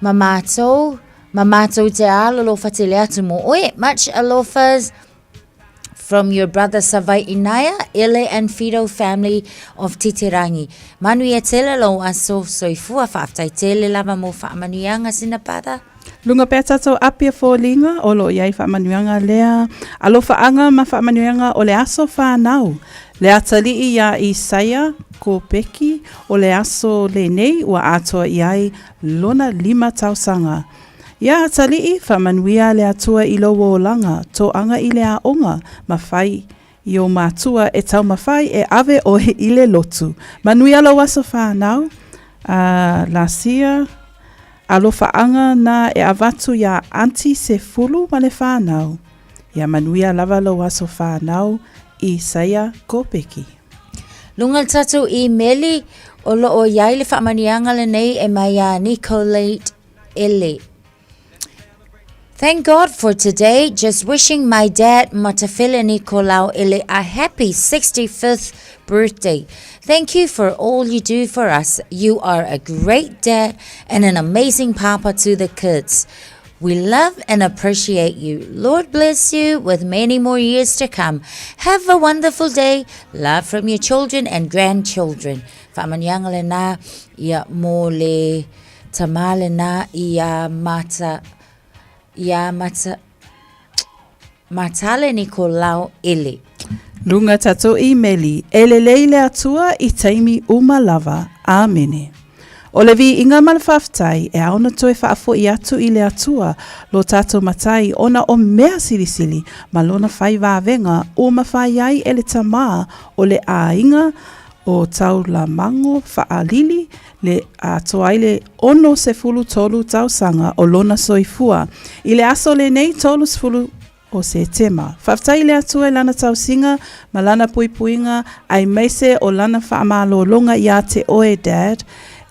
ma matou, ma matou te alolofa tele atu mo oe. Much alofas from your brother Savai'i Naea, Ele and Fido family of Titirangi. Manuia tele lou aso soifua, faafetai tele lava mo faamanuiaga sina brother. Luga pea tatou Apia foliga o lo o i ai faamanuiaga lea, alofaaga ma faamanuiaga o le aso fanau, le atalii iā Isaia Kopeki o le aso lenei ua atoa i ai lona lima tausaga. Ia atalii, faamanuia le Atua i lou olaga, toaga i le aoga, ma fai i ou matua e taumafai e ave oe i le lotu. Manuia lou aso fanau, a Lasia, alofaaga na e avatu iā Aunty Sefulu ma le fanau. Ia manuia lava lou aso fanau, Isaia Kopeki. Luga le tatou imeli, o lo o i ai le faamanuiaga lenei e mai iā Nicolate Ele. Thank God for today, just wishing my dad Matafele Nikolao Ele a happy 65th birthday. Thank you for all you do for us. You are a great dad and an amazing papa to the kids. We love and appreciate you. Lord bless you with many more years to come. Have a wonderful day. Love from your children and grandchildren. Faamanuiaga lena ia mo le tama lena ia mata ia mata Matale Nikolao Ele. Lunga tatou imeli, e lelei le Atua i taimi uma lava. Amene. O le viiga ma le faafetai e ao ona toe faafo'i atu i le Atua lo tatou Matai ona o mea silisili ma lona fai vavega ua mafai ai e le Tamā o le aiga o Taulamango Faalili le atoa ai le 63 tausaga o lona soifua i le aso lenei 30 o Setema. Faafetai i le Atua i Lana tausiga ma Lana puipuiga aemaise o Lana faamalologa iā te oe, Dad.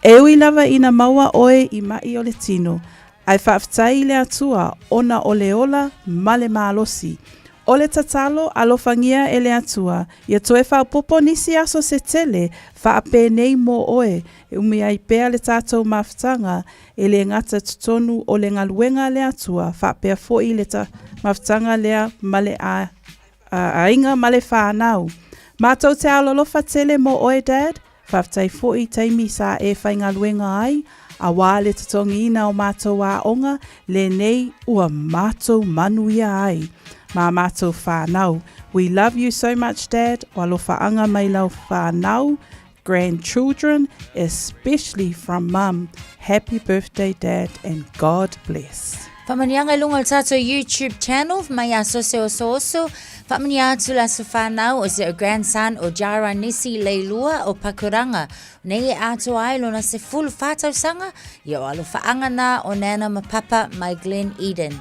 E ui lava ina maua oe i maʻi o le tino, ae faafetai i le Atua ona o le ola ma le malosi. O le tatalo, alofagia e le Atua, ia toe faaopoopo nisi aso se tele faapenei mo oe, e umi ai pea le tatou mafutaga E le gata totonu o le galuega a le Atua, faapea foi le mafutaga lea ma le aiga ma le whanau. Mātou te alolofa tele mō oe Dad, faafetai foi i taimi sa e faigaluega ai, auā le totogiina o mātou aoga, lenei ua mātou manuia ai mā mātou whanau. We love you so much Dad, o alofaanga mai lau whanau, grandchildren, especially from mum. Happy birthday dad and God bless. Faamanuiaga i luga o le tatou YouTube channel mai ia Sose Osooso. Faamanuia atu le aso whanau o se grandson o Jara Nisi Leilua o Pakuranga. Nei e atoa ai lona 14 tausaga, ia o alofaanga na o Nana ma Papa mai Glen Eden.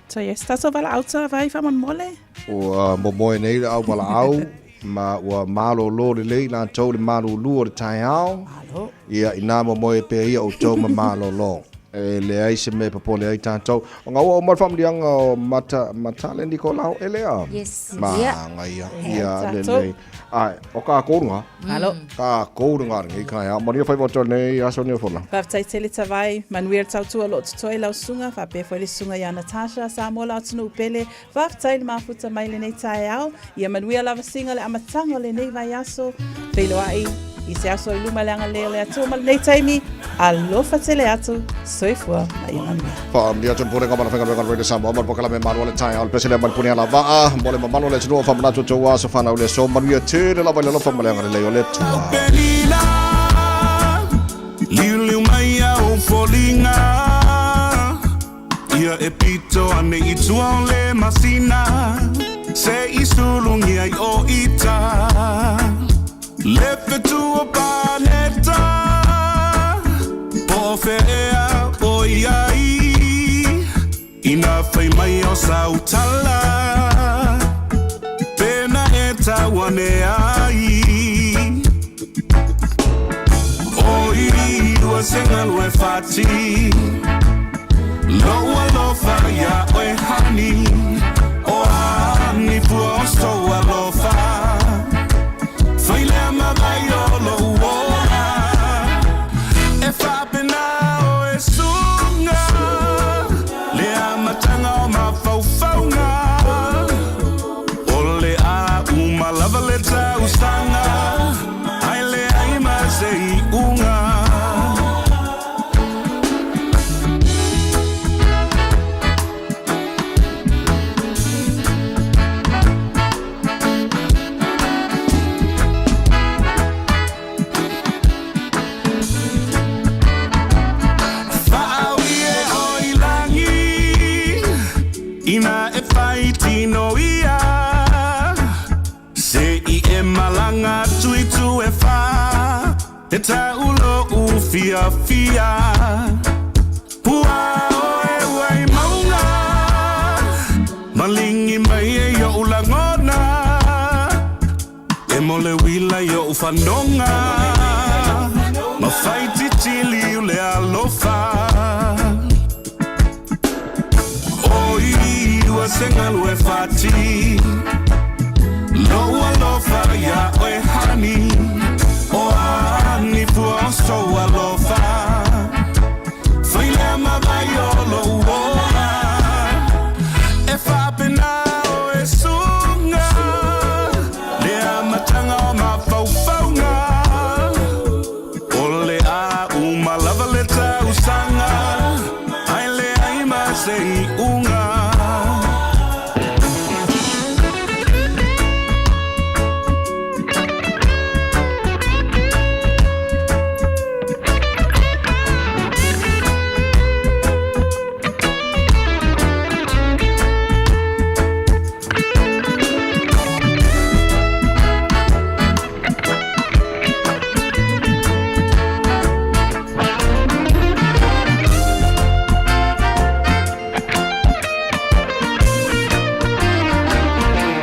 So yes, tatou valaau vai faamolemole. Ua momoe nei le au valaau ma ua malōlō lelei latou le malūlū o le taeao. Malo. Ia, inā momoe pea ia outou ma malōlō. E leai se mea e popole ai tatou. O ngā ua o mai le faamanuiaga o Mata, Matale Nikolao Elea. Yes. Ma Ia. ngaia. Ia, Ia, tatou. lelei. Ai, o kākou runga. Malo. Kākou runga lenei taeao. Manuia faiva o lenei aso nei o fola. Faafetai tele Tavai, manuia le tautua o loo totoe lau susuga, faapea foi le susuga ia Natasha, Samoa la atunuu pele, faafetai le mafuta mai lenei taeao, ia manuia lava siga le amataga o lenei vaiaso, feiloai i se aso i luma le agalelei o le Atua ma lenei taimi, alofa tele atu, soifua ma ia manuia. Faamanuia atu le Pulega ma le Faigaluega o le Radio Samoa ma le Polokalame Malu o le Taeao, le pese lea mai le puni alavaa, mo le mamalu o le atunuu o faamanatu outou aso fanau le aso, manuia tele lava i le alofa ma le agalelei o le Atua. Pelila, liuliu mai au foliga Ia e pito ane i tua o le masina Se i sulugia i o ita Le fetu o paneta Po o fea o i ai Ina fai mai o sau tala Pena e tau ane ai O i ua se galu e fati Lou alofa iā oe honey O a ni pua o sou alofa Fai lea ma vai o lou ola E faapena oe suga Le amataga o mafaufauga O le a uma lava le tausaga Ae leai ma se iuga. Whaaui e o i langi, Ina e whai tino ia. Se i e malanga atu i tu e wha, E tau lou fiafia. Pua oe ua i maunga, Malingi mai e i oʻu lagona, E mo le uila i oʻu fanoga, Ma fai titiliu le alofa. se galu e fati Lou alofa iā oe honey O a ni pua o sou alofa Fai lea ma vai o lou ola E faapena oe suga Le amataga o mafaufauga O le a uma lava le tausaga Ae leai ma se iuga.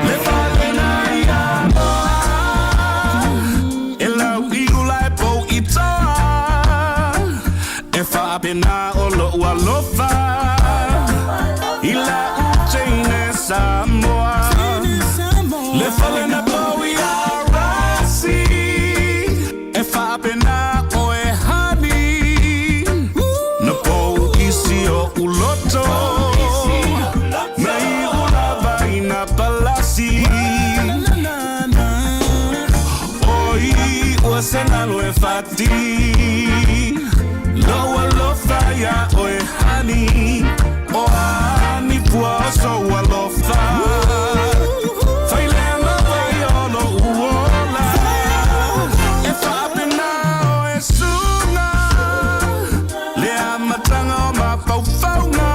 Le fale na ia moa E lau i ula e pou i toa E faapena o lo'u alofa I la'u teine Samoa Le fale na pou ia Rasi E faapena oe honey Na pou i si o'u loto Na iu lava i na palasi Oi ua se galo e fati Lou alofa iā oe honey O a ni pua o sou alofa Fai lea ma vai o lo'u ola E faapena oe suga Le amataga o mafaufauga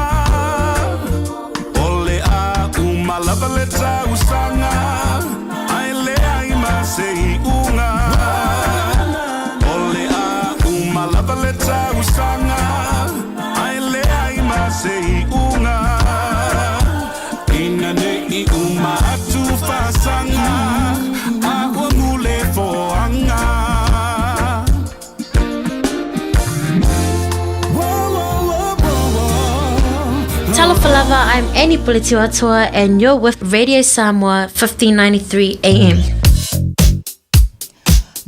O le a uma lava le tausaga Ae leai ma se iuga O le a uma lava le tausaga Ae leai ma se iuga Ina nei uma atu fasaga A ua gule foaga. Talofa lava, I'm Annie Puletiuatoa and you're with Radio Samoa 1593 AM.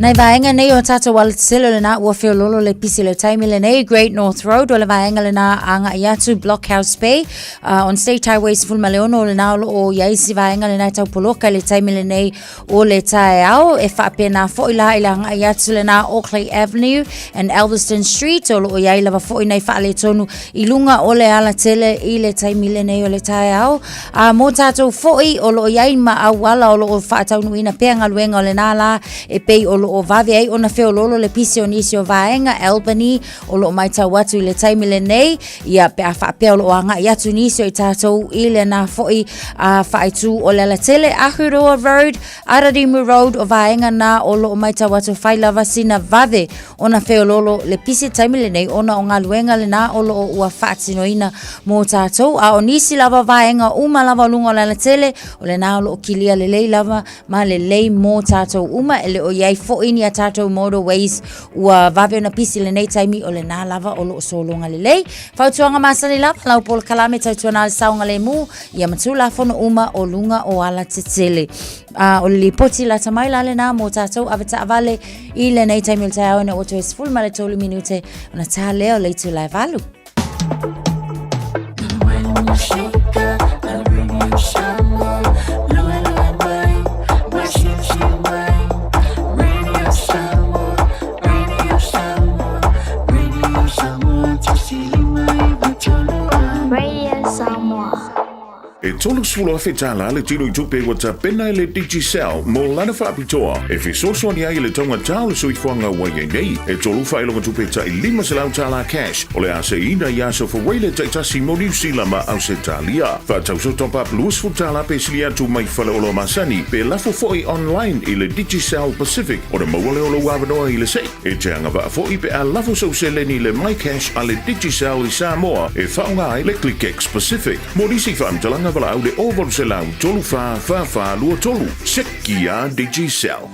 Nai vaega nei o tātou alatele lena ua feololo le pisi le taimi lenei Great North Road o le vaega lena agai atu Blockhouse Bay on State Highway 16 lena o loo i ai si vaega lena e tau poloka i le taimi lenei o le taeao e faapena foi la i le agai atu lena Oakley Avenue and Elveston Street o loo i ai lava foi nai faaletonu i luga o le alatele i le taimi lenei o le taeao. A mō tātou foi o loo i ai ma auala o loo faataunuuina pea galuega o lena la e pei o loo vave ai ona feololo le pisi o nisi o vaega Albany o loo maitau atu i le taimi lenei ia pe a faapea o loo agai atu nisi o i tātou i lena foi a faaitu o le alatele Ahuroa Road Ararimu Road o vaega na o loo maitau atu fai lava sina vave ona feololo le pisi taimi lenei ona o galuega lena o loo ua faatinoina mō tātou, a o nisi lava vaega uma lava o luga o le alatele, o lena o loo kilia lelei lava ma lelei mō tātou uma, e le o i ai foi ni a tātou motorways ua vave ona pisi lenei taimi, o lena lava o loo sologa lelei. Fautuaga masani lava, lau polokalame tautuana le saogalemu, ia ma tulafono uma o luga o alatetele. A o le lipoti lata mai la lena mō tātou ave taavale i lenei taimi o le taeao ina ua toe 13 minute ona tā lea o le itula e valu. Radio Samoa. E 30,000 tala le tino i tupe ua tapena e le Digicel mo lana faapitoa e fesoasoani ai i le taugatā o le soifuaga ua i ai nei. E tolu faailoga tupe tai 500 tala cash o le a seiina i aso Fuaile taitasi mo Niu Sila ma Ausetalia. Faatauso top up 20 tala pe sili atu mai faleoloa masani pe lafo foi online i le Digicel Pacific ona maua lea o lou avanoa i le sei. E te agavaa foi pe a lafo sou seleni i le MyCash a le Digicel i Samoa e faaaoga ai le ClickX Pacific. Mo nisi faamatalaga valaau le 0800 34 44 23. Sekia Digicel.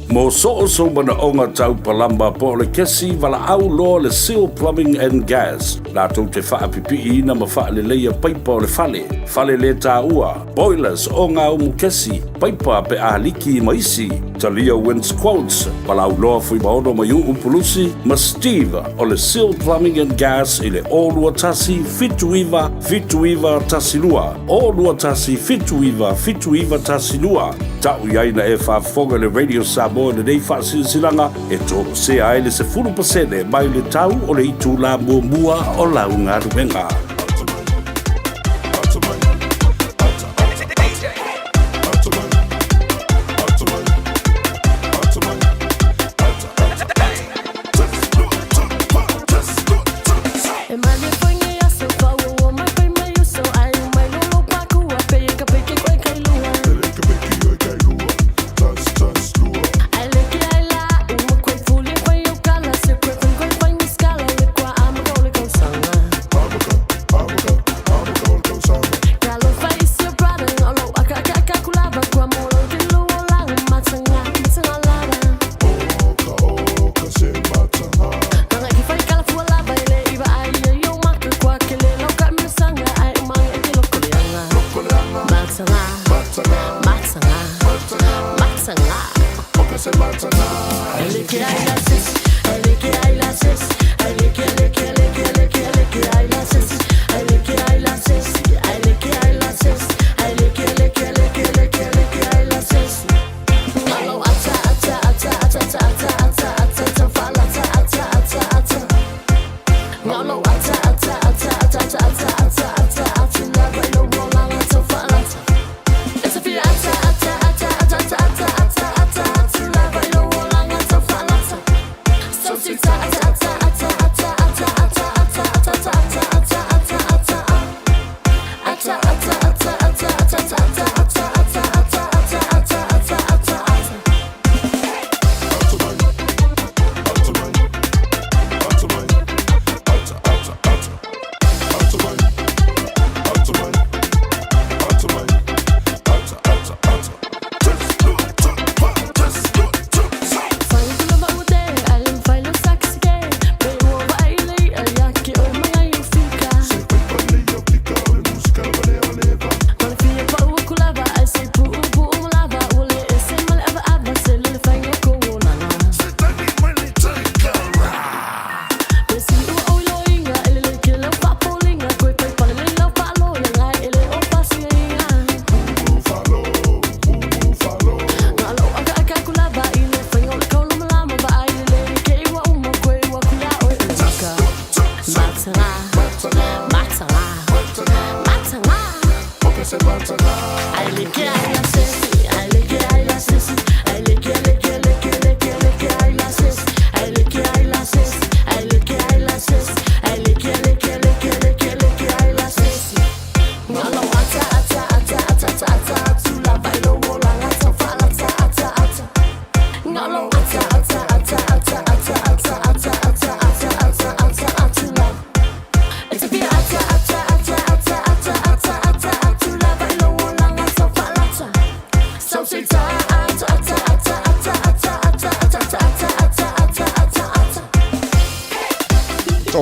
Mo soo sou manaʻoga tau palama po o le kesi valaau loa le Seal Plumbing and Gas latou te faapipiiina ma faaleleia paipa o le fale, fale lē tāua, boilers, ogaumu kesi, paipa pe a liki ma isi. Talia Wins Quotes, valaau loa Fuimaono Maiuʻu Pulusi ma Steve o le Seal Plumbing and Gas i le 021 79 79 12, 021 79 79 12. Ta'u i ai na e faafofoga i le Radio Samoa i lenei faasilasilaga e toosea ai le 10% mai le tau o le itulā muamua o lau galuega.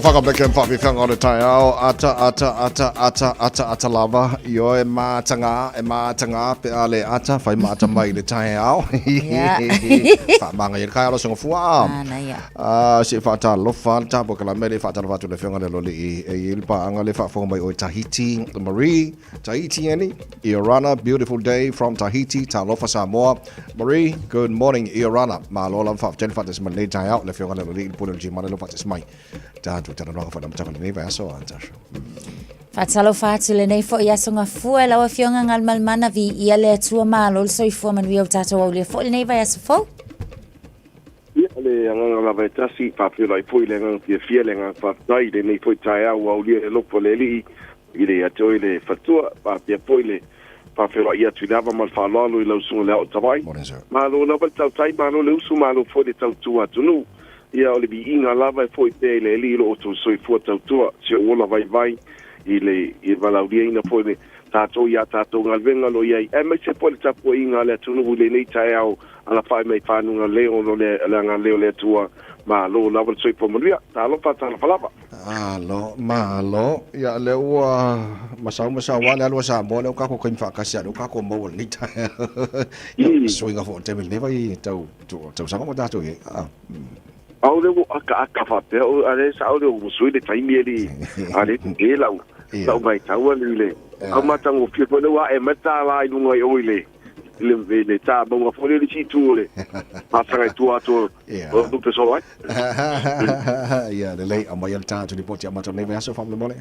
Whakapeke whawhiwhanga o le taiao, ata, ata, ata, ata, ata, ata lava, i oe mātanga, e mātanga pe a le ata, whai māta mai le taiao. Yeah. Whaamanga i le kai alo songa fua. Ah, na ia. Ah, se whaatalofa, le tāpua ka la mele, whaatalofa atu le whionga le loli i e i le paanga le whaafonga mai o Tahiti, Marie, Tahiti ani, Iorana, beautiful day from Tahiti, talofa Samoa. Marie, good morning, Iorana. Malo la whaafetele whaatas mai le taiao, le whionga le loli i le pule le jimana le whaatas mai. Tātou talanoaga foi le amataga o lenei vaiaso a Natasha. Faatalofa atu lenei foʻi aso gafua e lau afioga Galumalemana viia le Atua malo le soifua manuia o tatou aulia foʻi lenei vaiaso fou. Ia, o le agaga lava e tasi, faafeiloai foi i le agaga fiafia, le agaga faafetai i lenei foi taeao ua aulia i le alofa o le Alii i le ia te oe le Fatua, faapea foi le faafeiloai atu i le ava ma le faaaloalo i lau susuga i le Ao Tavai. Malo lava le tautai, malo le usu, malo foi le tautua atunuu. Ia, o le viiga lava e foʻi pea i le Alii i lo outou soifua tautua, si ou ola vaivai i le i le valaauliaina foi le Tātou i ā tātou galuega o lo o i ai, aemaise foi le tapuaiga a le atunuu i lenei taeao, alafai mai fanuga leo o le agalelei o le Atua. Malo lava le soifua manuia. Talofa, talofa lava. Malo, malo. Ia, lea ua masau masau lava le alu a Samoa, lea ua kākou kaimi faatasi lava, lea ua kākou maua i lenei taeao. Ia, suiga foi o le taimi i lenei vai tau, tausaga ua tātou i ai. Ah. Au lea ua akaaka faapea, o, a lea sao lea ua sui le taimi e le, a le te lau, lau matau a le, au matagofie foi lea ua ae mai le tālā i luga i o i le, i le, i le tā mauga foi lea i le isi itu o le fasaga i tua atu o, o lupe solo ai. Ia, lelei, aumai le tā atu lipoti a matou nei vaiaso faamolemole.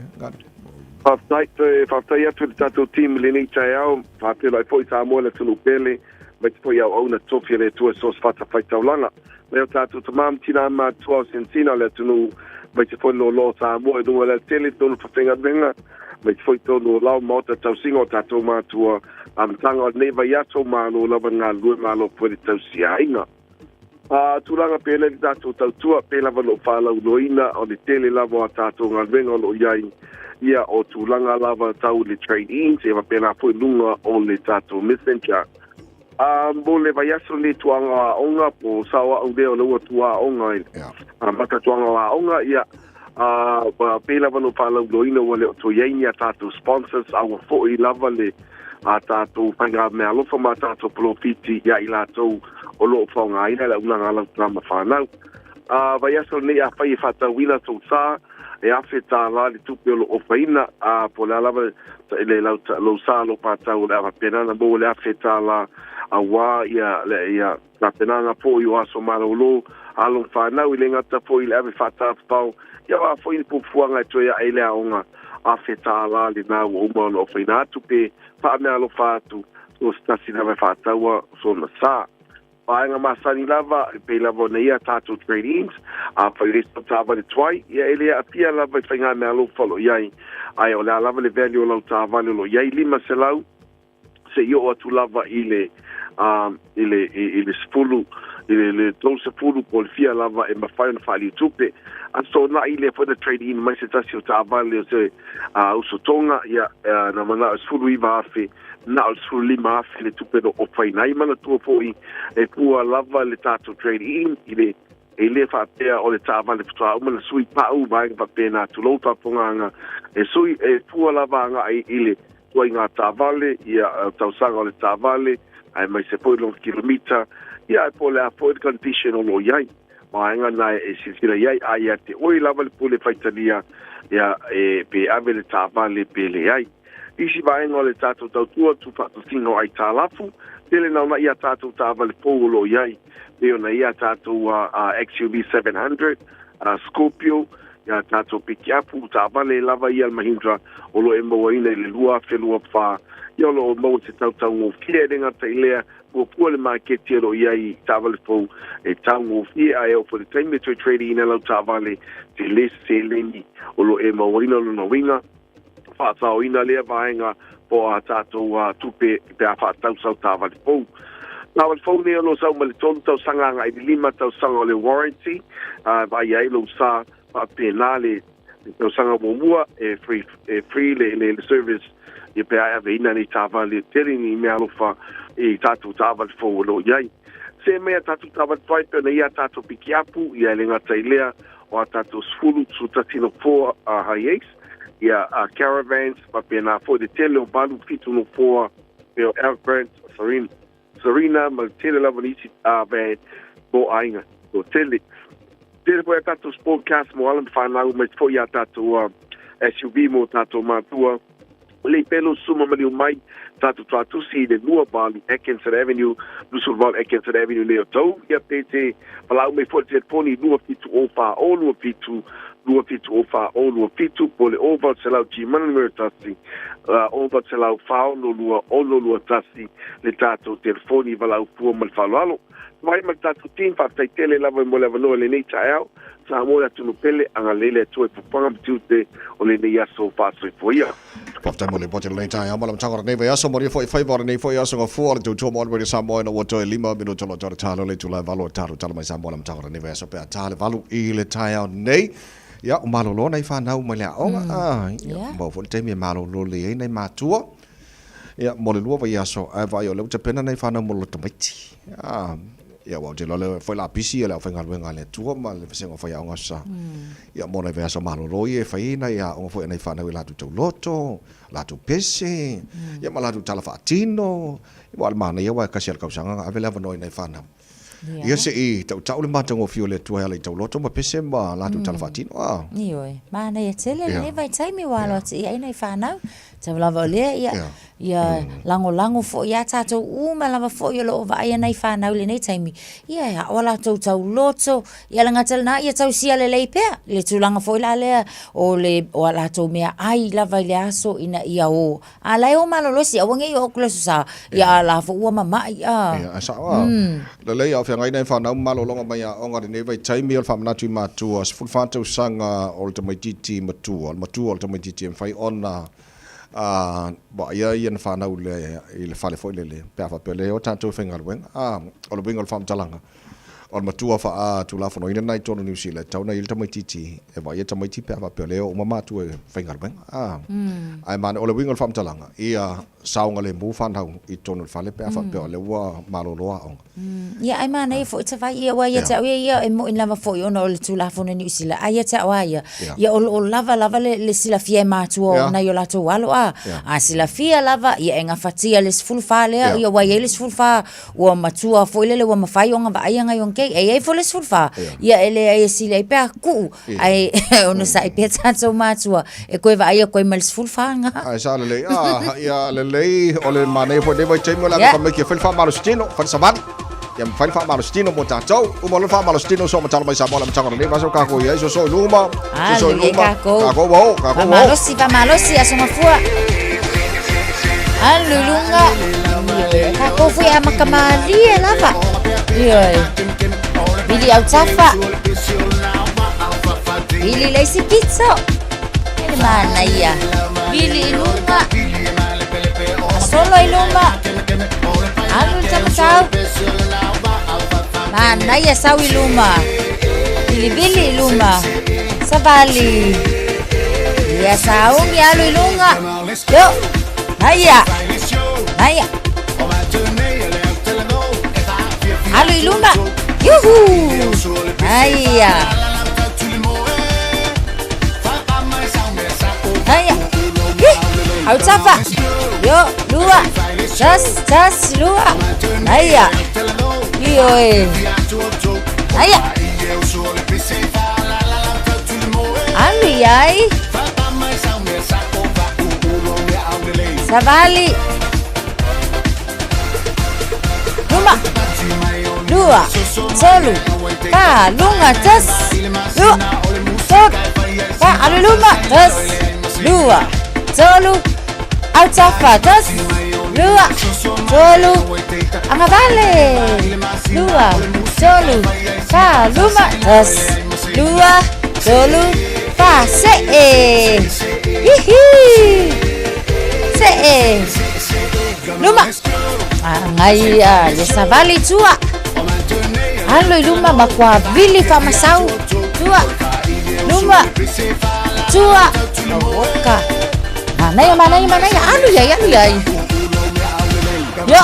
Faafetai, toe faafetai atu i le tatou team i lenei taeao, faafeiloai foi Samoa le atunuu pele, aemaise foi auauna tofi a le Atua i so o se fatafaitaulaga. Mai o tatou tama ma tina matutua o sinsina o le atunuu, aemaise foi le loaloa o Samoa i luga o le alatele, tonu fafaigaluega, aemaise foi tonu o lao maota tausiga o tatou matua, amataga o lenei vaiaso, malo lava le galulue, malo foi le tausiaiga. A tulaga pea le tatou tautua, pei lava ona ou faalauiloaina, o le tele lava o a tatou galuega o lo o i ai, ia, o tulaga lava tau i le trade-ins, e faapena foi luga o le tatou messenger. A mo le vaiaso lenei tuaga o aoga, po o sao au lea o le ua tuaoga i amata tuaga o aoga, ia, a pei lava ona ou faalauiloaina ua le o toe i ai ni a tatou sponsors, a ua foi lava le a tatou faigameaalofa ma a tatou polofiti iā i latou o lo o faaaogaina le auaunaga a lau tama fanau. A vaiaso lenei afai e faatauina sou sa, e $1,000 le tupe o lo o ofaina, a po o le a lava le lau, lou sa o lo o patau o le a faapena ona maua le $1,000 auā ia, ia tapenaga foi o aso malolo alo ma fanau, e le gata foi i le ave faatafafao, ia o a foi ni fuafuaga e toe ae i le aoga, $1,000 lena ua uma ona ofaina atu pe faameaalofa atu, so o se tasi lava e faataua sona sa. Vaega masani lava, e pei lava ona ia tatou trade-ins, afai o le isi taavale tuai, ia e le aafia lava i faigameaalofa o lo o i ai, ae o le a lava le value o lau taavale o lo o i ai, 500 se i oo atu lava i le, i le, i le 10, i le, le 30 po o le fia lava e mafai ona faaliu tupe. A soonai lea foi na trade in mai se tasi o taavale o se usotoga, ia, na manao e 19,000, na o le 15,000 le tupe na ofaina ai. Manatua foi e pua lava le tatou trade in i le e le faapea o le taavale faatoa uma na sui pau vaega faapena, tulou faafofogaaga, e sui e fua lava agai i le ituaiga taavale, ia tausaga o le taavale, aemaise foi lona kilomita, ia ae po o le a foi le condition o lo o i ai. Vaega na e silasila i ai, a ia te oe lava le pule faitalia, ia e pe ave le taavale pe leai. Isi vaega o le tatou tautua tuufaatasiga o aitalafu, tele naunai a tatou taavale fou o lo o i ai, pei ona i ai a tatou XUV 700, Scorpio, ia tatou pikiapu, taavale lava ia le Mahindra o lo o e mauaina i le 2024, ia o lo o maua se tautaugofie. E le gata i lea, puapua le maketi o lo o i ai i taavale fou e taugofie, ae oo foi i le taimi e toe trade ina lau taavale, tele se seleni o lo o e mauaina. Lona uiga, faasaoina lea vaega o a tatou tupe pe a faatau sau taavale fou. Taavale fou nei o lo o sau ma le tolu tausaga agai i le lima tausaga o le warranty, a vaaia ai lou sa faapena le tausaga muamua e free, e free le, le, le service ia pe a e aveina nei taavale. Tele ni meaalofa i tatou taavale fou o lo o i ai. Se mea tatou taavale tuai pe ona ia tatou pikiapu, ia e le gata i lea o a tatou 10, 11 nofoa a Hiace, ia a Caravans, faapena foi le tele o 8, 7 nofoa pei o Elgrand, Serena, Serena ma le tele lava o nisi van mo aiga toatele. Tele foi a tatou sport cars mo alo ma fanau, aemaise foi a tatou SUV mo tatou matua. Lei pea lou suma maliu mai, tatou tuatusi i le 28 Atkinson Avenue, 28 Atkinson Avenue nei o tou, ia pe te valaau mai foi le telefoni 27 04 027 27 04 027 po le 0800 Gmana numera 1, 0800 462 621 le tatou telefoni valaau fua ma le faaaloalo. Mai ma le tatou team, faafetai tele lava mo le avanoa i lenei taeao. Samoa le atunuu pele, agalelei le Atua i puapuaga ma tiute o lenei aso faasoifua ia. Faafetai mo le lipoti o lenei taeao ma le amataga o lenei vaiaso. Manuia foi faiva o lenei foi aso gafua o le tautua mo Radio Samoa ina ua toe 5 minuta loa tau talo le itula e 8 o talo talo mai Samoa le amataga o lenei vaiaso pe a ta le 8 i le taeao nei. Ia, o malolo nai fanau mai le aoga. Ah, ia, maua foi le taimi e malolo lelei ai nai matua. Ia, mo le lua vaiaso, ae vaai o lea ua tapena nai fanau mo le tamaiti. A, ia, aua ou te iloa lea foi o le a pisi le aufaigaluega a le Atua ma le vasega o faiaoga Aso Sa. Ia, mo nai vaiaso malolo ia e fai ai nai aoga foi a nai fanau i latou tauloto, latou pese, ia ma latou tala faatino. Ia, aua o le manaia aua e tasi lava i le tausaga ona ave le avanoa i nai fanau. Ia se i tautau le matagofie o le Atua e ala i tauloto ma pese ma latou tala faatino. A. Ioe, manaia tele lenei vaitaimi ua alo atu i ai nai fanau. Tau lava o lea, ia, ia lagolago foi ia tatou uma lava foi o lo o vaaia nai fanau i lenei taimi, ia e ao a latou tauloto, ia le gata i lena, ia tausia lelei pea le tulaga foi la lea o le, o a latou meaai lava i le aso ina ia o A la e o malolosi, aua ne i oo atu le Aso Sa, ia a la foi ua mama'i a. Ia, ae sao a. Lelei a o feagai nai fanau ma malologa mai aoga i lenei vaitaimi, o le faamanatu i matua, 14 tausaga o le tamaitiiti matua, o le matua o le tamaitiiti e mafai ona vaaia ia na fanau i le fale foi lele, pe a faapea o lea e o tatou e faigaluega. A, o le uiga o le faamatalaga, O le matua faatulafonoina lena i totonu o Niu Sila, e tatau ona i ai le tamaitiiti e vaaia tamaiti pe a faapea o lea e oo uma matua e faigaluega. Ae manaia, o le uiga o le faamatalaga, ia saogalemu fanau i totonu o le fale pe a faapea o lea ua malolo aoga. Ia, ae manaia foi Tavai, ia aua ia te au ia, ia e moni lava foi ona o le Tulafono i Niu Sila, ae ia te au lava ia, ia o lo o lava lava le silafia e matua o nai o latou alo, a silafia lava, ia e gafatia le 14 lea, ia ua i ai le 14 Ua matua foi lele ua mafai ona vaaia nai ona keiki. E i ai foi le 14, ia e leai e sili ai pe a tuu, ae onosai pea tatou matua e toe vaai atu ai ma le 14 lena. Ae sa lelei, ah, ia lelei, o le manaia foi lenei vaitaimi o le ave tamaiti e fai le faamalositino, fai le savali. Ia ma fai le faamalositino mo tatou. Uma loa le faamalositino, soo matala mai Samoa i le amataga o lenei vaiaso tatou i ai, soso i luma, soso i luma, tatou ua oo, tatou ua oo. Faamalosi, faamalosi, Aso Gafua. Alu i luga. Ioe, tatou foi e amata malie lava. Ioe. Vili autafa. Vili le isi pito. E le manaia. Vili i luga. Solo i luma. Alu le tamatau. Manaia sau i luma. Vilivili i luma. Savali. Ia sauni alu i luga. Yo. Naia. Naia. Alu i luma. Yuhu. Naia. Naia. Hi. Autafa. Yo, lua. Tas, tas, lua. Naia. Ioe. Naia. Alu iai. Savali. Luma. Lua. Tolu. Fa. Luga. Tas. Lua. Tolu. Fa. Alu luma. Tas. Lua. Tolu. Autafa. Tas. Lua. Tolu. Agavale. Lua. Tolu. Fa. Luma. Tas. Lua. Tolu. Fa. Se'e. Hihi. Se'e. Luma. Agaia le savali tua. Alo i luma ma kua vili faamasau. Tua. Luma. Tua. Oka. Manaia, manaia, manaia. Alu iai, alu iai. Yo.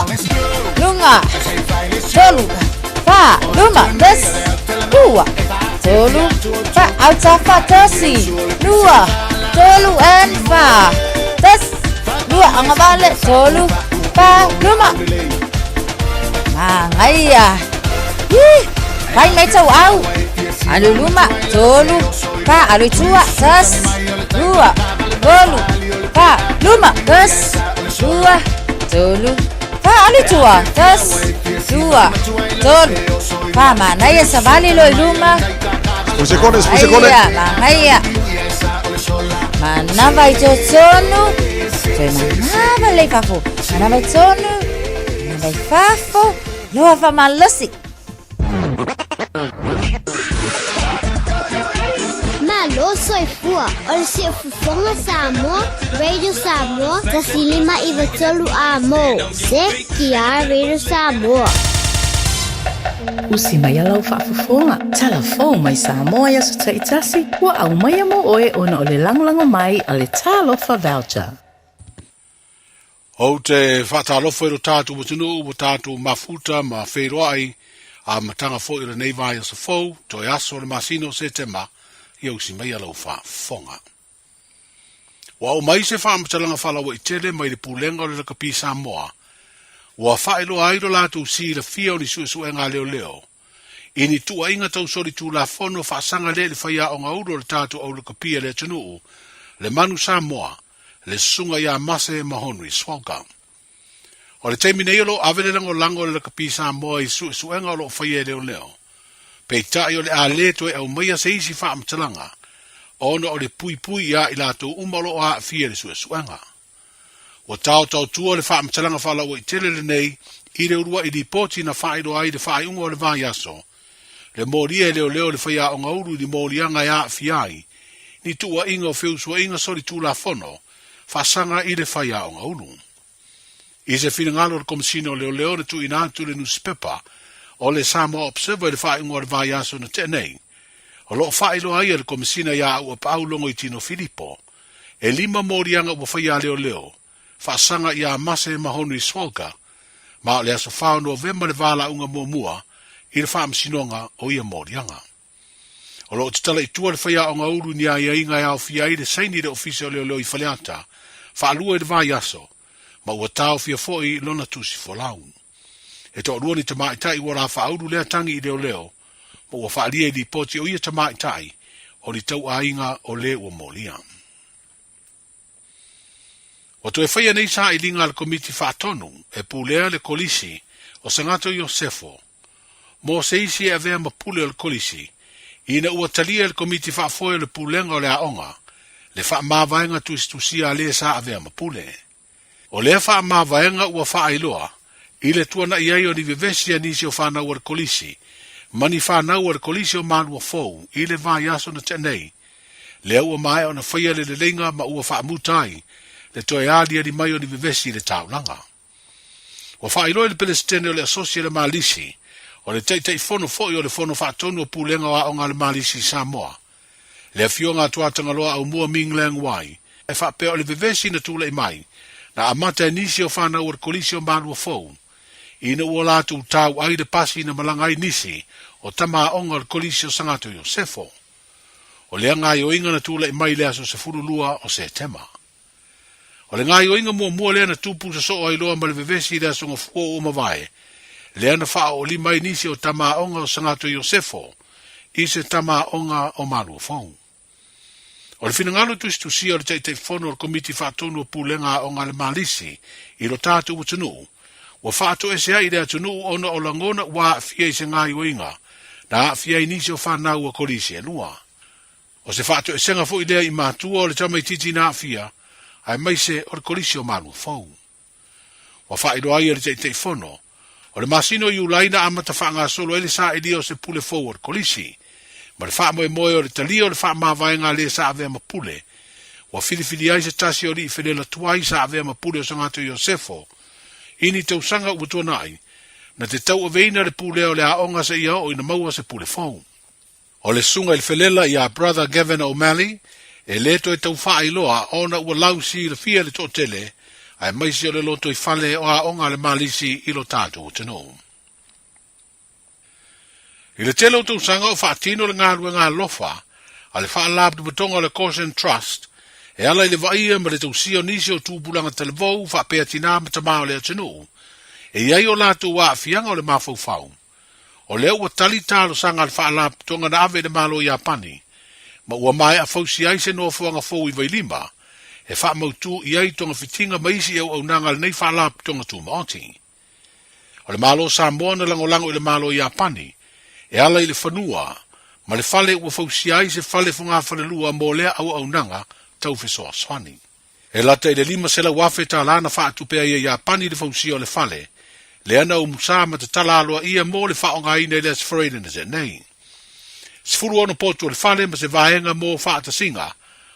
Luga. Tolu. Fa. Luma. Tasi. Lua. Tolu. Fa. Autafa. Tasi. Lua. Tolu and fa. Tasi. Lua. Agavale. Tolu. Fa. Luma. Magaia. Hi. Fai mai tauau. Alu luma. Tolu. Fa. Alu i tua. Tasi. Lua. Tolu. Fa. Luma. Tasi. Lua. Tolu. Fa. Alu i tua. Tasi. Lua. Tolu. Fa. Manaia savali loa i luma. Sepulu sekone, sepulu sekone. Aia, magaia. Manava i totonu. Toe manava le i fafo. Manava i tonu. Manava i fafo. Loa faamalosi. Malo soifua o le Siufofoga Samoa, Radio Samoa, 105 93 A mo, CKR Radio Samoa. Usi mai a lau faafofoga, tala fou mai Samoa i aso taitasi, ua aumaia mo oe ona o le lagolago mai a le Talofa Voucher. Ou te faatalofa i lo tatou atunuu ua tatou mafuta ma feiloai amataga foi o lenei vaiaso fou, toe aso o le masina o Setema, ia usi maia lau faafofoga. Ua oo mai se faamatalaga faalauaitele mai le Pulega o le Lakapi Samoa, ua faailoa ai lo latou silafia o ni suesuega a leoleo i ni tuuaiga tau solitulafono faasaga lea i le faiaoga ulu o le tatou au lakapi a le atunuu, le Manu Samoa, le Susuga ia Mase Mahonri Swalka. O le taimi nei o lo o ave le lagolago a le Lakapi Samoa i suesuega o lo o faia e leoleo. Peitai o le a le toe aumaia se isi faamatalaga ona o le puipui iā i latou uma o lo o aafia i le suesuega. Ua taotaotua le faamatalaga faalauaitele lenei i le uluai lipoti na faailoa ai le faaiuga o le vaiaso, le molia e leoleo le faiaoga ulu i ni moliaga e aafia ai ni tuuaiga o feusuaiga solitulafono faasaga i le faiaoga ulu. I se finagalo o le Komesina o Leoleo na tuuina atu i le nusipepa o le Samoa Observer i le faaiuga o le vaiaso na tea nei, o lo o faailoa ai e le Komesina iā Auapaau Logoitino Filipo, e lima moliaga ua faia a leoleo faasaga iā Mase Mahonri Swalga, ma o le aso 4 o Novema le valaauga muamua i le faamasinoga o ia moliaga. O lo o tatala i tua le faiaoga ulu i ni aiaiga e aofia ai le saini i le Ofisa o Leoleo i Faleata, faalua i le vaiaso, ma ua taofia foi lona tusi folau. E toalua ni tamaitai ua la faaulu lea tagi i leoleo, ma ua faaalia i lipoti o ia tamaitai o ni tauaiga o le ua molia. Ua toe faia nei sailiga a le Komiti Faatonu e pulea le Kolisi o Sagato Iosefo mo se isi e avea ma pule o le Kolisi ina ua talia e le Komiti Faafoe o le Pulega o le Aoga le faamavaega tusitusia a le sa avea ma pule. O lea faamavaega ua faailoa i le tuanai ai o ni vevesi a nisi o fanau a le Kolisi ma ni fanau a le Kolisi o Malua Fou i le vaiaso na tea nei, lea ua maea ona faia le leleiga ma ua faamuta ai le toe aliali mai o ni vevesi i le taulaga. Ua faailoa i le Pelesitene o le Asosi a le Malisi, o le Taitaifono foi o le Fono Faatonu o Pulega o Aoga a le Malisi i Samoa, le Afioga a Tuatagaloa Aumua Ming Leng Wai, e faapea o le vevesi na tulai mai, na amata e nisi o fanau o le Kolisi o Malua Fou, ina ua latou tau ai le pasi na malaga ai nisi o tama aoga o le Kolisi o Sagato Iosefo. O lea gaoioiga na tulai mai i le aso 12 o Setema. O le gaoioiga muamua lea na tupu sosoo ai loa ma le vevesi i le aso Gafua ua mavae, lea na faaoolima ai nisi o tama aoga o Sagato Iosefo i se tama aoga o Maluafou. O le finagalo tusitusia o le Taitaifono o le Komiti Faatonu o Pulega Aoga a le Malisi i lo tatou atunuu, ua faatoese ai i le atunuu ona o lagona ua aafia i se gaoioiga na aafia ai nisi o fanau a Kolisi e lua. O se faatoesega foi lea i matua o le tamaitiiti na aafia, aemaise o le Kolisi o Maluafou. Ua faailoa ai e le Taitaifono, o le masina o Iulai na amata faagasolo ai le sailia o se pule fou o le Kolisi, ma le faamoemoe o le talia o le faamavaega a le sa avea ma pule. Ua filifili ai se tasi o alii felela tuai sa avea ma pule o Sagato Iosefo i ni tausaga ua tuanai, na te tauaveina le pulea o le aoga seia oo ina maua se pule fou. O le susuga i le felela iā Brother Gavin O'Malley, e le toe tau faailoa ona ua lausilafia le toatele, aemaise o le lotoifale o aoga a le Malisi i lo tatou atunuu. I le tele o tausaga o faatino le galuega alofa a le Faalapotopotoga o le Caution Trust e ala i le vaaia ma le tausia o nisi o tupulaga talavou faapea tinā ma tamā o le atunuu e i ai o latou aafiaga o le mafaufau. O lea ua tali talosaga a le Faalapotopotoga na ave i le Malo Iapani, ma ua maea fausia ai se nofoaga fou i Vailima e faamautū i ai togafitiga ma isi auaunaga a lenei Faalapotopotoga Tumaoti. O le Malo Samoa na lagolago i le Malo Iapani e ala i le fanua ma le fale ua fausia ai se fale fogafalelua mo lea auaunaga tau fesoasoani. E lata i le $500,000 tala na faatupe ai e Iapani le fausia o le fale, lea na umusa ma tatala aloaia mo le faaaogaina i le Aso Faraile na tea nei. 16 potu o le fale ma se vaega mo faatasiga,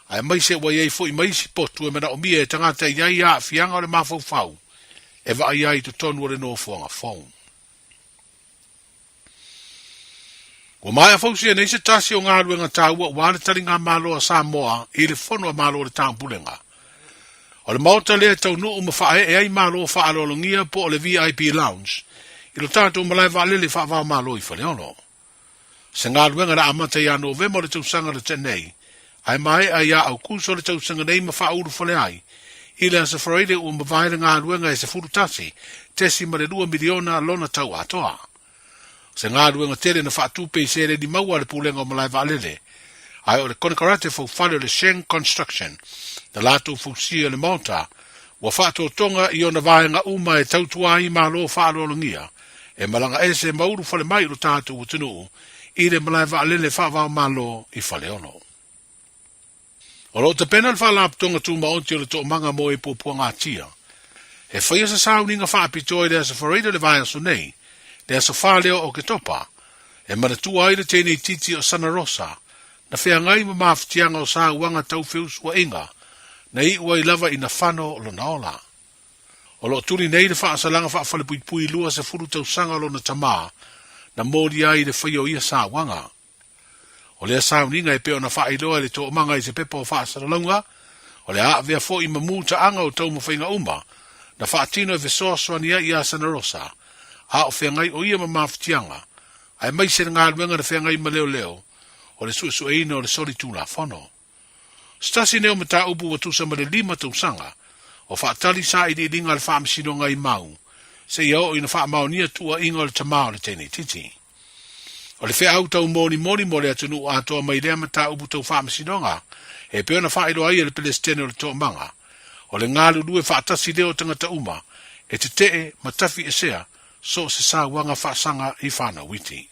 aemaise ua i ai foi ma isi potu e manaomia e tagata e i ai aafiaga o le mafaufau e vaaia ai i totonu o le nofoaga fou. Ua maea fausia nei se tasi o galuega taua aua le taligamalo a Samoa i le Fono a Malo o le Taupulega. O le maota lea e taunuu ma faaee ai malo faaaloalogia po o le VIP Lounge i lo tatou malae vaalele faava-o-Malo i Faleolo. O se galuega na amata ia Novema o le tausaga na tea nei, ae maea ia Aukuso o le tausaga nei ma faaulufale ai i le Aso Faraile ua mavae le galuega e $11.2 miliona lona tau atoa. O se galuega tele na faatupe i seleni maua a le Pulega o Malae Vaalele, ae o le konekarate faufale o le Sheng Construction na latou fausia le maota ua faatotoga i ona vaega uma e tautua ai malo faaaloalogia e malaga ese ma ulufale mai i lo tatou atunuu i le malae vaalele faava-o-Malo i Faleolo. O lo o tapena le Faalapotopotoga Tumaoti o le Toomaga mo e Puapuagatia e faia se sauniga faapitoa i le Aso Faraile o le vaiaso nei, le aso 4 lea o Oketopa, e manatua ai le teneititi o Sana Rosa na feagai ma mafatiaga o sauaga tau feusuaiga na iu ai lava ina fano lona ola. O lo o tuli nei le faasalaga faafalepuipui 20 tausaga o lona tamā na molia ai i le faia o ia sauaga. O lea sauniga e pei ona faailoa e le toomaga i se pepa o faasalalauga, o le a avea foi ma mutaaga o taumafaiga uma na faatino e fesoasoani ai ia Sana Rosa, a o feagai o ia ma mafatiaga, aemaise le galuega na feagai ma leoleo o le suesueina o le soli tulafono. Se tasi nei o mataupu ua tusa ma le 5 tausaga o faatali sailiiliga a le Faamasinoga i mau seia oo ina faamaonia tuuaiga o le tamā o le teneititi. O le feau tau monimoni mo le atunuu atoa mai lea mataupu tau faamasinoga e pei ona faailoa ai e le Pelesitene o le Toomaga, o le galulue faatasi lea o tagata uma e tetee ma tafi esea so o se sauaga faasaga i fanau iti.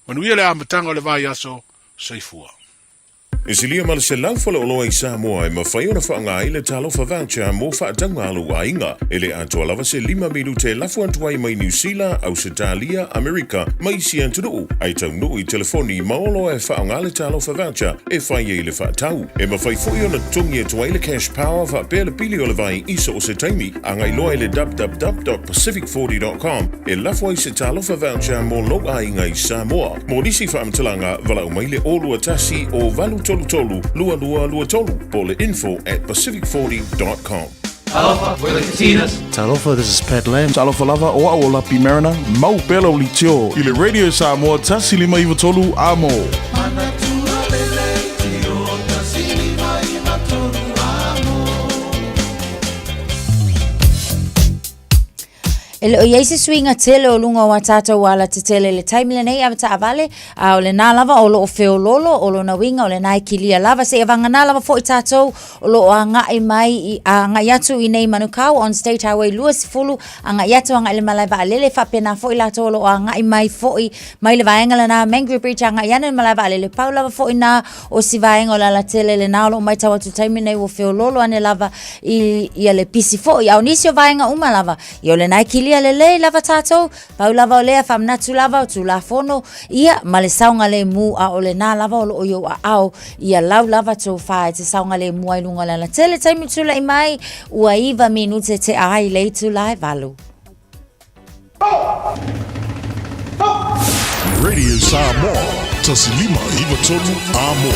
Manuia le amataga o le vaiaso, soifua. E silia ma le 100 faleoloa i Samoa e mafai ona faaaoga ai le Talofa Voucher mo faatauga a lou aiga. E le atoa lava se 5 minute e lafo atu ai mai Niu Sila, Ausetalia, Amerika ma isi atunuu, ae taunuu i telefoni ma oloa e faaaoga le Talofa Voucher e fai ai le faatau. E mafai foi ona totogi atu ai le Cash Power faapea le pili o le vai i so o se taimi. Agai loa i le www.pacific40.com e lafo ai se Talofa Voucher mo lou aiga i Samoa. Mo nisi faamatalaga, valaau mai le 021 o 833 2223 po o le info at pacific40.com. Talofa, we're the Katinas. Talofa, this is Pat Lam. Talofa lava, o au o Lapi Mariner, mau pea lau litio i le Radio Samoa 153 Amo. E le o i ai se suiga tele o luga o a tātou ala tetele i le taimi lenei ave taavale, a o lenā lava o lo o feololo, o lona uiga o lenā e kilia lava, seia vagana lava foi tātou o lo o agai mai, i, agai atu i nei Manukau on State Highway 20, agai atu agai i le malae vaalele, faapena foi latou o lo o agai mai foi mai le vaega lenā Mangere Bridge agai ane i le malae vaalele, pau lava foi nā o si vaega o le alatele lenā o lo o matau atu i le taimi lenei ua feololo ane lava i ia le pisi foi a o nisi o vaega uma lava ia o lenā e kilia lelei lava tātou pau lava o lea faamanatu lava o Tulafono ia ma le saogalemu a o lenā lava o lo o i ou aao ia lau lava tofa e te saogalemu ai luga o le alatele taimi tula'i mai ua 9 minute tea ai le itula e 8. Radio Samoa, 153 Amo.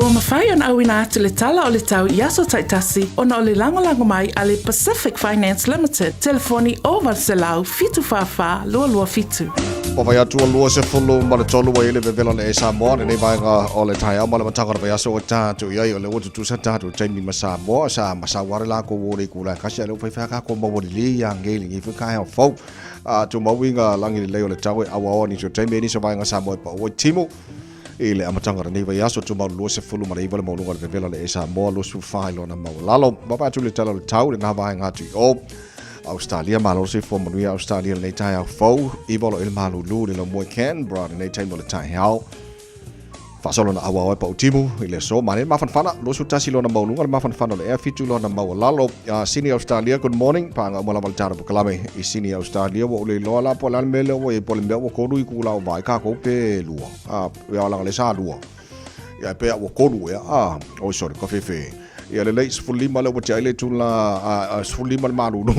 Ua mafai ona auina atu le tala o le tau i aso taitasi ona o le lagolago mai a le Pacific Finance Limited, telefoni 0800 744 227. Ua fai atu o 23 ua i le vevela le e Samoa lenei vaega o le taeao ma le amataga o le vaiaso ua tatou i ai o lea ua tutusa tatou taimi ma Samoa sa masau are lakou o le itula e kasi a lea ua faifai kākou maua lelei ia ngei lenei foi taeao fou. A tumau uiga lagi lelei o le tau e auaoa nisi o taimi e nisi o vaega Samoa e pau ai timu i le amataga o lenei vaiaso tumau 29 le maualuga o le vevela le e Samoa 24 i lona maualalo. Vaavaai atu i le tala o le tau lenā vaega atu i o. Australia, malo le soifua manuia Australia lenei taeao fou, iva o lo o i le malulu le laumua i Canberra lenei taimi o le taeao. Faasolo na auao ai pau timu i le aso mane mafanafana 21 lona maualuga le mafanafana o le ea 7 lona maualalo. Sydney Australia, good morning. Paga uma lava le tala pokalame i Sydney Australia ua ou le iloa la po o le a le mea lea ua i ai po o le mea ua tolu itula o vai kākou pe lua. Ia laga le sa lua. Ia pe ua tolu ea. Oi sorry, ka fefe. Ia lelei 15 lea ua tea ai le itula 15 le malulu.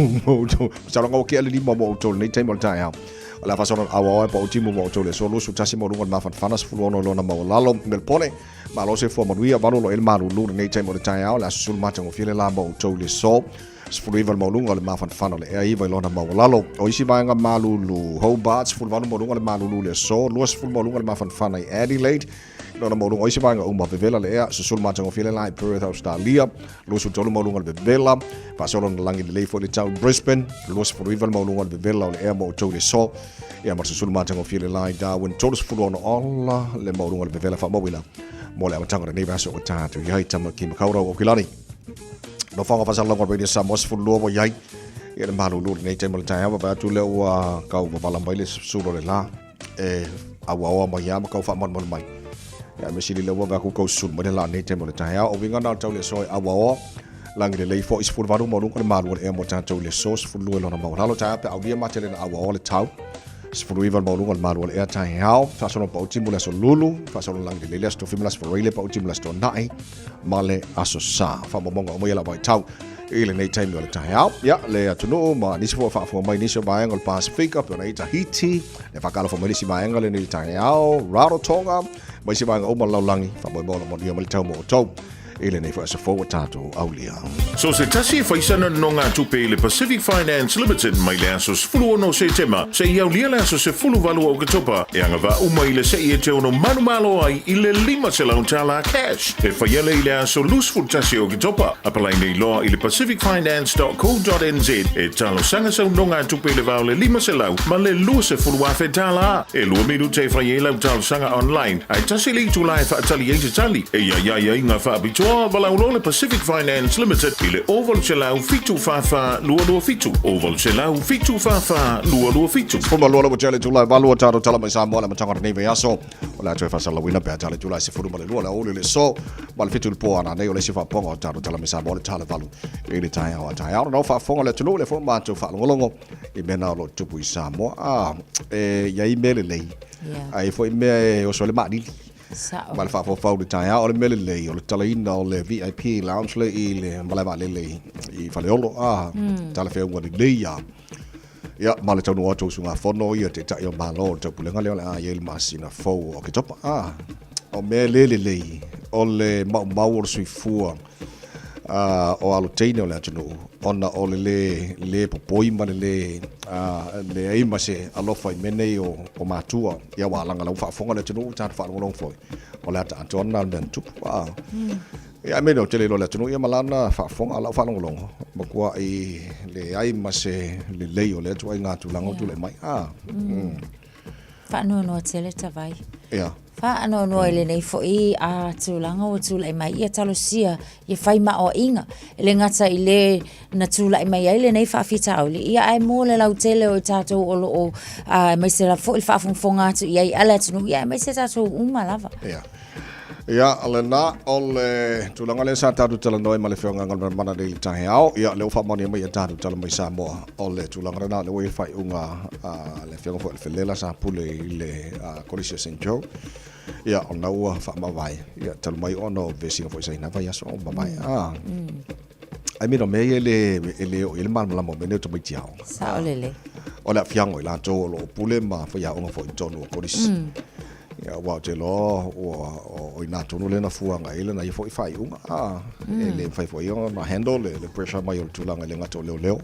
Masalo ua kea le lima mo outou lenei taimi o le taeao. O le a faasolo auao ai pa o timu mo outou le aso 21 maualuga o le mafanafana 16 i lona maualalo. Melbourne, Malo soifua manuia, valu o lo o i ai le malulu i lenei taimi o le taeao, o le a susulu matagofie le la mo outou i le aso. 19 le maualuga o le mafanafana o le ea 9 i lona maualalo. O isi vaega malulu, Hobart, 18 maualuga o le malulu i le aso, 20 maualuga le mafanafana i Adelaide, i lona maualuga. O isi vaega uma, vevela le ea, susulu matagofie le la i Perth, Australia, 23 maualuga le vevela, faasolo ona lagi lelei foi le tau i Brisbane, 29 le maualuga o le vevela o le ea mo outou i le aso. Ia ma le susulu matagofie le la i Darwin, 36 ola le maualuga o le vevela faamauina mo le amataga o lenei vaiaso ua tatou i ai. Tamaki Makaurau, Aukilani. Nofoaga faasalalauga o Radio Samoa 12 ua i ai ia le malulu lenei taimi o le taeao vaavaai atu lea ua kau wavala mai le susulu o le la e auaoa mai ia ma kau faamalumalu mai. Ia me sili lea ua vaku kau susulu mai le la nei taimi o le taeao. O winga na o le tau le aso e auaoa lagi lelei foi 18 maualuga le malu o le ea mo tatou i le aso 12 i lona maualalo taeao pe aulia matele na auaoa le tau. 19 le maualuga o le malu o le ea taeao faasolo pauti mo le aso Lulu faasolo lagi lelei le aso Tofi ma le aso Faraile pauti mo le aso Toanai ma le Aso Sa. Faamaumauga uma ia lau vaitau i lenei taimi o le taeao. Ia, le atunuu ma nisi foi o faafofoga mai nisi o vaega o le Pasifika, pei ona i Tahiti, le faakalofa mai le isi vaega lenei i le taeao, Rarotonga, ma isi vaega uma o le lalolagi, faamoemoe o lo o manuia mai le tau mo outou i lenei foi aso fou ua tatou aulia. So se tasi e fai sana nonogatupe i le Pacific Finance Limited mai le aso 16 o Setema seia aulia le aso 18 o Oketopa e agavaa uma i le se'i e te ono manumalo ai i le $500 cash e faia lea i le aso 21 o Oketopa. Apalai nei loa i le pacificfinance.co.nz e talosaga sau nonogatupe i le va o le 500 ma le $20,000. E lua minute e fai ai lau talosaga online, ae tasi le itula e faatali ai se tali. E iai ai ngā faapitoa, valaau loa le Pacific Finance Limited i le 0800 744 227, 0800 744 227. 12 le ua tea le itula e valu o tatou tala mai Samoa le amataga o lenei vaiaso. O le a toe faasalalauina pe a tea le itula e 12 le aoauli o le aso ma le 7 i le po a nanei o le isi faapopoga o tatou tala mai Samoa le tala valu i le taeao a taeao. Ona o faafofoga le atunuu lea foi matou faalogologo i mea na o lo o tupu i Samoa. A, e i ai mea lelei, a i ai foi mea e oso ai le maanili. Sao. Ma le faafaufau i le taeao, o le mea lelei, o le talaina o le VIP lounge lea i le malae vaalele i Faleolo, a, talafeauga lelei lava. Ia, ma le taunuu atu o usugafono ia Taitai o Malo o le Taupulega lea o le a i ai le masina fou o Oketopa, a, o mea le lelei, o le maumau o le soifua o alo teine o le atunuu ona o le lē lē popoi ma le lē leai ma se alofa i mea nei o matua. Ia ua alaga la ua faafofoga le atunuu ua tatou faalogologo foi o le ata atoa lena o le mea na tupu. Ia ae mea nei ou te le iloa i le atunuu ia ma lana faafofoga a o lau faalogologo matuai leai ma se lelei o lea ituaiga tulaga ua tulai mai. Faanoanoa tele Tavai. Ia. Faanoanoa i lenei foi a tulaga ua tulai mai ia talosia ia fai maoaiga. E le gata i le na tulai mai ai lenei faafitauli, ia ae mo le lautele o i tatou o lo o, aemaise lava foi le faafogafoga atu i ai a le atunuu, ia aemaise tatou uma lava. Ia. Ia, o lena, o le tulaga lea sa tatou talanoa ai ma le Afioga ia Galumalemana nei i le taeao, ia, lea ua faamaonia mai ia tatou tala mai Samoa, o le tulaga lena, lea ua i ai le faaiuga a le Afioga foi ia Lefelela sa pule i le Kolisi o Saint Joe, ia, o lena ua faamavae, ia, talu mai ona o vesiga foi sa i ai i na vaiaso o mavae. A, I mean, o mea ia e le, e le oo i ai le malamalama o mea nei o tamaiti aoga. Sao lelei. O le aafiaga o i latou o lo o pule ma faiaoga foi i totonu o kolisi. Ia, aua ou te iloa ua, o i ina tonu lea na fua agai ai lana ia foi faaiuga. A, e le mafai foi ona handle le, le pressure mai o le tulaga e le gata o leoleo,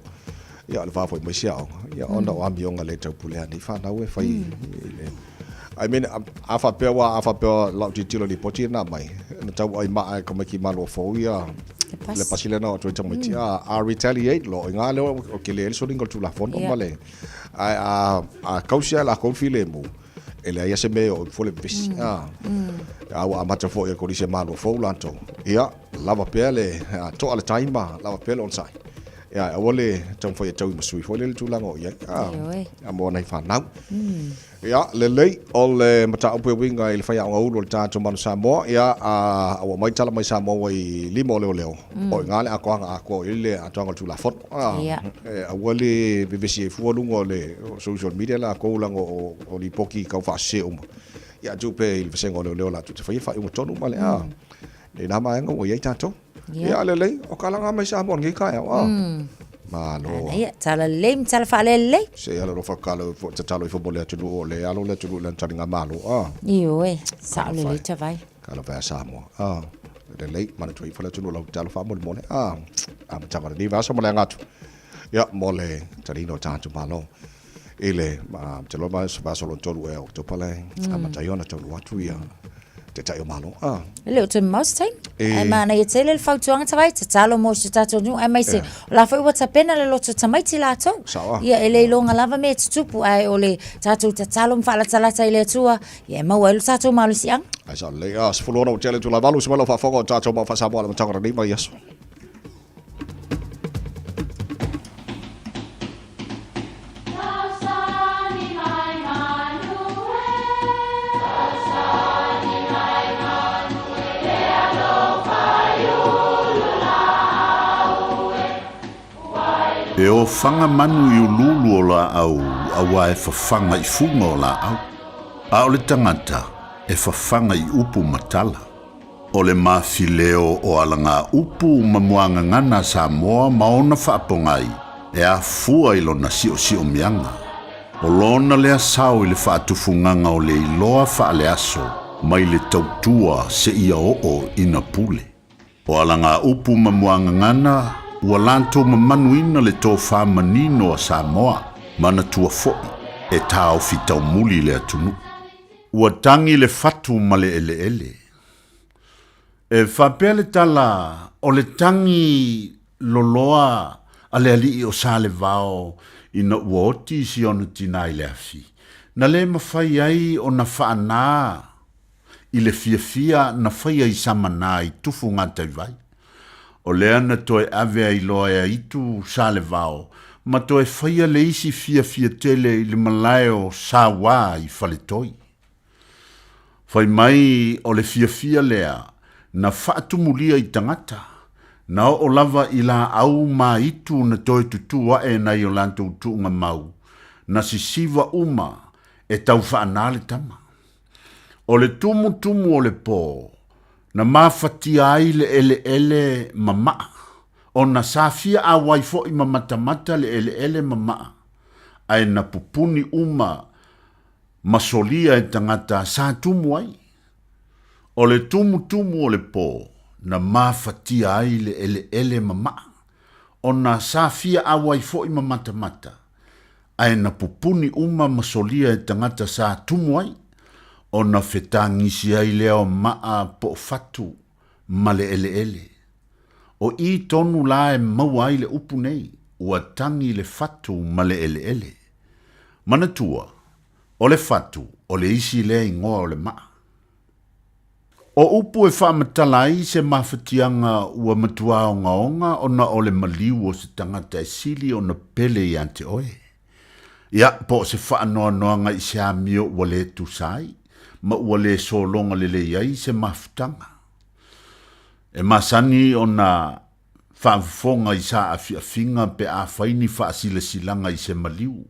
ia o le va foi ma isi aoga, ia ona o amioga le taupulea a nei fanau e fai i le I mean, a faapea ua, a faapea lau tilotilo i lipoti ia na aumai, na tauai maa e tamaiti Malo fou ia le pasi lea na oo atu ai tamaiti, a, a retaliate loa, o i ina lea o tele ai le soliga o le Tulafono ma le, ae a, a kausi lava e latou le filemu, e leai lava se mea e oo ai fua le vevesi. A, a ua amata foi e le Kolisi a Malo fou latou, ia, lava pea le, toa le tai ma lava pea le onosai. Ia, aua le taumafai e taui ma sui foi lea le tulaga o i ai, a, mo nai fanau. Ia, lelei, o le mataupu e uiga i le faiaoga ulu o le tatou Manu Samoa, ia, a ua aumai tala mai Samoa ua i lima o leoleo, o i ina le atoaga atoa o i ai le atoaga o le Tulafono. A, e aua le vevesi ai fua luga o le social media latou leaga o lipoti tau faasese uma. Ia, tuu pea i le vasega o leoleo latou te faia le faaiuga tonu ma le, a, lena vaega ua i ai tatou. Ia lelei, o kalaga mai Samoa i lenei taeao, a. Malo. Ia, tala lelei ma tala faalelelei. Se alo alofa kalo tatalo ifo mo le atunuu o le alo le atunuu i lana taligamalo, a. Ioe, sao lelei tavai. Talofa e Samoa. Ah, lelei, manatua ifo le atunuu lau tatalo faamolemole. Ah, amataga o lenei vaiaso ma le aga atu. Ia, mo le taliina o tatou Malo i le te iloa vaiaso lona tolu ea o Oketopa la e amata ai ona taunuu atu ia Taitai o Malo. Ah. E le o toe mamao se taimi. Ae manaia tele le fautuaga tavai, tatalo mo si o tatou atunuu, aemaise o la foi ua tapena le loto tamaiti latou. Sao ah. Ia, e le iloga lava mea e tutupu, ae o le tatou tatalo ma faalatalata i le Atua, Ia e maua ai lo tatou malosiaga. Ai sao lelei. Ah, 16 ua tele itula e valu, se mai lau faafofoga o tatou mau faa-Samoa i le amataga o lenei vaiaso. E ofaga manu i uluulu o laau auā e fafaga i fuga o laau, a o le tagata e fafaga i upu ma tala. O le mafileo o alagaupu ma muagagana a Samoa ma ona faapogai e afua i lona siosiomiaga. O lona lea sao i le faatufugaga o le iloa faaleaso mai le tautua seia oo ina pule. O alagaupu ma muagagana ua latou mamanuina le tofa manino a Samoa, manatua foi e taofi taumuli le atunuu. Ua tagi le fatu ma le eleele. E faapea le tala o le tagi loloa a le alii o Salevao ina ua oti si ona tina i le afi, na le mafai ai ona faana i le fiafia na faia i Samanā i Tufugataiwai. O lea na toe ave ai loa e Aitu Salevao ma toe faia le isi fiafia tele i le malae o Sauā i Faletoi. Fai mai o le fiafia lea na faatumulia i tagata, na oo lava i laau ma aitu na toe tutū ae nai o latou tuugamau, na sisiva uma e tau faanā le tama. O le tumutumu o le pō, na mafatia ai le eleele ma maa, ona sa fia auai foi ma matamata le eleele ma maa, ae na pupuni uma ma solia e tagata sa tumu ai. O le tumutumu o le pō, na mafatia ai le eleele ma maa, ona sa fia auai foi ma matamata, ae na pupuni uma ma solia e tagata sa tumu ai, ona fetagisi ai lea o maa po o fatu ma le eleele. O i tonu la e maua ai le upu nei, ua tagi le fatu ma le eleele. Manatua, o le fatu o le isi lea igoa o le maa. O upu e faamatala ai se mafatiaga ua matua ogaoga ona o le maliu o se tagata e sili ona pele ia te oe. Ia, po o se faanoanoaga i se amio ua le tusa ai, ma ua le sologa lelei ai se mafutaga. E masani ona faafofoga i saafiafiga pe afai ni faasilasilaga i se maliu.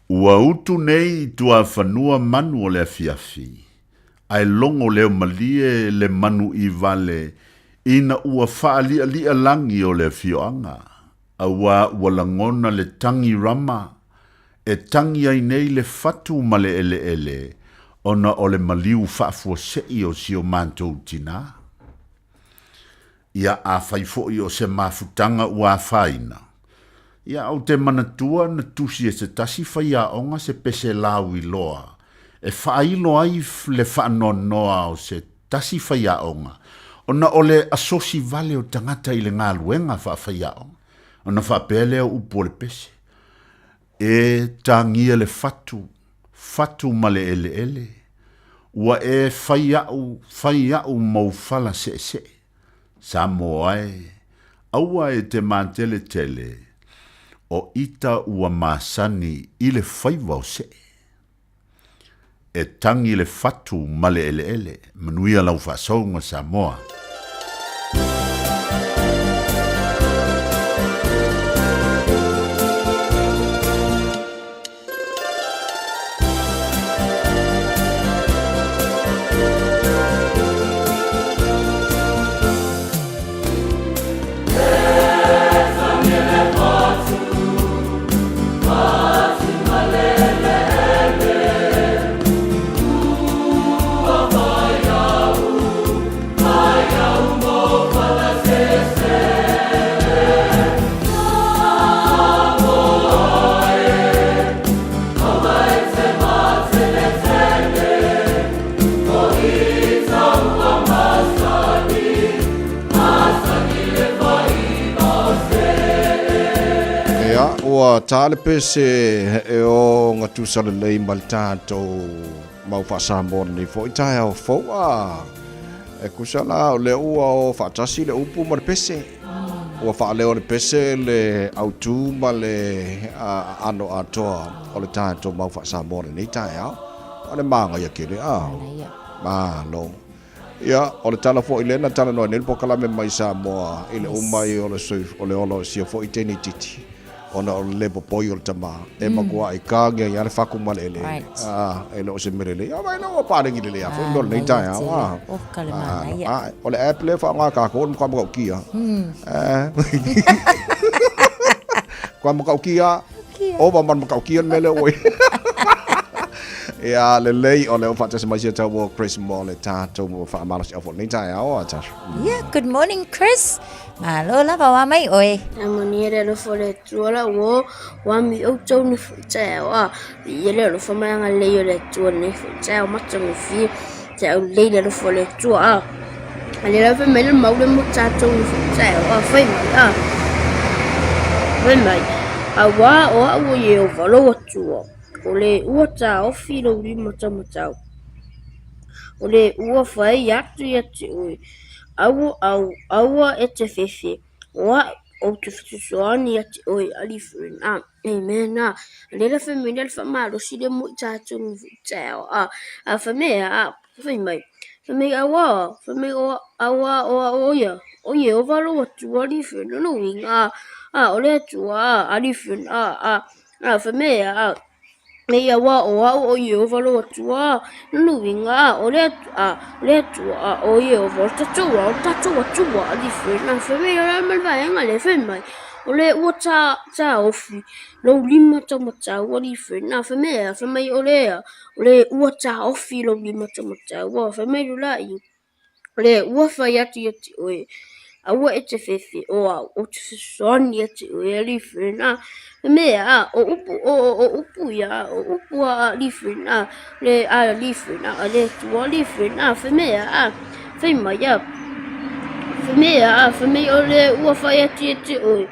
Ua utu nei i tuafanua manu o le afiafi, ae logo leo malie le manu i vale ina ua faalialia lagi o le afioaga, auā ua lagona le tagi rama e tagi ai nei le fatu ma le eleele ona o le maliu faafuasei o si o matou tinā. Ia, afai foi o se mafutaga ua afaina, ia, ou te manatua na tusi e se tasi faiaoga se pese lauiloa e faailo ai le faanoanoa o se tasi faiaoga ona o le asosi vale o tagata i le galuega faafaiaoga, ona faapea lea o upu o le pese, E tagia le fatu, fatu ma le eleele, ua e fai a'u, fai a'u mou fala se'ese'e. Samoa e, aua e te mateletele, o ita ua masani i le faiva o se'e. E tagi le fatu ma le eleele. Manuia lau faasouga Samoa. ua tā le pese e o gatusa lelei ma le tatou mau faa-Samoa lenei foi taeao fou a. E kusa la o lea ua o faatasi le upu ma le pese. Ua faaleo e le pese le autu ma le aano atoa o le tatou mau faa-Samoa lenei taeao. O le manaia tele a. Malo. Ia, o le tala foi lea na talanoa ai nei le polokalame mai Samoa i le uma ai o le o le ola o sia foi teine itiiti ona o le lē popoi o le tamā e matuā i tāgia ai lava le fatu ma le eleele. Right. A, e le o se mea lelei. A, vaai la ua paleni lelei lava foi le mea o lenei taeao. A, Oh, ka le manaia. a, o le app lea e faaaoga e tatou o le matua matautia. Matua matautia. Ova ma le matautia le mea lea ua i ai. Ia, lelei, o lea ua faatasi mai sia tau o Chris mo le tatou mo faamalosiau foi lenei taeao a Tasha. Yeah, good morning Chris. Malo lava wa mai oe. Manuia le alofa o le Atua la ua ua mi outou ni foi taeao a ia le alofa mai agalelei o le Atua nei foi taeao matagofie taeao lelei le alofa o le Atua a a le lava mai le mau le mo tatou ni foi taeao a fai mai a fai mai auā o a'u o Ieova lou Atua o le ua taofi lou lima taumatau o le ua fai atu ia te oe aua au aua e te fefe o a'u ou te fesoasoani ia te oe alii a Amen a lea la fai mai le faamalosi le mo i tatou ni foi taeao a a fai mai a fai mai fai mai auā fai mai o auā o o ia o Ieova lou Atua alii lona uiga a a o le Atua a alii a a a fai mai a Nei auā o a'u o Ieova lou Atua lona uiga a o le a o le Atua a o Ieova o le tatou a o le tatou Atua alii fai mai o le a ma le vaega lea fai mai o le ua tā taofi lou lima taumatau alii fai mai a fai mai o le a o le ua taofi lou lima taumatau fai mai lulaʻi O le ua fai atu ia te oe, aua e te fefe o a'u ou te fesoasoani ia te oe alii fai mea a o upu o o upu ia o upu a alii le alii a le Atua alii fai mea a fai mai a fai mea a fai mai o le ua fai atu ia te oe,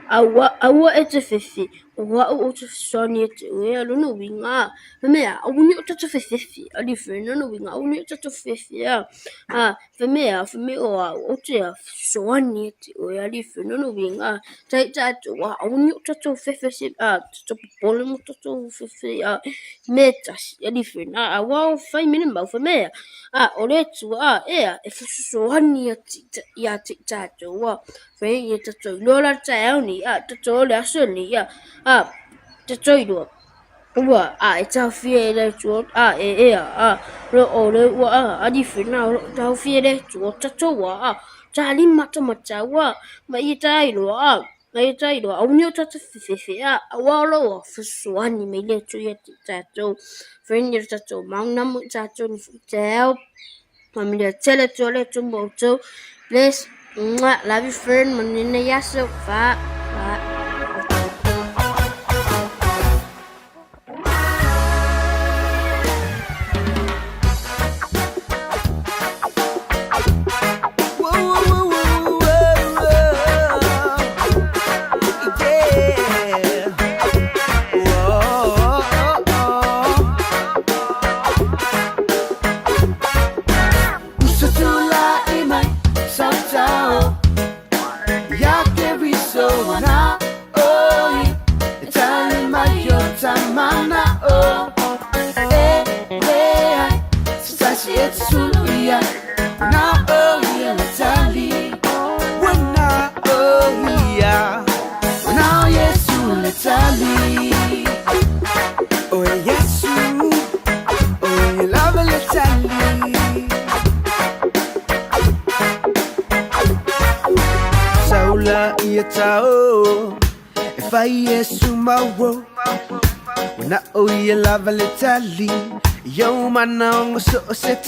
aua aua e te fefe o a'u ou te fesoasoani ia te oe a lona uiga a Fai mea, aua ne i o tatou fefefe, alii fai lona uiga, aua ne i o tatou fefefe a, a, fai mea, fai mai o a'u, ou te fesoasoani ia te oe, alii fai lona uiga, tai tatou, aua ne i o tatou fefe se, a, tatou popole ma tatou fefe a, mea e tasi, alii fai, aua o fai mai le mau, fai mea, a, o le Atua, a, ea, e fesoasoani ia te tatou, a, fai ia tatou iloa la le taeao nei, a, tatou o le aso lenei, a, a, tatou iloa. Ua a e taofia e le Atua a e ea a lo o le ua a alii fai o lo o taofia e le Atua tatou a ta lima taumatau a ma ia ta iloa a ma ia ta iloa aua ne i o tatou fefefe a aua o lo o fesoasoani mai le Atua ia te tatou fai ni o tatou mauna mo i tatou ni foi taeao Familia tele atu le Atua mo outou bless mwah love you friend manuia nei aso fa fa.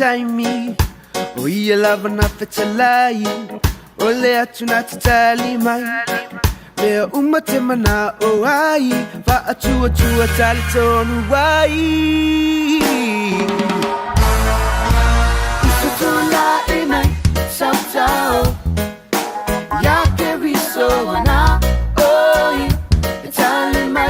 Taimi O ia lava na fetalai O le atu na tatali mai Mea uma te mana o ai Whaatua tua tali tonu ai Iso tula e mai Sautao Ia ke riso ana Oi E tali mai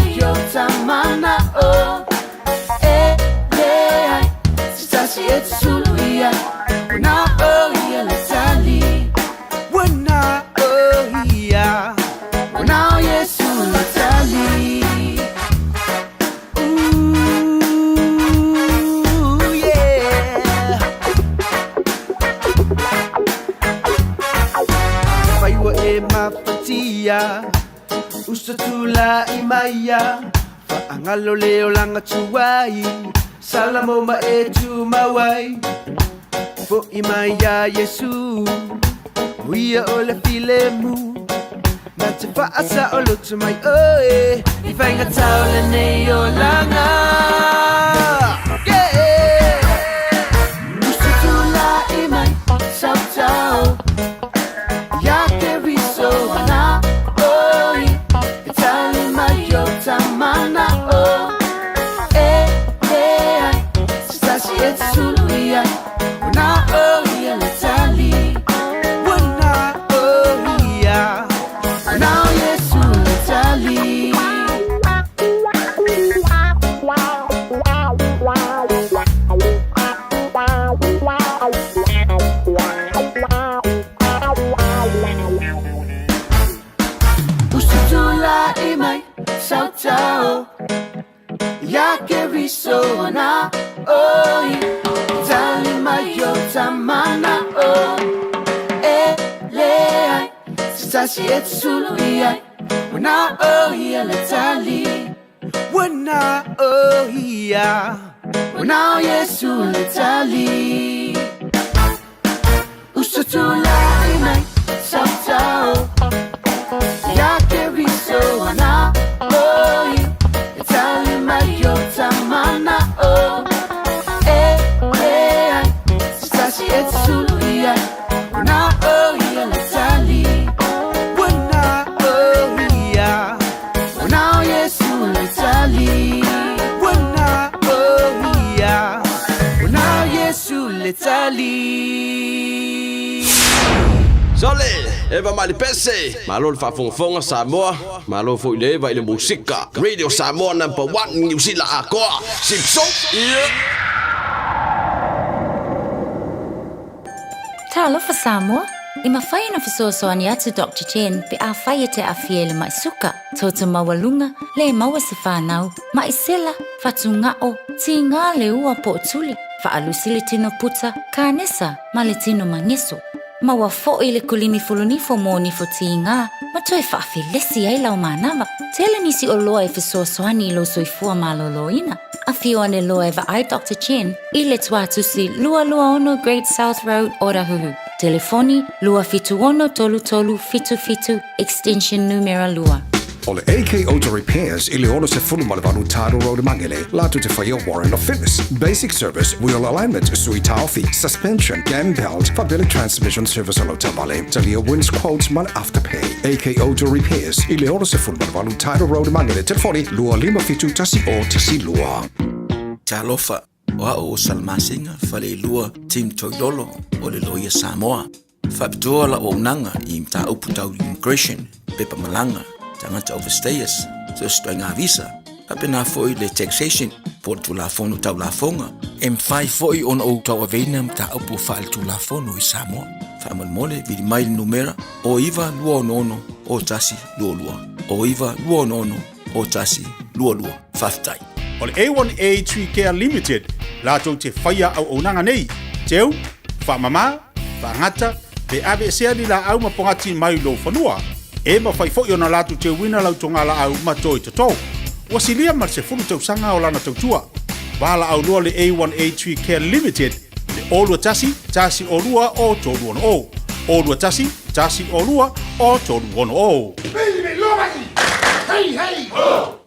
ia Uso tula'i mai ia Fa'agalo le olaga tuai Salamo ma e tumau ai Fo'i mai iā Iesu O ia o le filemu Na te fa'asaʻoloto mai oe I faigatā o lenei olaga Yeah! Uso tula'i mai Sautao Ia Keriso ana oi E tali mai o tamana'o E leai Se tasi e te sulu i ai Ua na o ia le tali Ua na o ia Ua na o Iesu le tali Uso tula'i mai Sautao Ia Keriso ana oi Tali mai o tamana'o E leai Se tasi e te sulu i ai Ua na o ia le tali Ua na o ia Ua na o Iesu le tali Uso tula'i mai Sautao Ia Keriso ana oi E tali mai o tamana'o E leai Se tasi e te sulu i ai Ua na o ia le tali Ua na o ia Ua na o Iesu le tali Ua na o ia Ua na o Iesu le tali Sole, Eva Malipese, malo le faafogafoga Samoa, malo foi le Eva i le musika. Radio Samoa number one, Niu Sila atoa. Sipso, yeah. Talofa Samoa! E mafai ona fesoasoani atu Doctor Chen pe afai e te aafia i le ma'i suka, toto maualuga, le maua se fanau, ma'i sela, fatuga'o, tigā le ua po o tuli, faalusi le tino puta, kānesa, ma le tino mageso. Maua fo'i le kulimi fulunifo mō nifo tīgā ma toe faafelesi ai lau manava. Tele nisi oloa e fesoasoani i lou soifua malōlōina. Afio ane loa e vaai Doctor Chen i le tuatusi 226 Great South Road, Otahuhu. Telefoni, 276 3377, extension numera 2. O le AK Auto Repairs i le 68 Tidal Road i Magele, latou te faia Warrant of Fitness, Basic Service, Wheel Alignment, Sui Taofi, Suspension, Cam Belt, faapea le Transmission Service o lau taavale, talia Wins Quotes ma le Afterpay. AK Auto Repairs i le 68 Tidal Road i Magele, telefoni 257 1012. Talofa, o a'u o Salamasina Faleilua Tim Toilolo o le Loia Samoa. Faapitoa lau auaunaga i mataupu tau immigration, pepa malaga, tagata overstayers, so o se ituaiga visa, faapena foi le taxation po o le Tulafono Tau Lafoga. E mafai foi ona ou tauaveina mataupu faaletulafono i Samoa. Faamolemole, vili mai le numera o 9266 0122, o 9266 0122. Faafetai. O le A1A Tree Care Limited latou te faia auaunaga nei, teu, faamama, faagata, pe aveesea ni laau ma pogati mai lou fanua. E mafai foi ona latou teuina lau togalaau ma toi toto. Ua silia ma le 10 tausaga o lana tautua. Valaau loa le A1A Tree Care Limited i le 021 102 o 360. 021 102 o 360. Hey, hey, ho!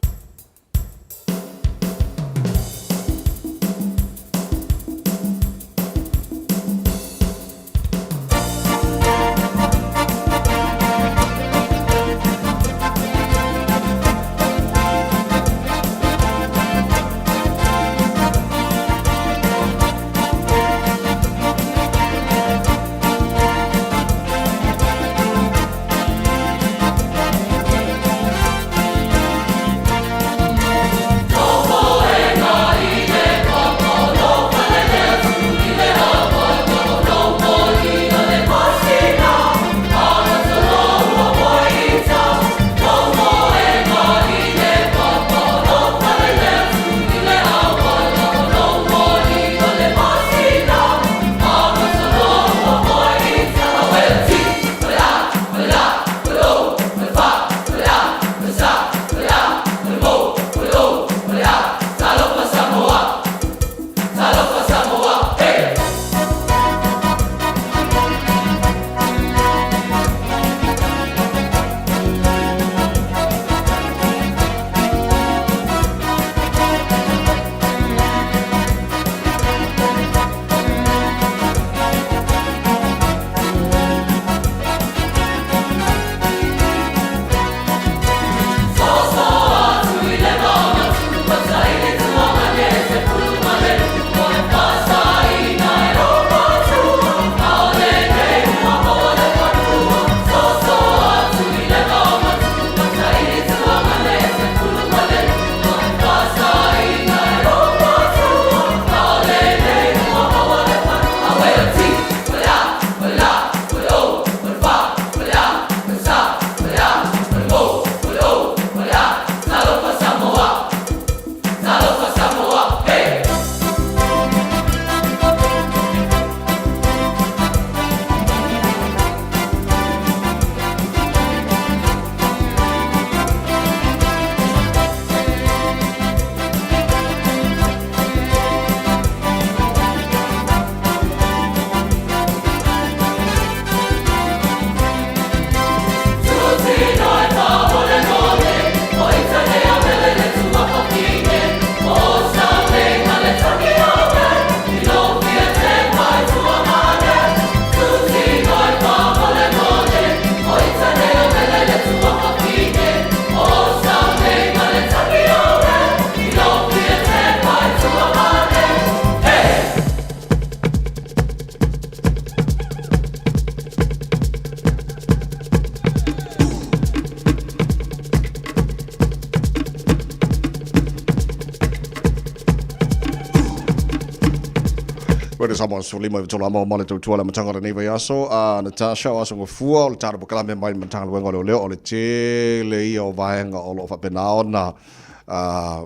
Radio Samoa 15 i tolu amo ma le tautua le amataga o lenei vaiaso. Natasha, o aso gafua o le tatou polokalame mai le Matagaluega o Leoleo, o le tele ia o vaega o lo o faapena ona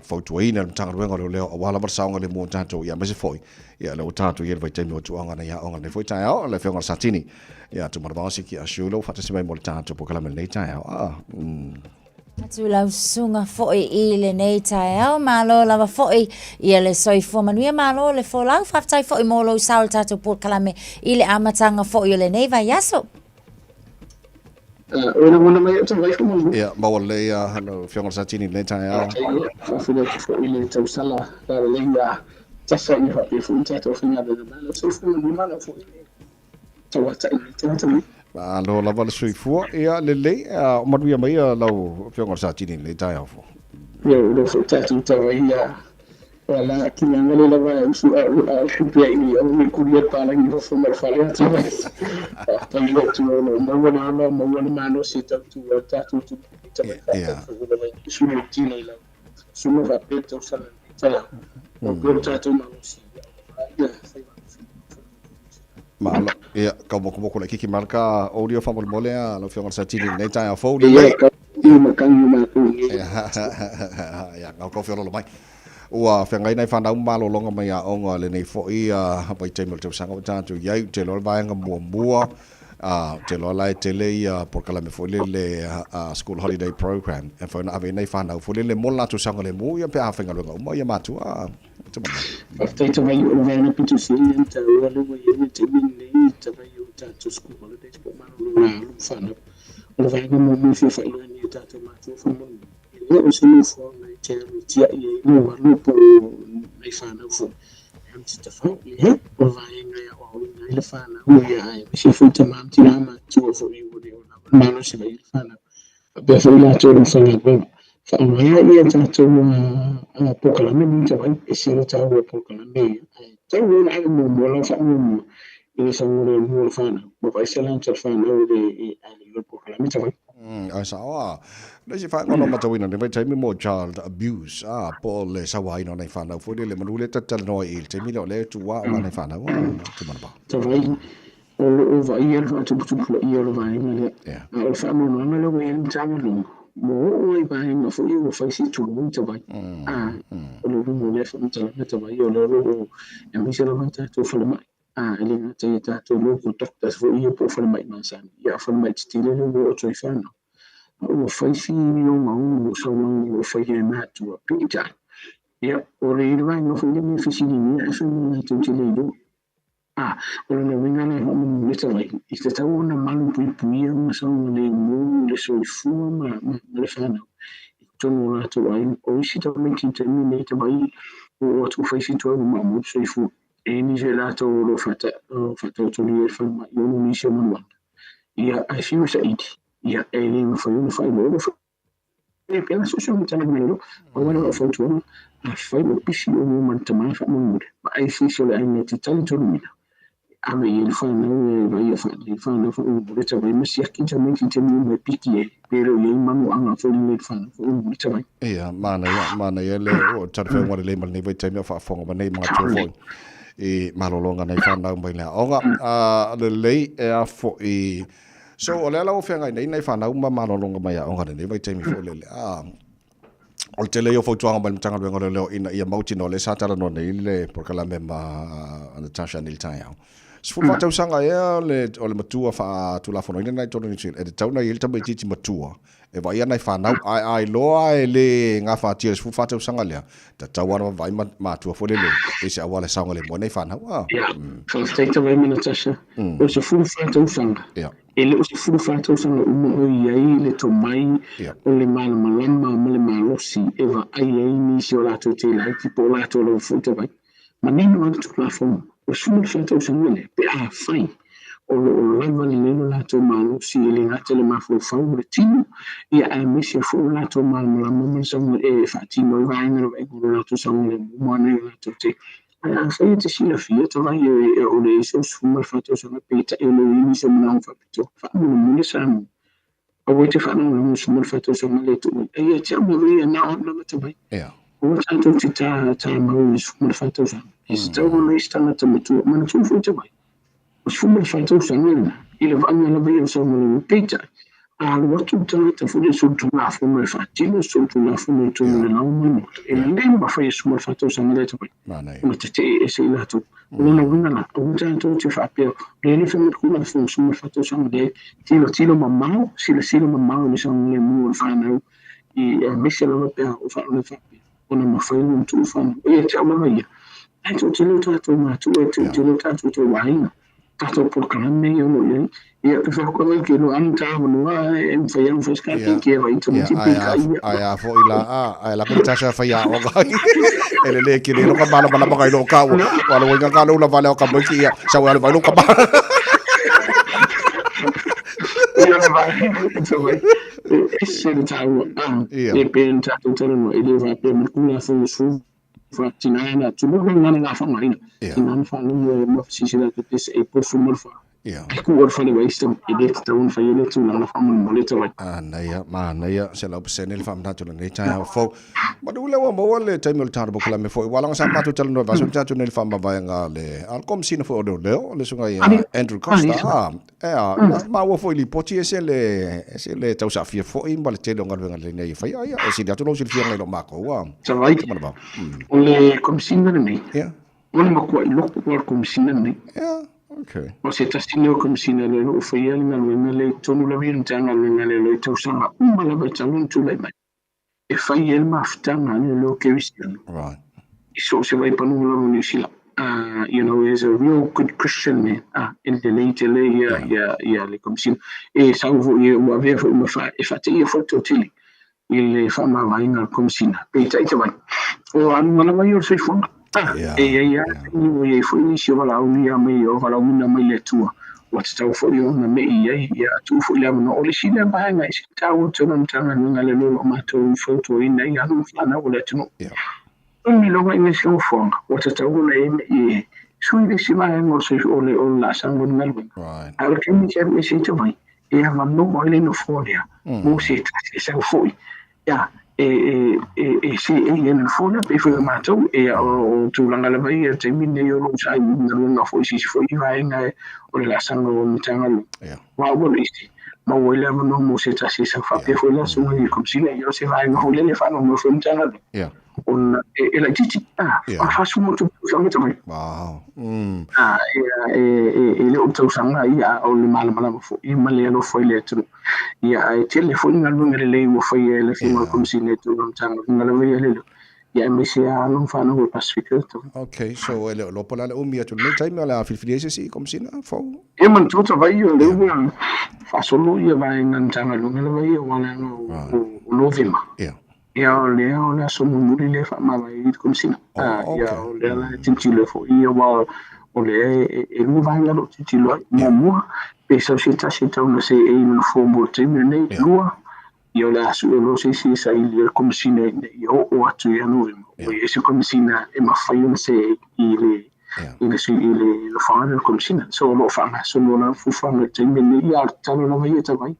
fautuaina e le Matagaluega o Leoleo aua lava le saogalemu o tatou, ia aemaise foi ia lea ua tatou i ai i le vaitaimi o tuaga nei aoga lenei foi taeao. Le Afioga i le Satini ia Tumanavao Siki Asiu ua faatasi mai mo le tatou polokalame lenei taeao. Atu lau susuga foi i lenei taeao, malo lava foi ia le soifua manuia, malo le folau, faafetai foi mo lou sao i le tatou polokalame i le amataga foi o lenei vaiaso. Ua lagona mai au tavai faamolemole. Ia, maua lelei ia lau Afioga i le Satini i lenei taeao. Faafetai atu foi i le tausala lalelei ia Tasa ia faapea foi le tatou faigaluega. Malo soifua manuia, malo foi le tauatai i tagata nei. Malo lava le soifua. Ia, lelei, o manuia mai ia lau Afioga i le Satini i lenei taeao fou. Ia, o lo foi tatou tavai ia Wala ki nga le lava e usu a u a u pia i o ni kuria pala ni fofo ma le fale atu mai. Faafetai i le Atua o lo o maua le ola, maua le malosi e tau tu ai tatou tupu i ta mai faatau fai mai i sui o tino i lau susuga faapea le tausala i tala o pea lo tatou malosi ia fai Malo. Ia, kau mokomoko laitiiti mai ka audio faamolemole a lau Afioga i le Satini i lenei taeao fou. Lelei. Ia, makagi o matou i nei. Ia, ngau kau feololo mai. Ua feagai nai fanau ma malologa mai aoga lenei foi vaitaimi o le tausaga ua tatou i ai. Ou te iloa le vaega muamua, ou te iloa la e tele ia polokalame foi lele school holiday program e mafai ona ave ai nai fanau foi lele mo le latou saogalemu ia pe a faigaluega uma ia matua. Faafetai tavai o le vaega pito sili ia na taua lea ua i ai le taimi lenei i tavai o tatou school holidays po o malologa a alo ma fanau. O le vaega muamua e fia faailoa ai nei i tatou matua faamolemole, e le o se nofoaga e te alu e tiai ai lou alo po o nai fanau foi. E alu te tafao, leai, o le vaega e aoaoina ai le fanau ia aemaise foi tama ma tina matutua foi ua le o lava le malosi mai i le fanau. Faapea foi latou i le faigaluega. Faaaoga ia tatou polokalame nei tau ai, e sili taua o polokalame ia, ae tau ona ave muamua lau faamuamua i le saogalemu o le fanau, ma vaai se latou fanau e le i le polokalame tau ai. Ae sao a. Le isi vaega o lo o matauina i lenei vaitaimi mo child abuse, a, po o le sauaina o nai fanau foi lele, manu lea ta te talanoa i i le taimi lea o lea e tuua aoga nai fanau, a, Tumanava. Tau ai, O lo o vaaia le faatuputupulaia o le vaega lea. A o le faanoanoaga lea ua i ai le Matagaluega, ua oo lava i vaega foi ia ua fai si tulou tavai. A o le uiga o lea faamatalaga tavai o lea o lo o aemaise lava a tatou falemai. A e le gata i a tatou local doctors foi ia po o falemai masani, a o falemai tetele lea ua oo atu ai fanau. A ua fai si ogaoga o sauaga o lo o faia e matua. Peitai, ia, o le vaega foi lea e fesiligia ae fai mai latou te le iloa. A, o lona uiga lea faamolemole tavai, e tatau ona malu puipuia ma saogalemu le soifua ma le fanau i totonu o latou aiga. O isi tamaiti i le taimi lenei tavai ua oo atu ua fai si tuai ua maumau le soifua. E i ai nisi o i latou o lo o faataotolia i le falemai ona o nisi o manuaga. Ia, ae fiu e saili, ia, e le mafai ona faailoa. E pei ona susu le Matagaluega, pau lava lau fautuaga, afai ua pisi oulua ma le tama faamolemole, vaai se isi o le aiga e te talitonuina, e ave i ai le fanau e vaai le fanau faamolemole tavai ma siaki tamaiti i taimi uma e piki ai, pe le o i ai manuaga foi lelei i le fanau faamolemole tavai. Ia, manaia, manaia le talafeauga lelei ma lenei vaitaimi o faafofoga mai nei matua foi i malologa nei fanau mai le aoga. Lelei e a foi. So, o lea la ua feagai nei nai fanau ma malologa mai aoga lenei vaitaimi foi lele. Ah, o le tele ia o fautuaga mai le Matagaluega o Leoleo ina ia mautinoa lea sa talanoa nei le polokalame ma Natasha nei i le taeao. 14 tausaga ea o le matua faatulafonoina lena i totonu o New Zealand, e tatau ona i ai le tamaitiiti matua e vaaia nai fanau, ae a iloa e le gafatia i le 14 tausaga lea, tatau lava ona vaavaai matua foi lele i se auala e saogalemu ai nai fanau. Ah. Ia, faafetai tavai ma Natasha. O le 14 tausaga, e le o 14 tausaga uma o i ai le tomai o le malamalama ma le malosi e vaai ai nisi o latou teilaiti po o latou lava foi tavai. Manino lava le Tulafono, o le 14 tausaga lea, pe afai o lo o lava lelei lo latou malosi e le gata i le mafaufau o le tino, ia aemaise foi o latou malamalama ma le saoga e faatino ai vaega o le vaaiga o lo latou saogalemu ma nai o latou te. Ae afai e te silafia tavai o le isi o le 14 tausaga peitai o lo o i ai nisi o manaoga faapitoa, faamolemole Samoa, aua e te faalagolago i le 14 tausaga lea e tuu ai. Ae ia te au ma ia na o au lava tavai. Aua tatou te tā tā mau i le 14 tausaga. E tatau ona i ai se tagata matua, manatua foi tawai. O le 14 tausaga lena, i le vaaiga lava ia o le saogalemu. Peitai, a alu atu le tagata foi lea i le solitulafono e faatino se solitulafono i totonu o le laoa ma le maota, e le mafai e le 14 tausaga lea tawai ona tetee ese i latou. O lona uiga la, aua tatou te faapea, o lea e le fai mai le Tulafono 14 tausaga, leai, tilotilo mamao, silasila mamao i le saogalemu o le fanau i aemaise lava pe a oo faalavelave faapea ona mafai ona tuu fanau. Ia te au lava ia, ae toatele o tatou matua, toatele o tatou tauaiga, tatou polokalame ia o lo o i ai. Ia, pe faapea mai ke loa ana ta avanoa e mafai lava ona fai se ka daycare ai tamaiti pe ka ia. Ae a foi la, a, ae la ko tasa fai aoga. E lele ke le loka malamalama kai lo ka ua. Wa lo inga ka lo la vale o ka moiki ia. Sa wa le vai lo ka ba. Ia le vai, so vai. E ese le taua, a, e pei ona tatou talanoa, e le faapea mai le Tulafono sou faatina na atunuu le agaga na faaaogaina. Tina na faalogo e ma silasila atu te se e pofu ma le fa. E kuu o le fale waste e le tatau ona faia lea tulaga faamolemole tau ai. Manaia, manaia, 100% le faamanatu o lenei taeao fou. Manu lea ua maua le taimi o le tatou polokalame foi, ua laga sa matou talanoa i vaiaso na tea atu nei le faamavaega a le a le Komesina foi o Leoleo, le susuga ia Andrew Costa, a, e a, maua foi i lipoti ese le, ese le tausaafia foi ma le tele o galuega lelei e faia, ia, e sili atu lou silafia nai lo makou, a. Savai, o le Komesina lenei, o le matuai lotu lava o le Komesina lenei. Okay. O se tasi lenei o Komesina lea o lo o faia le galuega lea i totonu lava ia o le Matagaluega a Leoleo i tausaga uma lava e talu ona tulai mai. E fai ai le mafutaga a leoleo kerisiano i so o se vaipanua lava o Niu Sila. You know, he is a real good Christian man. E lelei tele ia, ia, ia le Komesina. E sau foi, ua avea foi ma fa, e faateia foi le toatele i le faamavaega a le Komesina. Peitai tawai, o aluga lava ia o le soifuaga. E i ai lava taimi ua i ai foi nisi o valaaulia mai, o valaauina mai le Atua, ua tatau foi ona me'i i ai, ia tuu foi le avanoa. O le isi lea vaega e ese taua tele o le Matagaluega a le Lola o matou i fautuaina ai alo ma fanau o le atunuu. Umi lava i nisi nofoaga, ua tatau ona e me'i e sui le isi vaega o le soifua, o le laasaga o le galuega. A o le taimi e te alu ese ai tawai, e avanoa ai le nofoa lea mo se tasi e sau foi ia e seei ai le nofoa lea. Pei foi o matou, ia o tulaga lava ia i le taimi lenei o lo o saili galuega foi i se isi foi vaega o le laasaga o le Matagaluega. Aua ua le isi, maua ai le avanoa mo se tasi e sau faapea foi le aso i le Komesina, ia o se vaega foi lele e faalogologo foi le Matagaluega. Ona e laitiiti, a 40 ma tupu tausaga tamai. Wow. E le o le tausaga ia, a o le malamalama foi ma le alofa i le atunuu. Ia, ae tele foi galuega lelei ua faia e le Afioga i le Komesina i totonu o le Matagaluega lava ia lele. Ia, aemaise lava alo ma fanau o le Pasefika. Okay, so e le o iloa po o le a le umi atu i lenei taimi o le a filifili ai se isi Komesina fou? Ia, manatua tawai o lea ua faasolo ia vaega o le Matagaluega lava ia aua leaga o Novema. Ia, o lea o le aso mulimuli lea e faamavae ai le Komesina. Ia, o lea la e tilotilo ai foi ia, aua o lea e lua vaega o lo o tilotilo ai. Muamua, pe sau se tasi e tau ona seei i le nofoa mo le taimi lenei. Lua, ia o le a sue loa se isi e saili ai le Komesina ina ia oo atu ia Novema, ua i ai se Komesina e mafai ona seei i le i le sui i le nofoaga lea o le Komesina. So o lo o faagasolo lava fuafuaga i le taimi lenei, a o le tatalo lava ia talu ai.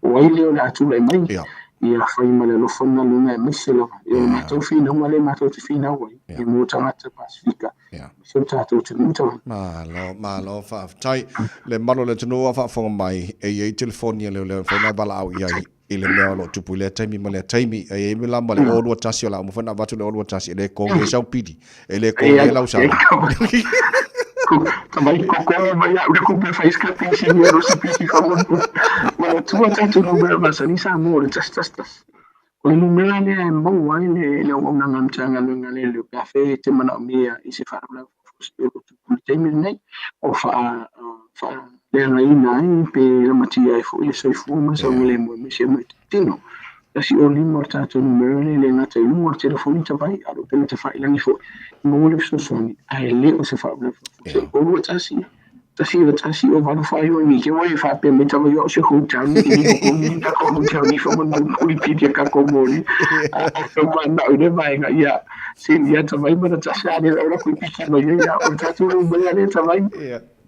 O ai lea o le a tulai mai, ia fai ma le alofa le galuega aemaise lava. Ia o le matou finauga lea matou te finau ai, ia mo tagata Pasefika, aemaise o le tatou atunuu talu ai. Malo, malo faafetai. Le mamalu o le atunuu a faafofoga mai, e i ai telefoni a leoleo e mafai ona valaau i ai i le mea o lo o tupu i lea taimi ma lea taimi. E i ai la ma le 021 o le a uma foi ona avatu le 021, e le kogi ai sau pili, e le kogi ai lau sala. Tamai koko mai au le kupe fai ska pisi ni ro si pisi fa mo. Manatua tatou numera masani sa mo le 111. O le numera lea e maua ai le auaunaga a Matagaluega a Leoleo pe afai e te manaomia i se faalavelave faafuasei o lo o tupu i le taimi lenei o faaleagaina ai pe lamatia ai foi le soifua ma le saogalemu aemaise mo le tino. 105 o le tatou numera lea e le gata i luga o le telefoni tavai a o lo o pena tafailagi foi e maua le fesoasoani ae le o se faalavelave faafuasei. O 21 191 o 8 faaiuga i ke wai faapea mai tava i o se hotel ni i ko ni ta ko hotel ni fa mo puli pili ka ko mo ni a so ma na o le vaega ia se ia tava i mana tasi a le ora ku piki mai ia o tatou le mai le tava i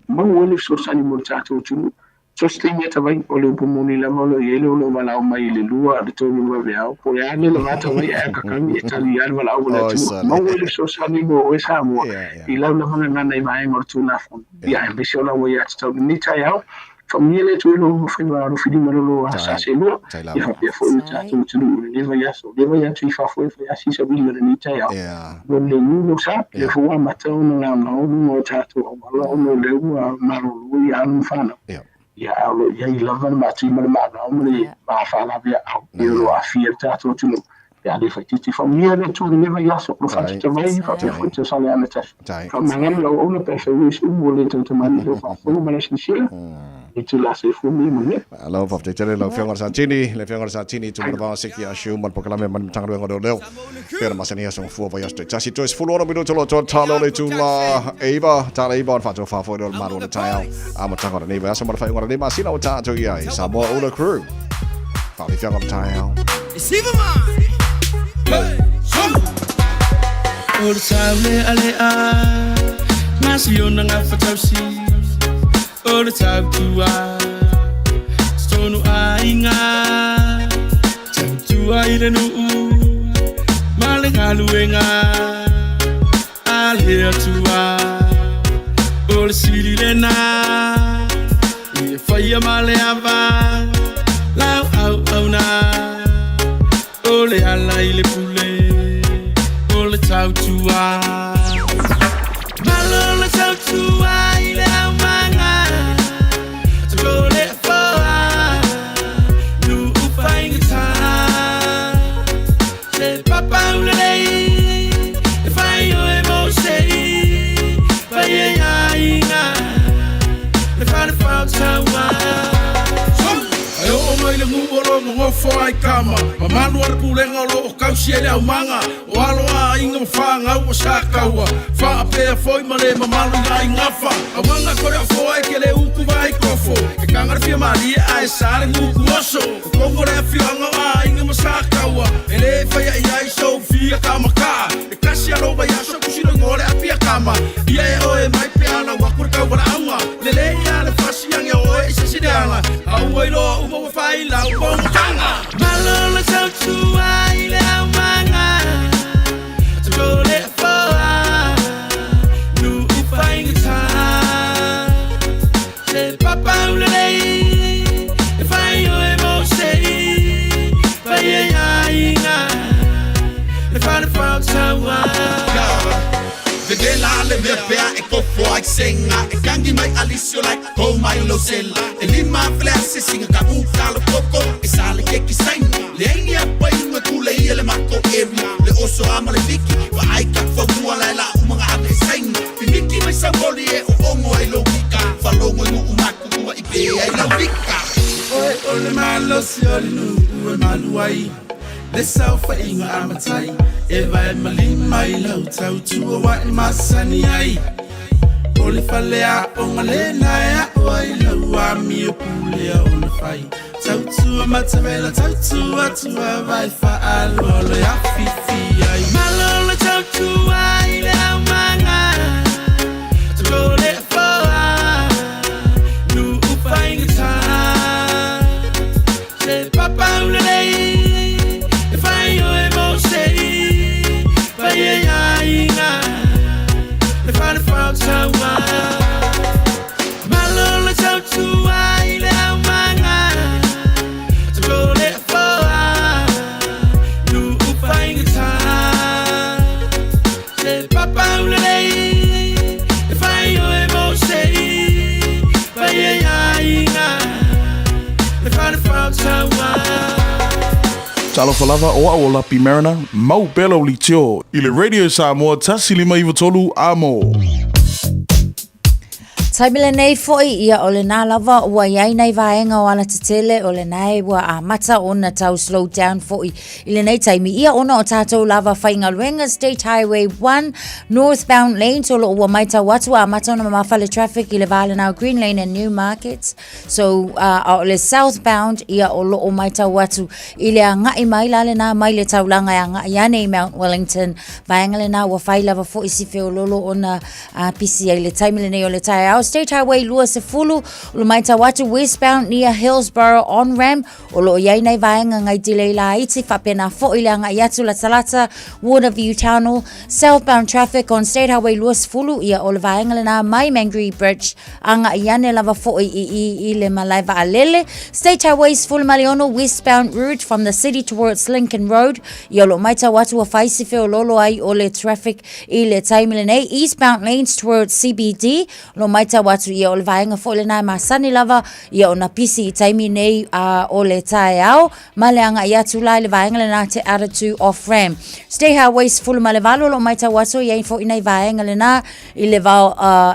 maua le fesoasoani mo le tatou atunuu. So se taimi atavai, o le upu moni lava o lo o i ai le o lo o valaau mai i le 2 i le 3 o le vaveao, po o le a le lava atavai ae a kakagi e tali lava le valaau a le atunuu. Maua ai le fesoasoani mo oe Samoa i lau lava gagana i vaega o le Tulafono, ia aemaise o lau aiatatau i lenei taeao. Faamanuia le Atua i lou faiva alofilima i lo asa selua, ia faapea foi le tatou atunuu i lenei vaiaso. O lea vaiaso i fafo e fai asi savili o lenei taeao. Ua lelei lou sa, lea foi ua amata ona laolao luga o tatou auala ona o lea ua malolo i alo ma fanau. Ia, a o lo o i ai lava le matai ma le maanao ma le faalaveaau o lo o aafia le tatou atunuu. Pe a le faititi faamanuia le Atua i lenei vaiaso, o lo faatata mai faapea foi te Saleana tasi. Faamagalo lau auauna pe afai ua i se upu ua le tautamalii i lau faafofoga ma lau silasila, i itula soifua ma ia manuia. Malo, faafetai tele lau Afioga i le Satini, le Afioga i le Satini Tumanavao Seki Ashu ma le polokalame ma le Matagaluega o Leoleo. Pei ona masani aso gafua vaiaso taitasi toe 16 minuta o lo o toa tala o le itula 9, tala 9 ona faatoa foi lea o le malu o le taeao. Amataga o lenei vaiaso ma le faaiuga o lenei masina ua tatou i ai. Samoa Ula Crew. Faalefiaga o le taeao. O le tau lea lea Ngasi ona gafatausi O le tautua Totonu aiga Tautua i le nuu Ma le galuega A le Atua O le sili lena Ia faia ma le ava Lau auauna O le ala i le pule O le tautua Malo le tautua i le aumaga Tuko le afoa Nuu faigata Se papa ulelei E fai oe mo sei Fai e aiga Le fale fautaua Ae oo mai le nuu o lo o nonofo ai kama, mamalu a le pulega o lo o kausi ai le aumaga, o alo a aiga ma fanau o sa kaua, faapea foi ma le mamalu i na aigafa. Aumaga kore o foa e ke le uku vai kofo, e kanga le fia malie ae sa le nguku oso. O kongo le afioaga o aiga ma sa kaua, e le faia i ai sou fia kamakaa. E kasi a lou vaiaso kusi lo igoa o le apia kama, ia e oe mai pe a lau aku le tauvalaaga. Lelei a le fasi age o oe i se isi leaga, a ua iloa uma ua fai lau pongutaga. Malo le tautua i le aumaga, Tuko le afoa, nuu faigata. Se papa ulelei, e fai oe mo sei, fai e aiga, le fale fautaua. Vevela le mea pea e kofo ai senga E kangi mai alisio lai kou mai lo sela E lima fele ase singa ka u kalo koko E sale keki saina Le aingi a pai unga kule ia le mako area Le oso ama le viki Wa ai ka whamua lai la umanga ave e saina Pimiki mai saukoli e o ongo ai lo wika Falongo i mo umaku kua i pe ai lau vika. Oe o le malosi o le nuu e malu ai Le saofaiga a matai E vae ma lima i lau tautua ua e masani ai O le faleaoga lena e aʻo ai lau amio pulea ona fai Tautua matavela tautua tua vai faaloalo e afifi ai Malo le tautua i le aumaga Tuko le afoa Nuu faigata Se papa ulelei E fai oe mo sei Fai e aiga Le fale fautaua Malo le tautua i le aumaga Tuko le afoa Nuu faigata Se papa ulelei E fai oe mo sei Fai e aiga Le fale fautaua. Talofa lava o au o Lapi Mariner, mau pea lau litio i le Radio Samoa 1593 amo. Taimi lenei foi, ia o lenā lava ua i ai nai vaega o alatetele o lenā e ua amata ona tau slow down foi i lenei taimi, ia ona o tātou lava faigaluega State Highway 1 northbound lanes o lo o ua maitau atu ua amata ona mamafa le traffic i le va lenā o Green Lane and Newmarket. So, a o le southbound, ia o lo o maitau atu i le agai mai la lenā mai le taulaga e agai ane i Mount Wellington. Vaega lenā ua fai lava foi si feololo ona pisi ai le taimi lenei o le taeao. State Highway 20, o lo maitau atu westbound near Hillsborough on ramp, o loo iai nei vaega ngai delay laiti faapena foi le agai atu latalata Waterview Tunnel. Southbound traffic on State Highway 20, ia o le vaega lena mai Mangere Bridge agai ane lava foi i i i le malae vaalele. State Highway 16 westbound route from the city towards Lincoln Road, ia o loo maitau atu ua fai si feololo ai o le traffic i le taimi lenei. Eastbound lanes towards CBD, o loo maitau atu ia o le vaega foi lena e masani lava ia ona pisi i taimi nei a o le taeao ma le agai atu la i le vaega lena te Aratu off ramp. State Highway 18, o loo maitau atu i ai foi nei vaega lena i le vao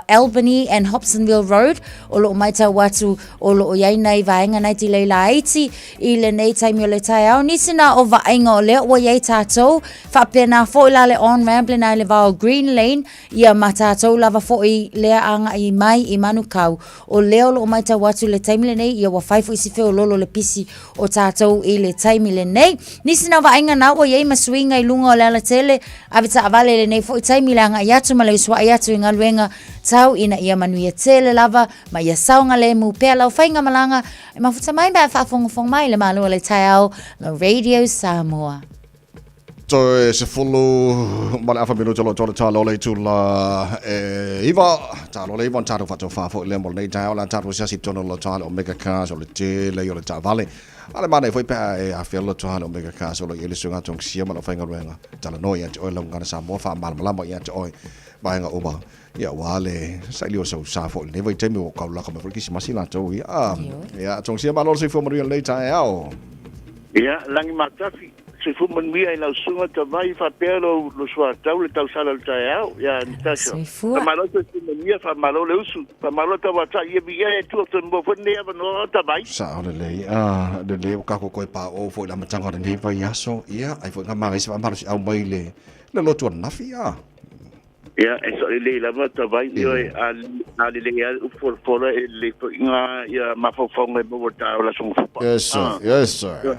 Albany and Hobsonville Road, o loo maitau atu o loo iai nei vaega nai delay laiti i lenei taimi o le taeao. Nisi na o vaaiga o lea ua iai tatou faapena foi la le on ramp lena i le vao Green Lane, ia ma tatou lava foi lea agai mai i Manukau. O lea o loo maitau atu le taimi lenei, ia ua fai foi si feololo le pisi o tatou i le taimi lenei. Nisi na vaaiga na ua iai ma suiga i luga o le alatele ave taavale i lenei foi taimi le agai atu ma le usuai atu i galuega tau ina ia manuia tele lava ma ia saogalemu pea lau faigamalaga e mafuta mai ma e faafogafoga mai le Malo o le taeao la Radio Samoa. Toe 15 minuta lo tole talo le itula e iva talo le iva tatou faatofa foi lea mo lenei taeao la tatou asiasi tonu lo tale o Mega Cars o le tele o le taavale a le manaia foi pe a e afea lo tale o Mega Cars o lo i ai le suiga togisia ma lau faigaluega talanoa ia te oe lau gagana Samoa faamalamalama ia te oe vaega uma ia ua le saili o sau sa foi lenei vaitaimi ua kaulaka mai foi le kisimasi latou ia ia togisia malo le soifua manuia lenei taeao. Ia, lagi matafi, soifua manuia i lau susuga Tavai faapea lou lou suatau le tausala o le taeao ia Natasha. Soifua. Faamalo soifua manuia, faamalo le usu, faamalo tauatai ia viia e Atua toe maua foi lenei avanoa o Tavai. Sao lelei, ah, lelei ua kako koe pa o foi le amataga o lenei vaiaso, ia, ai foi nga magaisi faamalosiau mai le, le lotu ananafi, ah. Ia, e sao lelei lava Tavai, ioe, a, a lelei lava le upu folafola e lelei foi nga ia mafaufauga e maua i le taeao o le Aso Gafua. Yes sir, Ah. yes sir.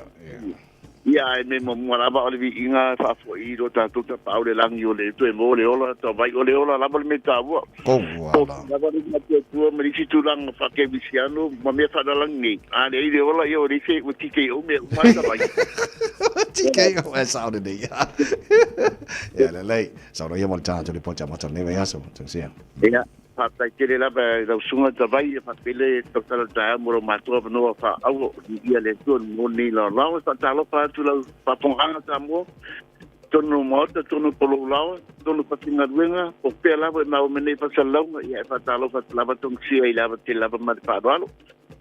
Ia, ae me muamua lava o le viiga e faafoi i lo tatou tapaau le lagi o le toe maua le ola, Tavai, o le ola lava le mea taua. Koua Po la. lava le matuatua ma le isi tulaga faakerisiano ma mea faalalagi nei. A leai le ola, ia o le isi ua TKO mea uma lava Tavai. TKO e sao lelei. Ia lelei. Saunoa ia mo le tatou lipoti amata o lenei vaiaso. Tausia. Ia, faafetai tele lava i lau susuga Tavai, ia faapele tautala o le taeao mo lau matou avanoa faaauau i le Atua mo lenei laolao. E faatalofa atu i lau faafofogaaga Samoa, totonu o Maota, totonu o Poloulawa, totonu o Fatigaluega, po o fea lava e maua mai nei faasalalauga, ia e faatalofa atu lava Togisia i le ava tele lava ma le faaaloalo.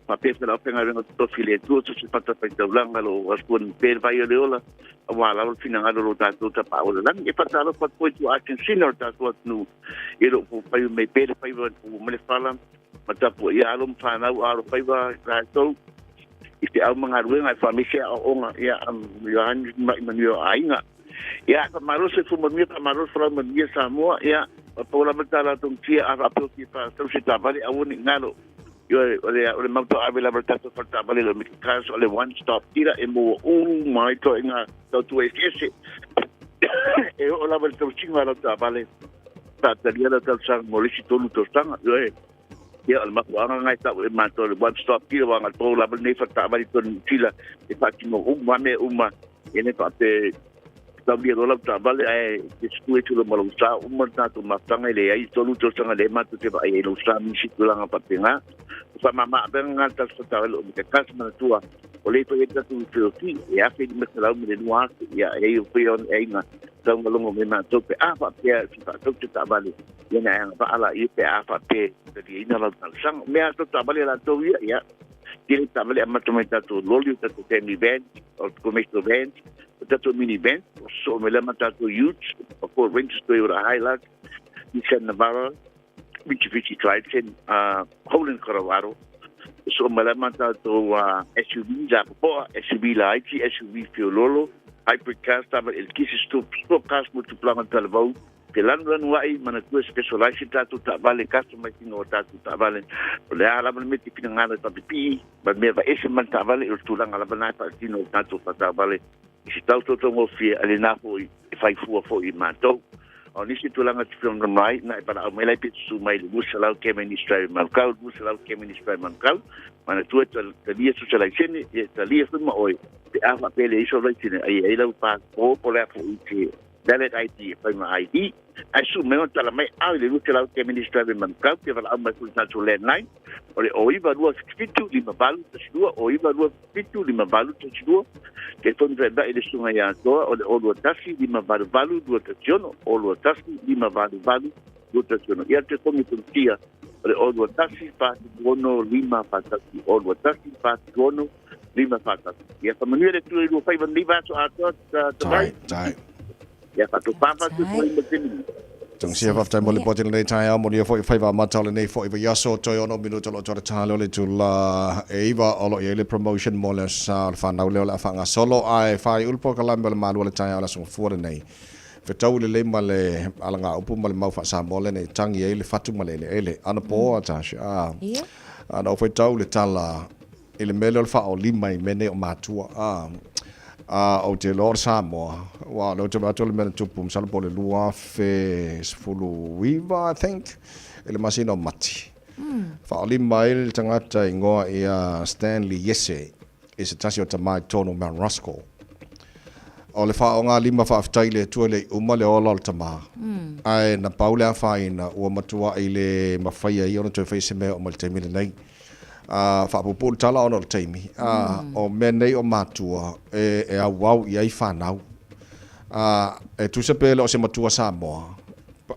Faapea se lau faigaluega totofi i le Atua, so se fatafaitaulaga lo o ni pea le vai o le ola, aua lava le finagalo o lo tatou Tapaau o le lagi. E faatalofa atu foi i tuaa sinosino o le tatou atunuu i lo o fai mai pea le faiva i le pua ma le fala, ma tapuaia alo ma fanau a alofaiva tatou i feau ma galuega e faamaise aoaoga, ia ioane mai manuia o aiga. Ia, faamalo le soifua manuia, faamalo le folau manuia Samoa, ia, pau lava le tā latou tia a faapea o fia faatau se taavale, aua ne i galo. Ioe, o le, o le mau tauave lava le tatou fale taavale o le Cars, o le one stop dealer e maua uma ai ituaiga tautua eseese. E oo lava i le tausiga o lau taavale, faatalia lau talosaga mo le isi 3 tausaga. Ioe, ia o le mafuaaga lena e tau e matou le one stop dealer, aua na tou lava lenei fale taavale i totonu o Niu Sila e faatino uma lava mea uma, e le faapea taulia loa lau taavale ae te sue atu loa ma lou sa uma le tatou mafutaga e leai 3 tausaga lea matou te vaai ai lou sa ma isi tulaga faapena. O faamama avega lena le tatou taavale o Mega Cars manatua o lea foi ai tatou referral fee e $1,500 le 2,000 ia e ai o foi ona aiga taugalogo mai matou pe a faapea e fia faatau se taavale ia na e agavaa laia pe a faapea e taliaina lau talosaga. O mea a taavale a latou ia ia tele taavale amata mai tatou loli o tatou family van o commercial van o tatou minivan, o sosoo mai lea ma tatou utes, o Ford Rangers, Toyota Hilux, Nissan Navara, Mitsubishi Triton, Holden Colorado, sosoo mai lea ma tatou SUV lapopoa, SUV laiti, SUV fiololo, hybrid cars, taavale eletise, sport cars mo tupulaga o le talavou, te lanulanu ai, manatua e specialize i tatou taavale, customize ina o tatou taavale. O le a lava le mea e te finagalo e faapipii, ma le mea vaese ma le taavale, o le tulaga lava lena e faatino i tatou faataavale i se tau tautaugofie, a lena foi e fai fua foi i matou. A o nisi tulaga e te fia ai, na e valaau mai la e pe susu mai i le 200 Kemeni Drive Manukau, 200 Kemeni Drive Manukau, manatua e talia so se laisene, e talia foi ma oe, pe a faapea e leai sou laisene, ai e ai lau passport po o le a foi se valid ID e fai ma ID. Ae susu mai ma tala mai ao i le 200 Kemeni Drive Manukau, pe valaau mai foi i le tatou landline, o le 09277 5812, 09277 5812. Telefoni feaveai le susuga ia Toa o le 021 588 216, 021 588 216. Ia le telefoni a Tamatia o le 021 476 541, 021 476 541. Ia faamanuia le Atua i lua faiva lenei vaiaso atoa, Tavai. Tai. Ia faatopapa atu i ma Timini. Tausia faafetai mo le lipoti i lenei taeao, manuia foi faiva amata o lenei foi vaiaso, toe ono minuta o lo o toe tale o le itula e 9 o lo o i ai le promotion mo le aso sa o le fanau lea o le a faagasolo ae faaiu le polokalame o le malu o le taeao o le aso Gafua lenei. Fetau lelei ma le alagaupu ma le mau faa-Samoa lenei e tangi ai le fatu ma le eleele. Anapo a Tasha, a, ana ou faitau i le tala i le mea lea o le faaolima i mea nei o matua, a, a ou te iloa o le Samoa, aua o lea ou te vaai atu o le mea na tupu masalo po o le 2019, I think, i le masina o Mati. Faaolima ai le tagata e igoa ia Stanley Iese i se tasi o tama i totonu o Mount Roskill. O le faaaogalima faafetai i le Atua e le i uma le ola o le tama. Ae na pau le afaina ua matuai le mafai ai ona toe fai se mea oo mai le taimi lenei. A faapuupuu le tala ona o le taimi, a o mea nei o matua e, e auau i ai fanau. A e tusa pe le o se matua Samoa,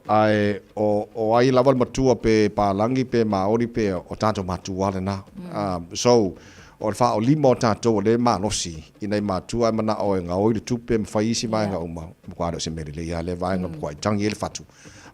ae o, o ai lava le matua pe palagi pe Maori pe o tatou matua lena. So, o le faaolima o tatou o lea e malosi i nai matua ae manao e gaoi le tupe ma fai isi vaega uma, matua le o se mea lelei lava lea vaega, matua tangi ai le fatu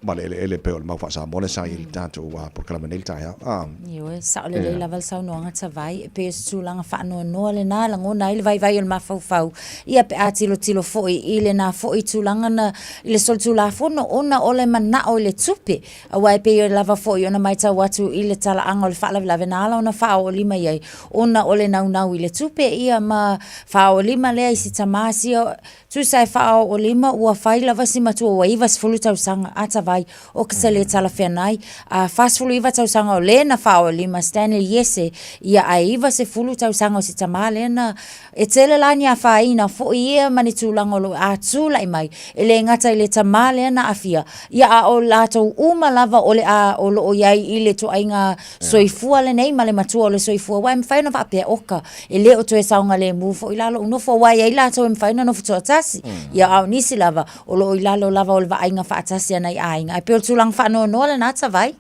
ma le eleele pei o le mau faa-Samoa lea sa i ai i le tatou polokalame nei le taeao. Ioe, sao lelei lava le saunoaga Tavai, e pei o se tulaga faanoanoa lena e lagona ai le vaivai o le mafaufau, ia pe a tilotilo foi i lena foi tulaga na i le solitulafono ona o le manao i le tupe, aua e pei lava foi ona matau atu i le talaaga o le faalavelave na ala ona faaoolima i ai ona o le naunau i le tupe, ia ma faaoolima lea i si tamā sia Tusa e faaoolima ua fai lava si matua ua 90 tausaga, a tavai, o ke se le talafeanai, a 49 tausaga o le na faaoolima Stanley Iese ia ae 90 tausaga o si tamā lea na e tele la ni afaina foi ia ma ni tulaga o lo o a tulai mai e le gata i le tamā lea na afia ia a o latou uma lava o le a o lo o i ai i le toaiga soifua lenei ma le matua o le soifua aua e mafai ona faapea oka e le o toe saogalemu foi la lou nofo aua e i ai latou e mafai ona nofo toatasi ia a o nisi lava o lo o i lalo lava o le vaaiga faatasi a nai aiga ae pei o le tulaga faanoanoa lena Tavai.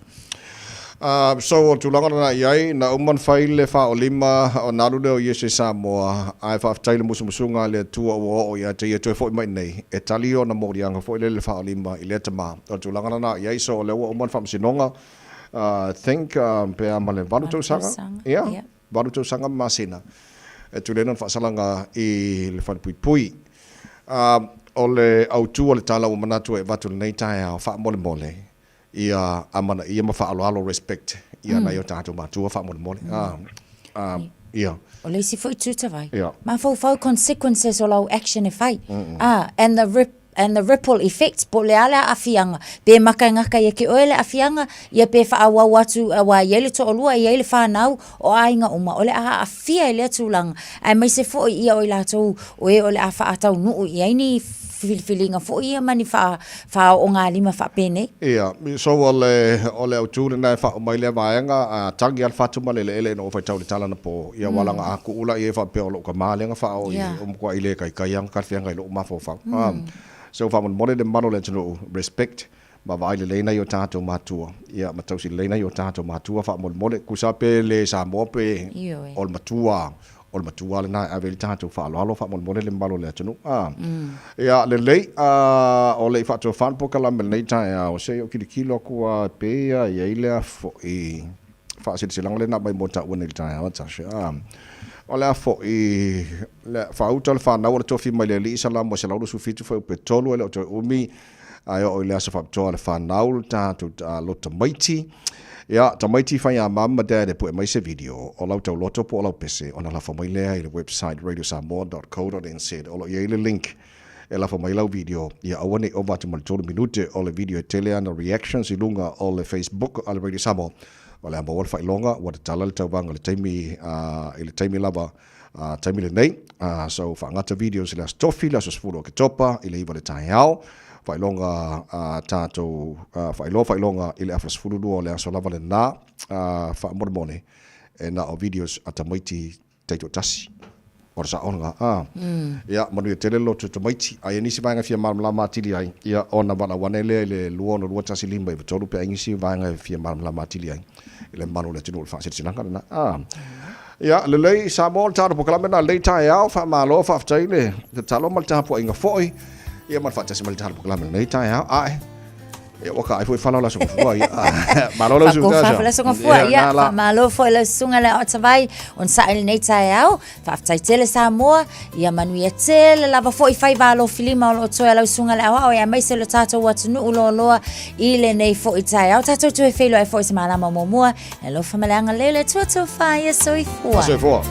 So o le tulaga lena i ai, na uma ona fai le faaolima ona alu lea o Iesu i Samoa, ae faafetai i le musumusuga a le Atua ua oo ia te ia toe foi mai nei, e tali ona moliaga foi lele faaolima i lea tama. O le tulaga lena i ai, so o lea ua uma le faamasinoga, I think pe a ma le 8 tausaga, ia, 8 tausaga ma masina e tuli ai lona faasalaga i le falepuipui. O le autu o le tala ua manatu e avatu i lenei taeao faamolemole, ia amanaia ma faaaloalo, respect, ia nai o tatou matua faamolemole. Ia. O le isi foi itu Tavai, mafaufau consequences o lau action e fai. And the rip and the ripple effect, po o le a le aafiaga, pe makagaka ia te oe le aafiaga, ia pe faaauau atu aua e i ai le toalua, e i ai le fanau, o aiga uma, o le a aafia i lea tulaga, aemaise foi ia o i latou o e o le a faataunuu i ai ni filifiliga foi ia ma ni faaoogalima faapenei. Ia, so o le, o le autu lena e faauma ai lea vaega, a tagi lava le fatu ma le eleele ina ua faitau i le tala anapo, ia ua laga atu la i ai faapea o lou tama lea na faaoo i ai, ua matuai le kaikai lava na talafeagai i lou mafaufau. So faamolemole le mamalu o le atunuu, respect, ma vaai lelei nai o tatou matua, ia ma tausi lelei nai o tatou matua faamolemole, tusa pe le Samoa pe o le matua, o le matua lena e ave i ai le tatou faaaloalo faamolemole le mamalu o le atunuu. Ia lelei, o le i faatofa le polokalame i lenei taeao, se i ou tilotilo atu lava pei lava e i ai lea foi faasilasilaga lea na aumai mo taua nei i le taeao Tasha. O le a foi, faauta le fanau o le tofi mai le Alii Salamo 127 fuaiupu e 3 e le o toe umi ae oo i le aso faapitoa le fanau le tatou loto tamaiti. Ia, tamaiti fai a mum ma dad e pue mai se video o lau tauloto po o lau pese ona lafo mai lea i le website radiosamoa.co.nz o lo o i ai le link. e lafo mai lau video, ia aua ne i ova atu ma le 3 minute o le video e tele ana reactions i luga o le Facebook a le Radio Samoa. O le a maua le faailoga ua tatala le tauvaga i le taimi, i le taimi lava, taimi lenei. So faagata videos i le Aso Tofi, le aso 10 o Oketopa i le 9 i le taeao. Faailoga tatou, faailoa faailoga i le afa 12 o le aso lava lena. Faamolemole e na o videos a tamaiti taitoatasi. O le saoga, a. Ia, manuia tele le loto tamaiti. A i ai nisi vaega e fia malamalama atili ai, ia, ona valaau ane lea i le 2621593 pe a i ai nisi vaega e fia malamalama atili ai i le mamalu o le atunuu o le faasilasilaga lena. A. Ia, lelei, Samoa, o le tatou polokalame lena i lenei taeao. Faamalo, faafetai le tatalo ma le tapuaiga foi, ia ma le faatasi mai i le tatou polokalame i lenei taeao. Ae. Ia, ua ka ai foi fala o le aso gafua, ia. Malo lau susuga Tasha. Fala aso gafua, ia. Faamalo foi lau susuga le Otavai, o na i lenei taeao. Faafetai tele Samoa, ia manuia tele lava foi faiva alofilima o lo o toe a lau susuga le aoao, aemaise lo tatou atunuu loaloa i lenei foi taeao. Tatou toe feiloai foi se malama muamua. E alofa ma le agalelei o le Atua tofa, ia soifua. Soifua.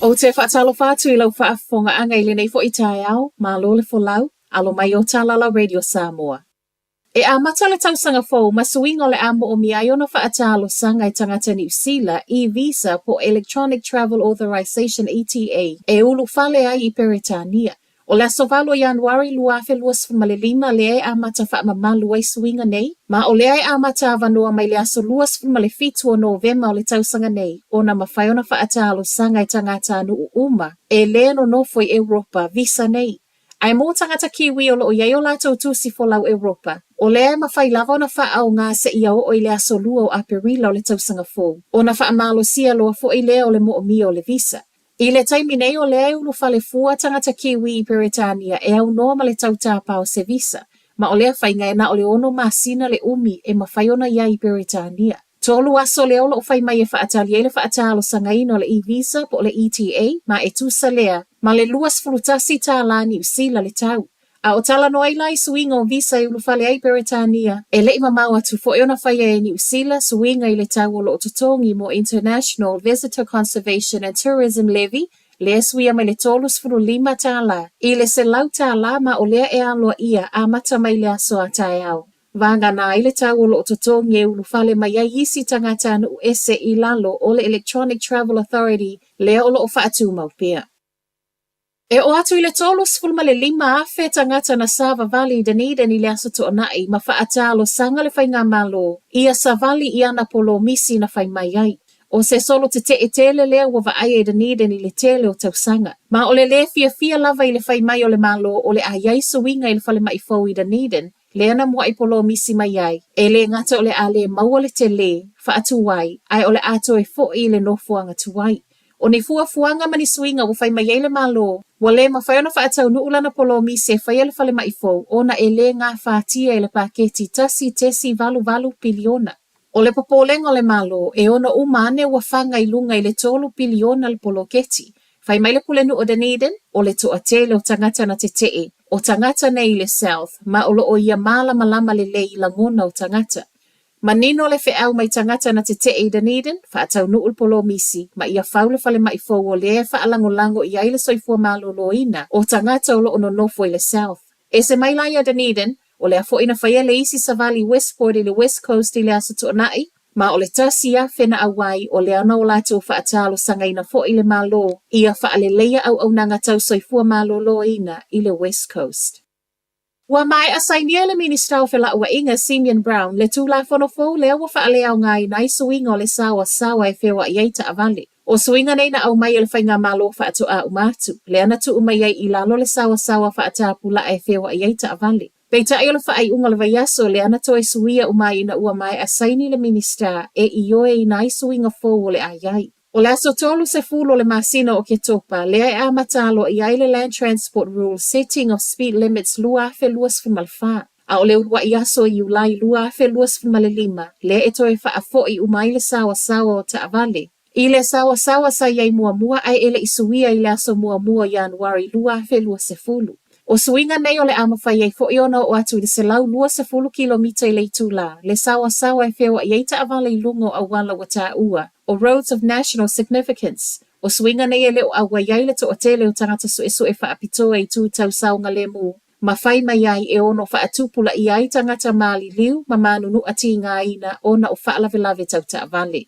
Ou te faatalofa atu i lau faafofogaaga i lenei foi taeao, malo le folau, alo mai o Talala Radio Samoa. E amata le tausaga fou ma suiga o le a moomia ai ona faatalosaga e tagata Niu Sila, e-visa po o Electronic Travel Authorisation, ETA, e ulufale ai i Peretania. O le aso 8 o Ianuari 2025 lea e amata faamamalu ai suiga nei, ma o lea e amata avanoa mai le aso 27 o Novema o le tausaga nei ona mafai ona faatalosaga e tagatanuu uma e lē nonofo i Europa visa nei. Ae mo tagata Kiwi o lo o i ai o latou tusi folau Europa, o lea e mafai lava ona faaaoga seia oo i le aso 2 o Aperila o le tausaga fou, ona faamalosia loa foi lea o le moomia o le visa. I le taimi nei o lea e ulufale fua tagata Kiwi i Peretania e aunoa ma le tau tāpā o se visa, ma o lea faiga e na o le ono masina le umi e mafai ona i ai i Peretania. Tolu aso lea o lo o fai mai e faatali ai le faatalosagaina o le e-visa po o le ETA, ma e tusa lea ma le $21 Niu Sila le tau. A o talanoa ai la i suiga o visa e ulufale ai Beretania, e le i mamao atu foi ona faia e Niu Sila suiga i le tau o lo o totogi mo International Visitor Conservation and Tourism Levy lea e suia mai le $35 i le $100 ma o lea e aloaia amata mai le aso a taeao. Vagana ai le tau o lo o totogi e ulufale mai ai isi tagatanuu ese i lalo o le Electronic Travel Authority lea o lo o faatumau pea. E oo atu i le 35,000 tagata na savavali i Dunedin i le Aso Toonai ma faatalosanga le faigamalo ia savali i ana polomisi na fai mai ai. O se solo tetee tele lea ua vaaia i Dunedin i le tele o tausaga. Ma o le lē fiafia lava i le fai mai o le Malo o le a i ai suiga i le falemai fou i Dunedin, lea na mua'i polomisi mai ai, e lē gata o le a lē maua le telē faatuai ae o le a toe fo'i i le nofoaga tuai. O ni fuafuaga ma ni suiga ua fai mai ai le Malo, ua lē mafai ona faataunuu lana polomisi e faia le falemai fou ona e lē gafatia e le paketi 1.88 piliona. O le popolega o le Malo, e ono uma ane ua faga i luga i le 3 piliona le poloketi. Fai mai le Pulenuu o Dunedin, o le toatele o tagata na tetee, o tagata nei i le South, ma o lo o ia malamalama lelei i lagona o tagata. Manino le feau mai tagata na tetee i Dunedin, faataunuu le polomisi, ma ia fau le falemai fou o lea e faalagolago i ai le soifua maloloina o tagata o lo o nonofo i le South. Ese mai la ia Dunedin, o lea foi na faia le isi savali i Westport i le West Coast i le Aso Toonai, ma o le 1,000 na auai o lea na o latou faatalosagaina foi le Malo ia faaleleia auaunaga tau soifua maloloina i le West Coast. Ua maea sainia e le Minisita o Felauaiga Simeon Brown le Tulafono fou lea ua faaleaogaina ai suiga o le saoasaoa e feoai ai taavale. O suiga nei na aumai e le faigamalo faatoa uma atu, lea na tuu mai ai i lalo le saoasaoa faatapulaa e feoai ai taavale. Peitai o le faaiuga o le vaiaso lea na toe suia uma ai ina ua maea saini le Minisita e ioeina ai suiga fou o le a i ai. O le aso 30 o le masina o Oketopa, lea e amata aloaia ai le Land Transport Rules Setting of Speed Limits 2024. A o le uluai aso i Iulai 2025, lea e toe faafoi uma ai le saoasaoa o taavale i le saoasaoa sa i ai muamua ae e le i suia i le aso 1 o Ianuari 2020. O suiga nei o le a mafai ai foi ona oo atu i le 120 kilomita i le itulā le saoasaoa e feoai ai taavale i luga o auala ua taua o Roads of National Significance. O suiga nei e le o auai ai le toatele o tagata suesue faapitoa i itu tau saogalemu ma fai mai ai e ono faatupulaia ai tagata maliliu ma manunua tigaina ona o faalavelave tau taavale.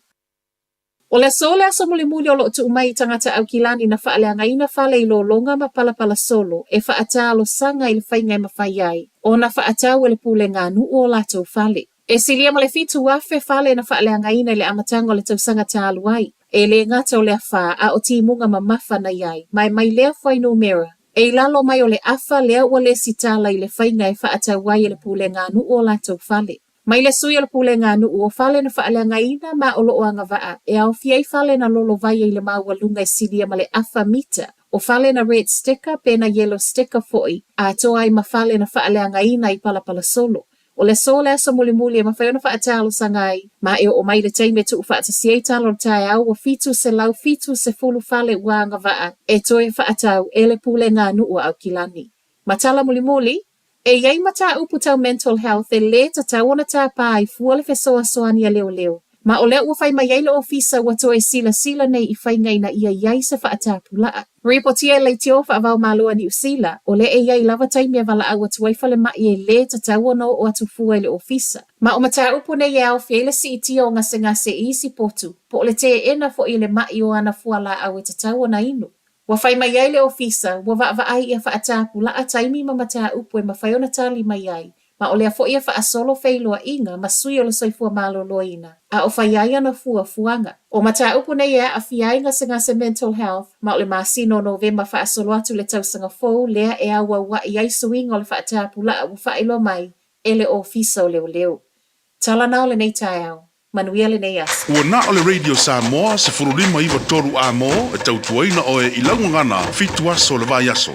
O le aso le aso mulimuli o lo o tuu mai i tagata Aukilani na faaleagaina fale i lologa ma palapala solo e faatalosaga i le faiga e mafai ai ona faatau e le pulega nuu o latou fale. E silia ma le 7,000 fale na faaleagaina i le amataga o le tausaga talu ai. E lē gata o le afā a o timuga mamafa na i ai, ma e mai lea fuainumera e i lalo mai o le afa lea ua lesitala i le faiga e faatau ai e le pulega nuu o latou fale. Mai le sui o le pulega nuu o fale na faaleagaina ma o lo o agavaa e aofia ai fale na lolovaia i le maualuga e silia ma le afa mita, o fale na red sticker pe na yellow sticker foi, atoa ai ma fale na faaleagaina i palapala solo. O le aso le aso mulimuli e mafai ona faatalosaga ai, ma e oo mai le taimi e tuufaatasia ai tala o le taeao ua 770 fale ua agavaa e toe faatau e le pulega nuu a Aukilani. Ma tala mulimuli, e i ai mataupu tau mental health e lē tatau ona tapā ai fua le fesoasoani a leoleo. Ma o lea ua fai mai ai le ofisa ua toe silasila nei i faiga ina ia i ai se faatapulaa. Ripotia e leitio faava-o-Malo a Niu Sila, o lea e i ai lava taimi e valaau atu ai falemai e lē tatau ona oo atu fua i le ofisa. Ma o mataupu nei e aofia ai le siitia o gasegase i isi potu, po o le teena foi e le ma'i o ana fualaau e tatau ona inu. Ua fai mai ai le ofisa, ua vaavaai ia faatapulaa taimi ma mataupu e mafai ona tali mai ai, ma o lea foi e faasolo feiloaiga ma sui o le soifua maloloina, a o fai ai ana fuafuaga. O mataupu nei e aafia ai gasegase mental health, ma o le masina o Novema faasolo atu le tausaga fou lea e auauai ai suiga o le faatapulaa ua faailoa mai e le Ofisa o Leoleo. Tala na o lenei taeao. Manuia lenei aso. Ua na o le Radio Samoa 15 9 3 A mo e tautuaina oe i lau gagana fitu aso o le vaiaso.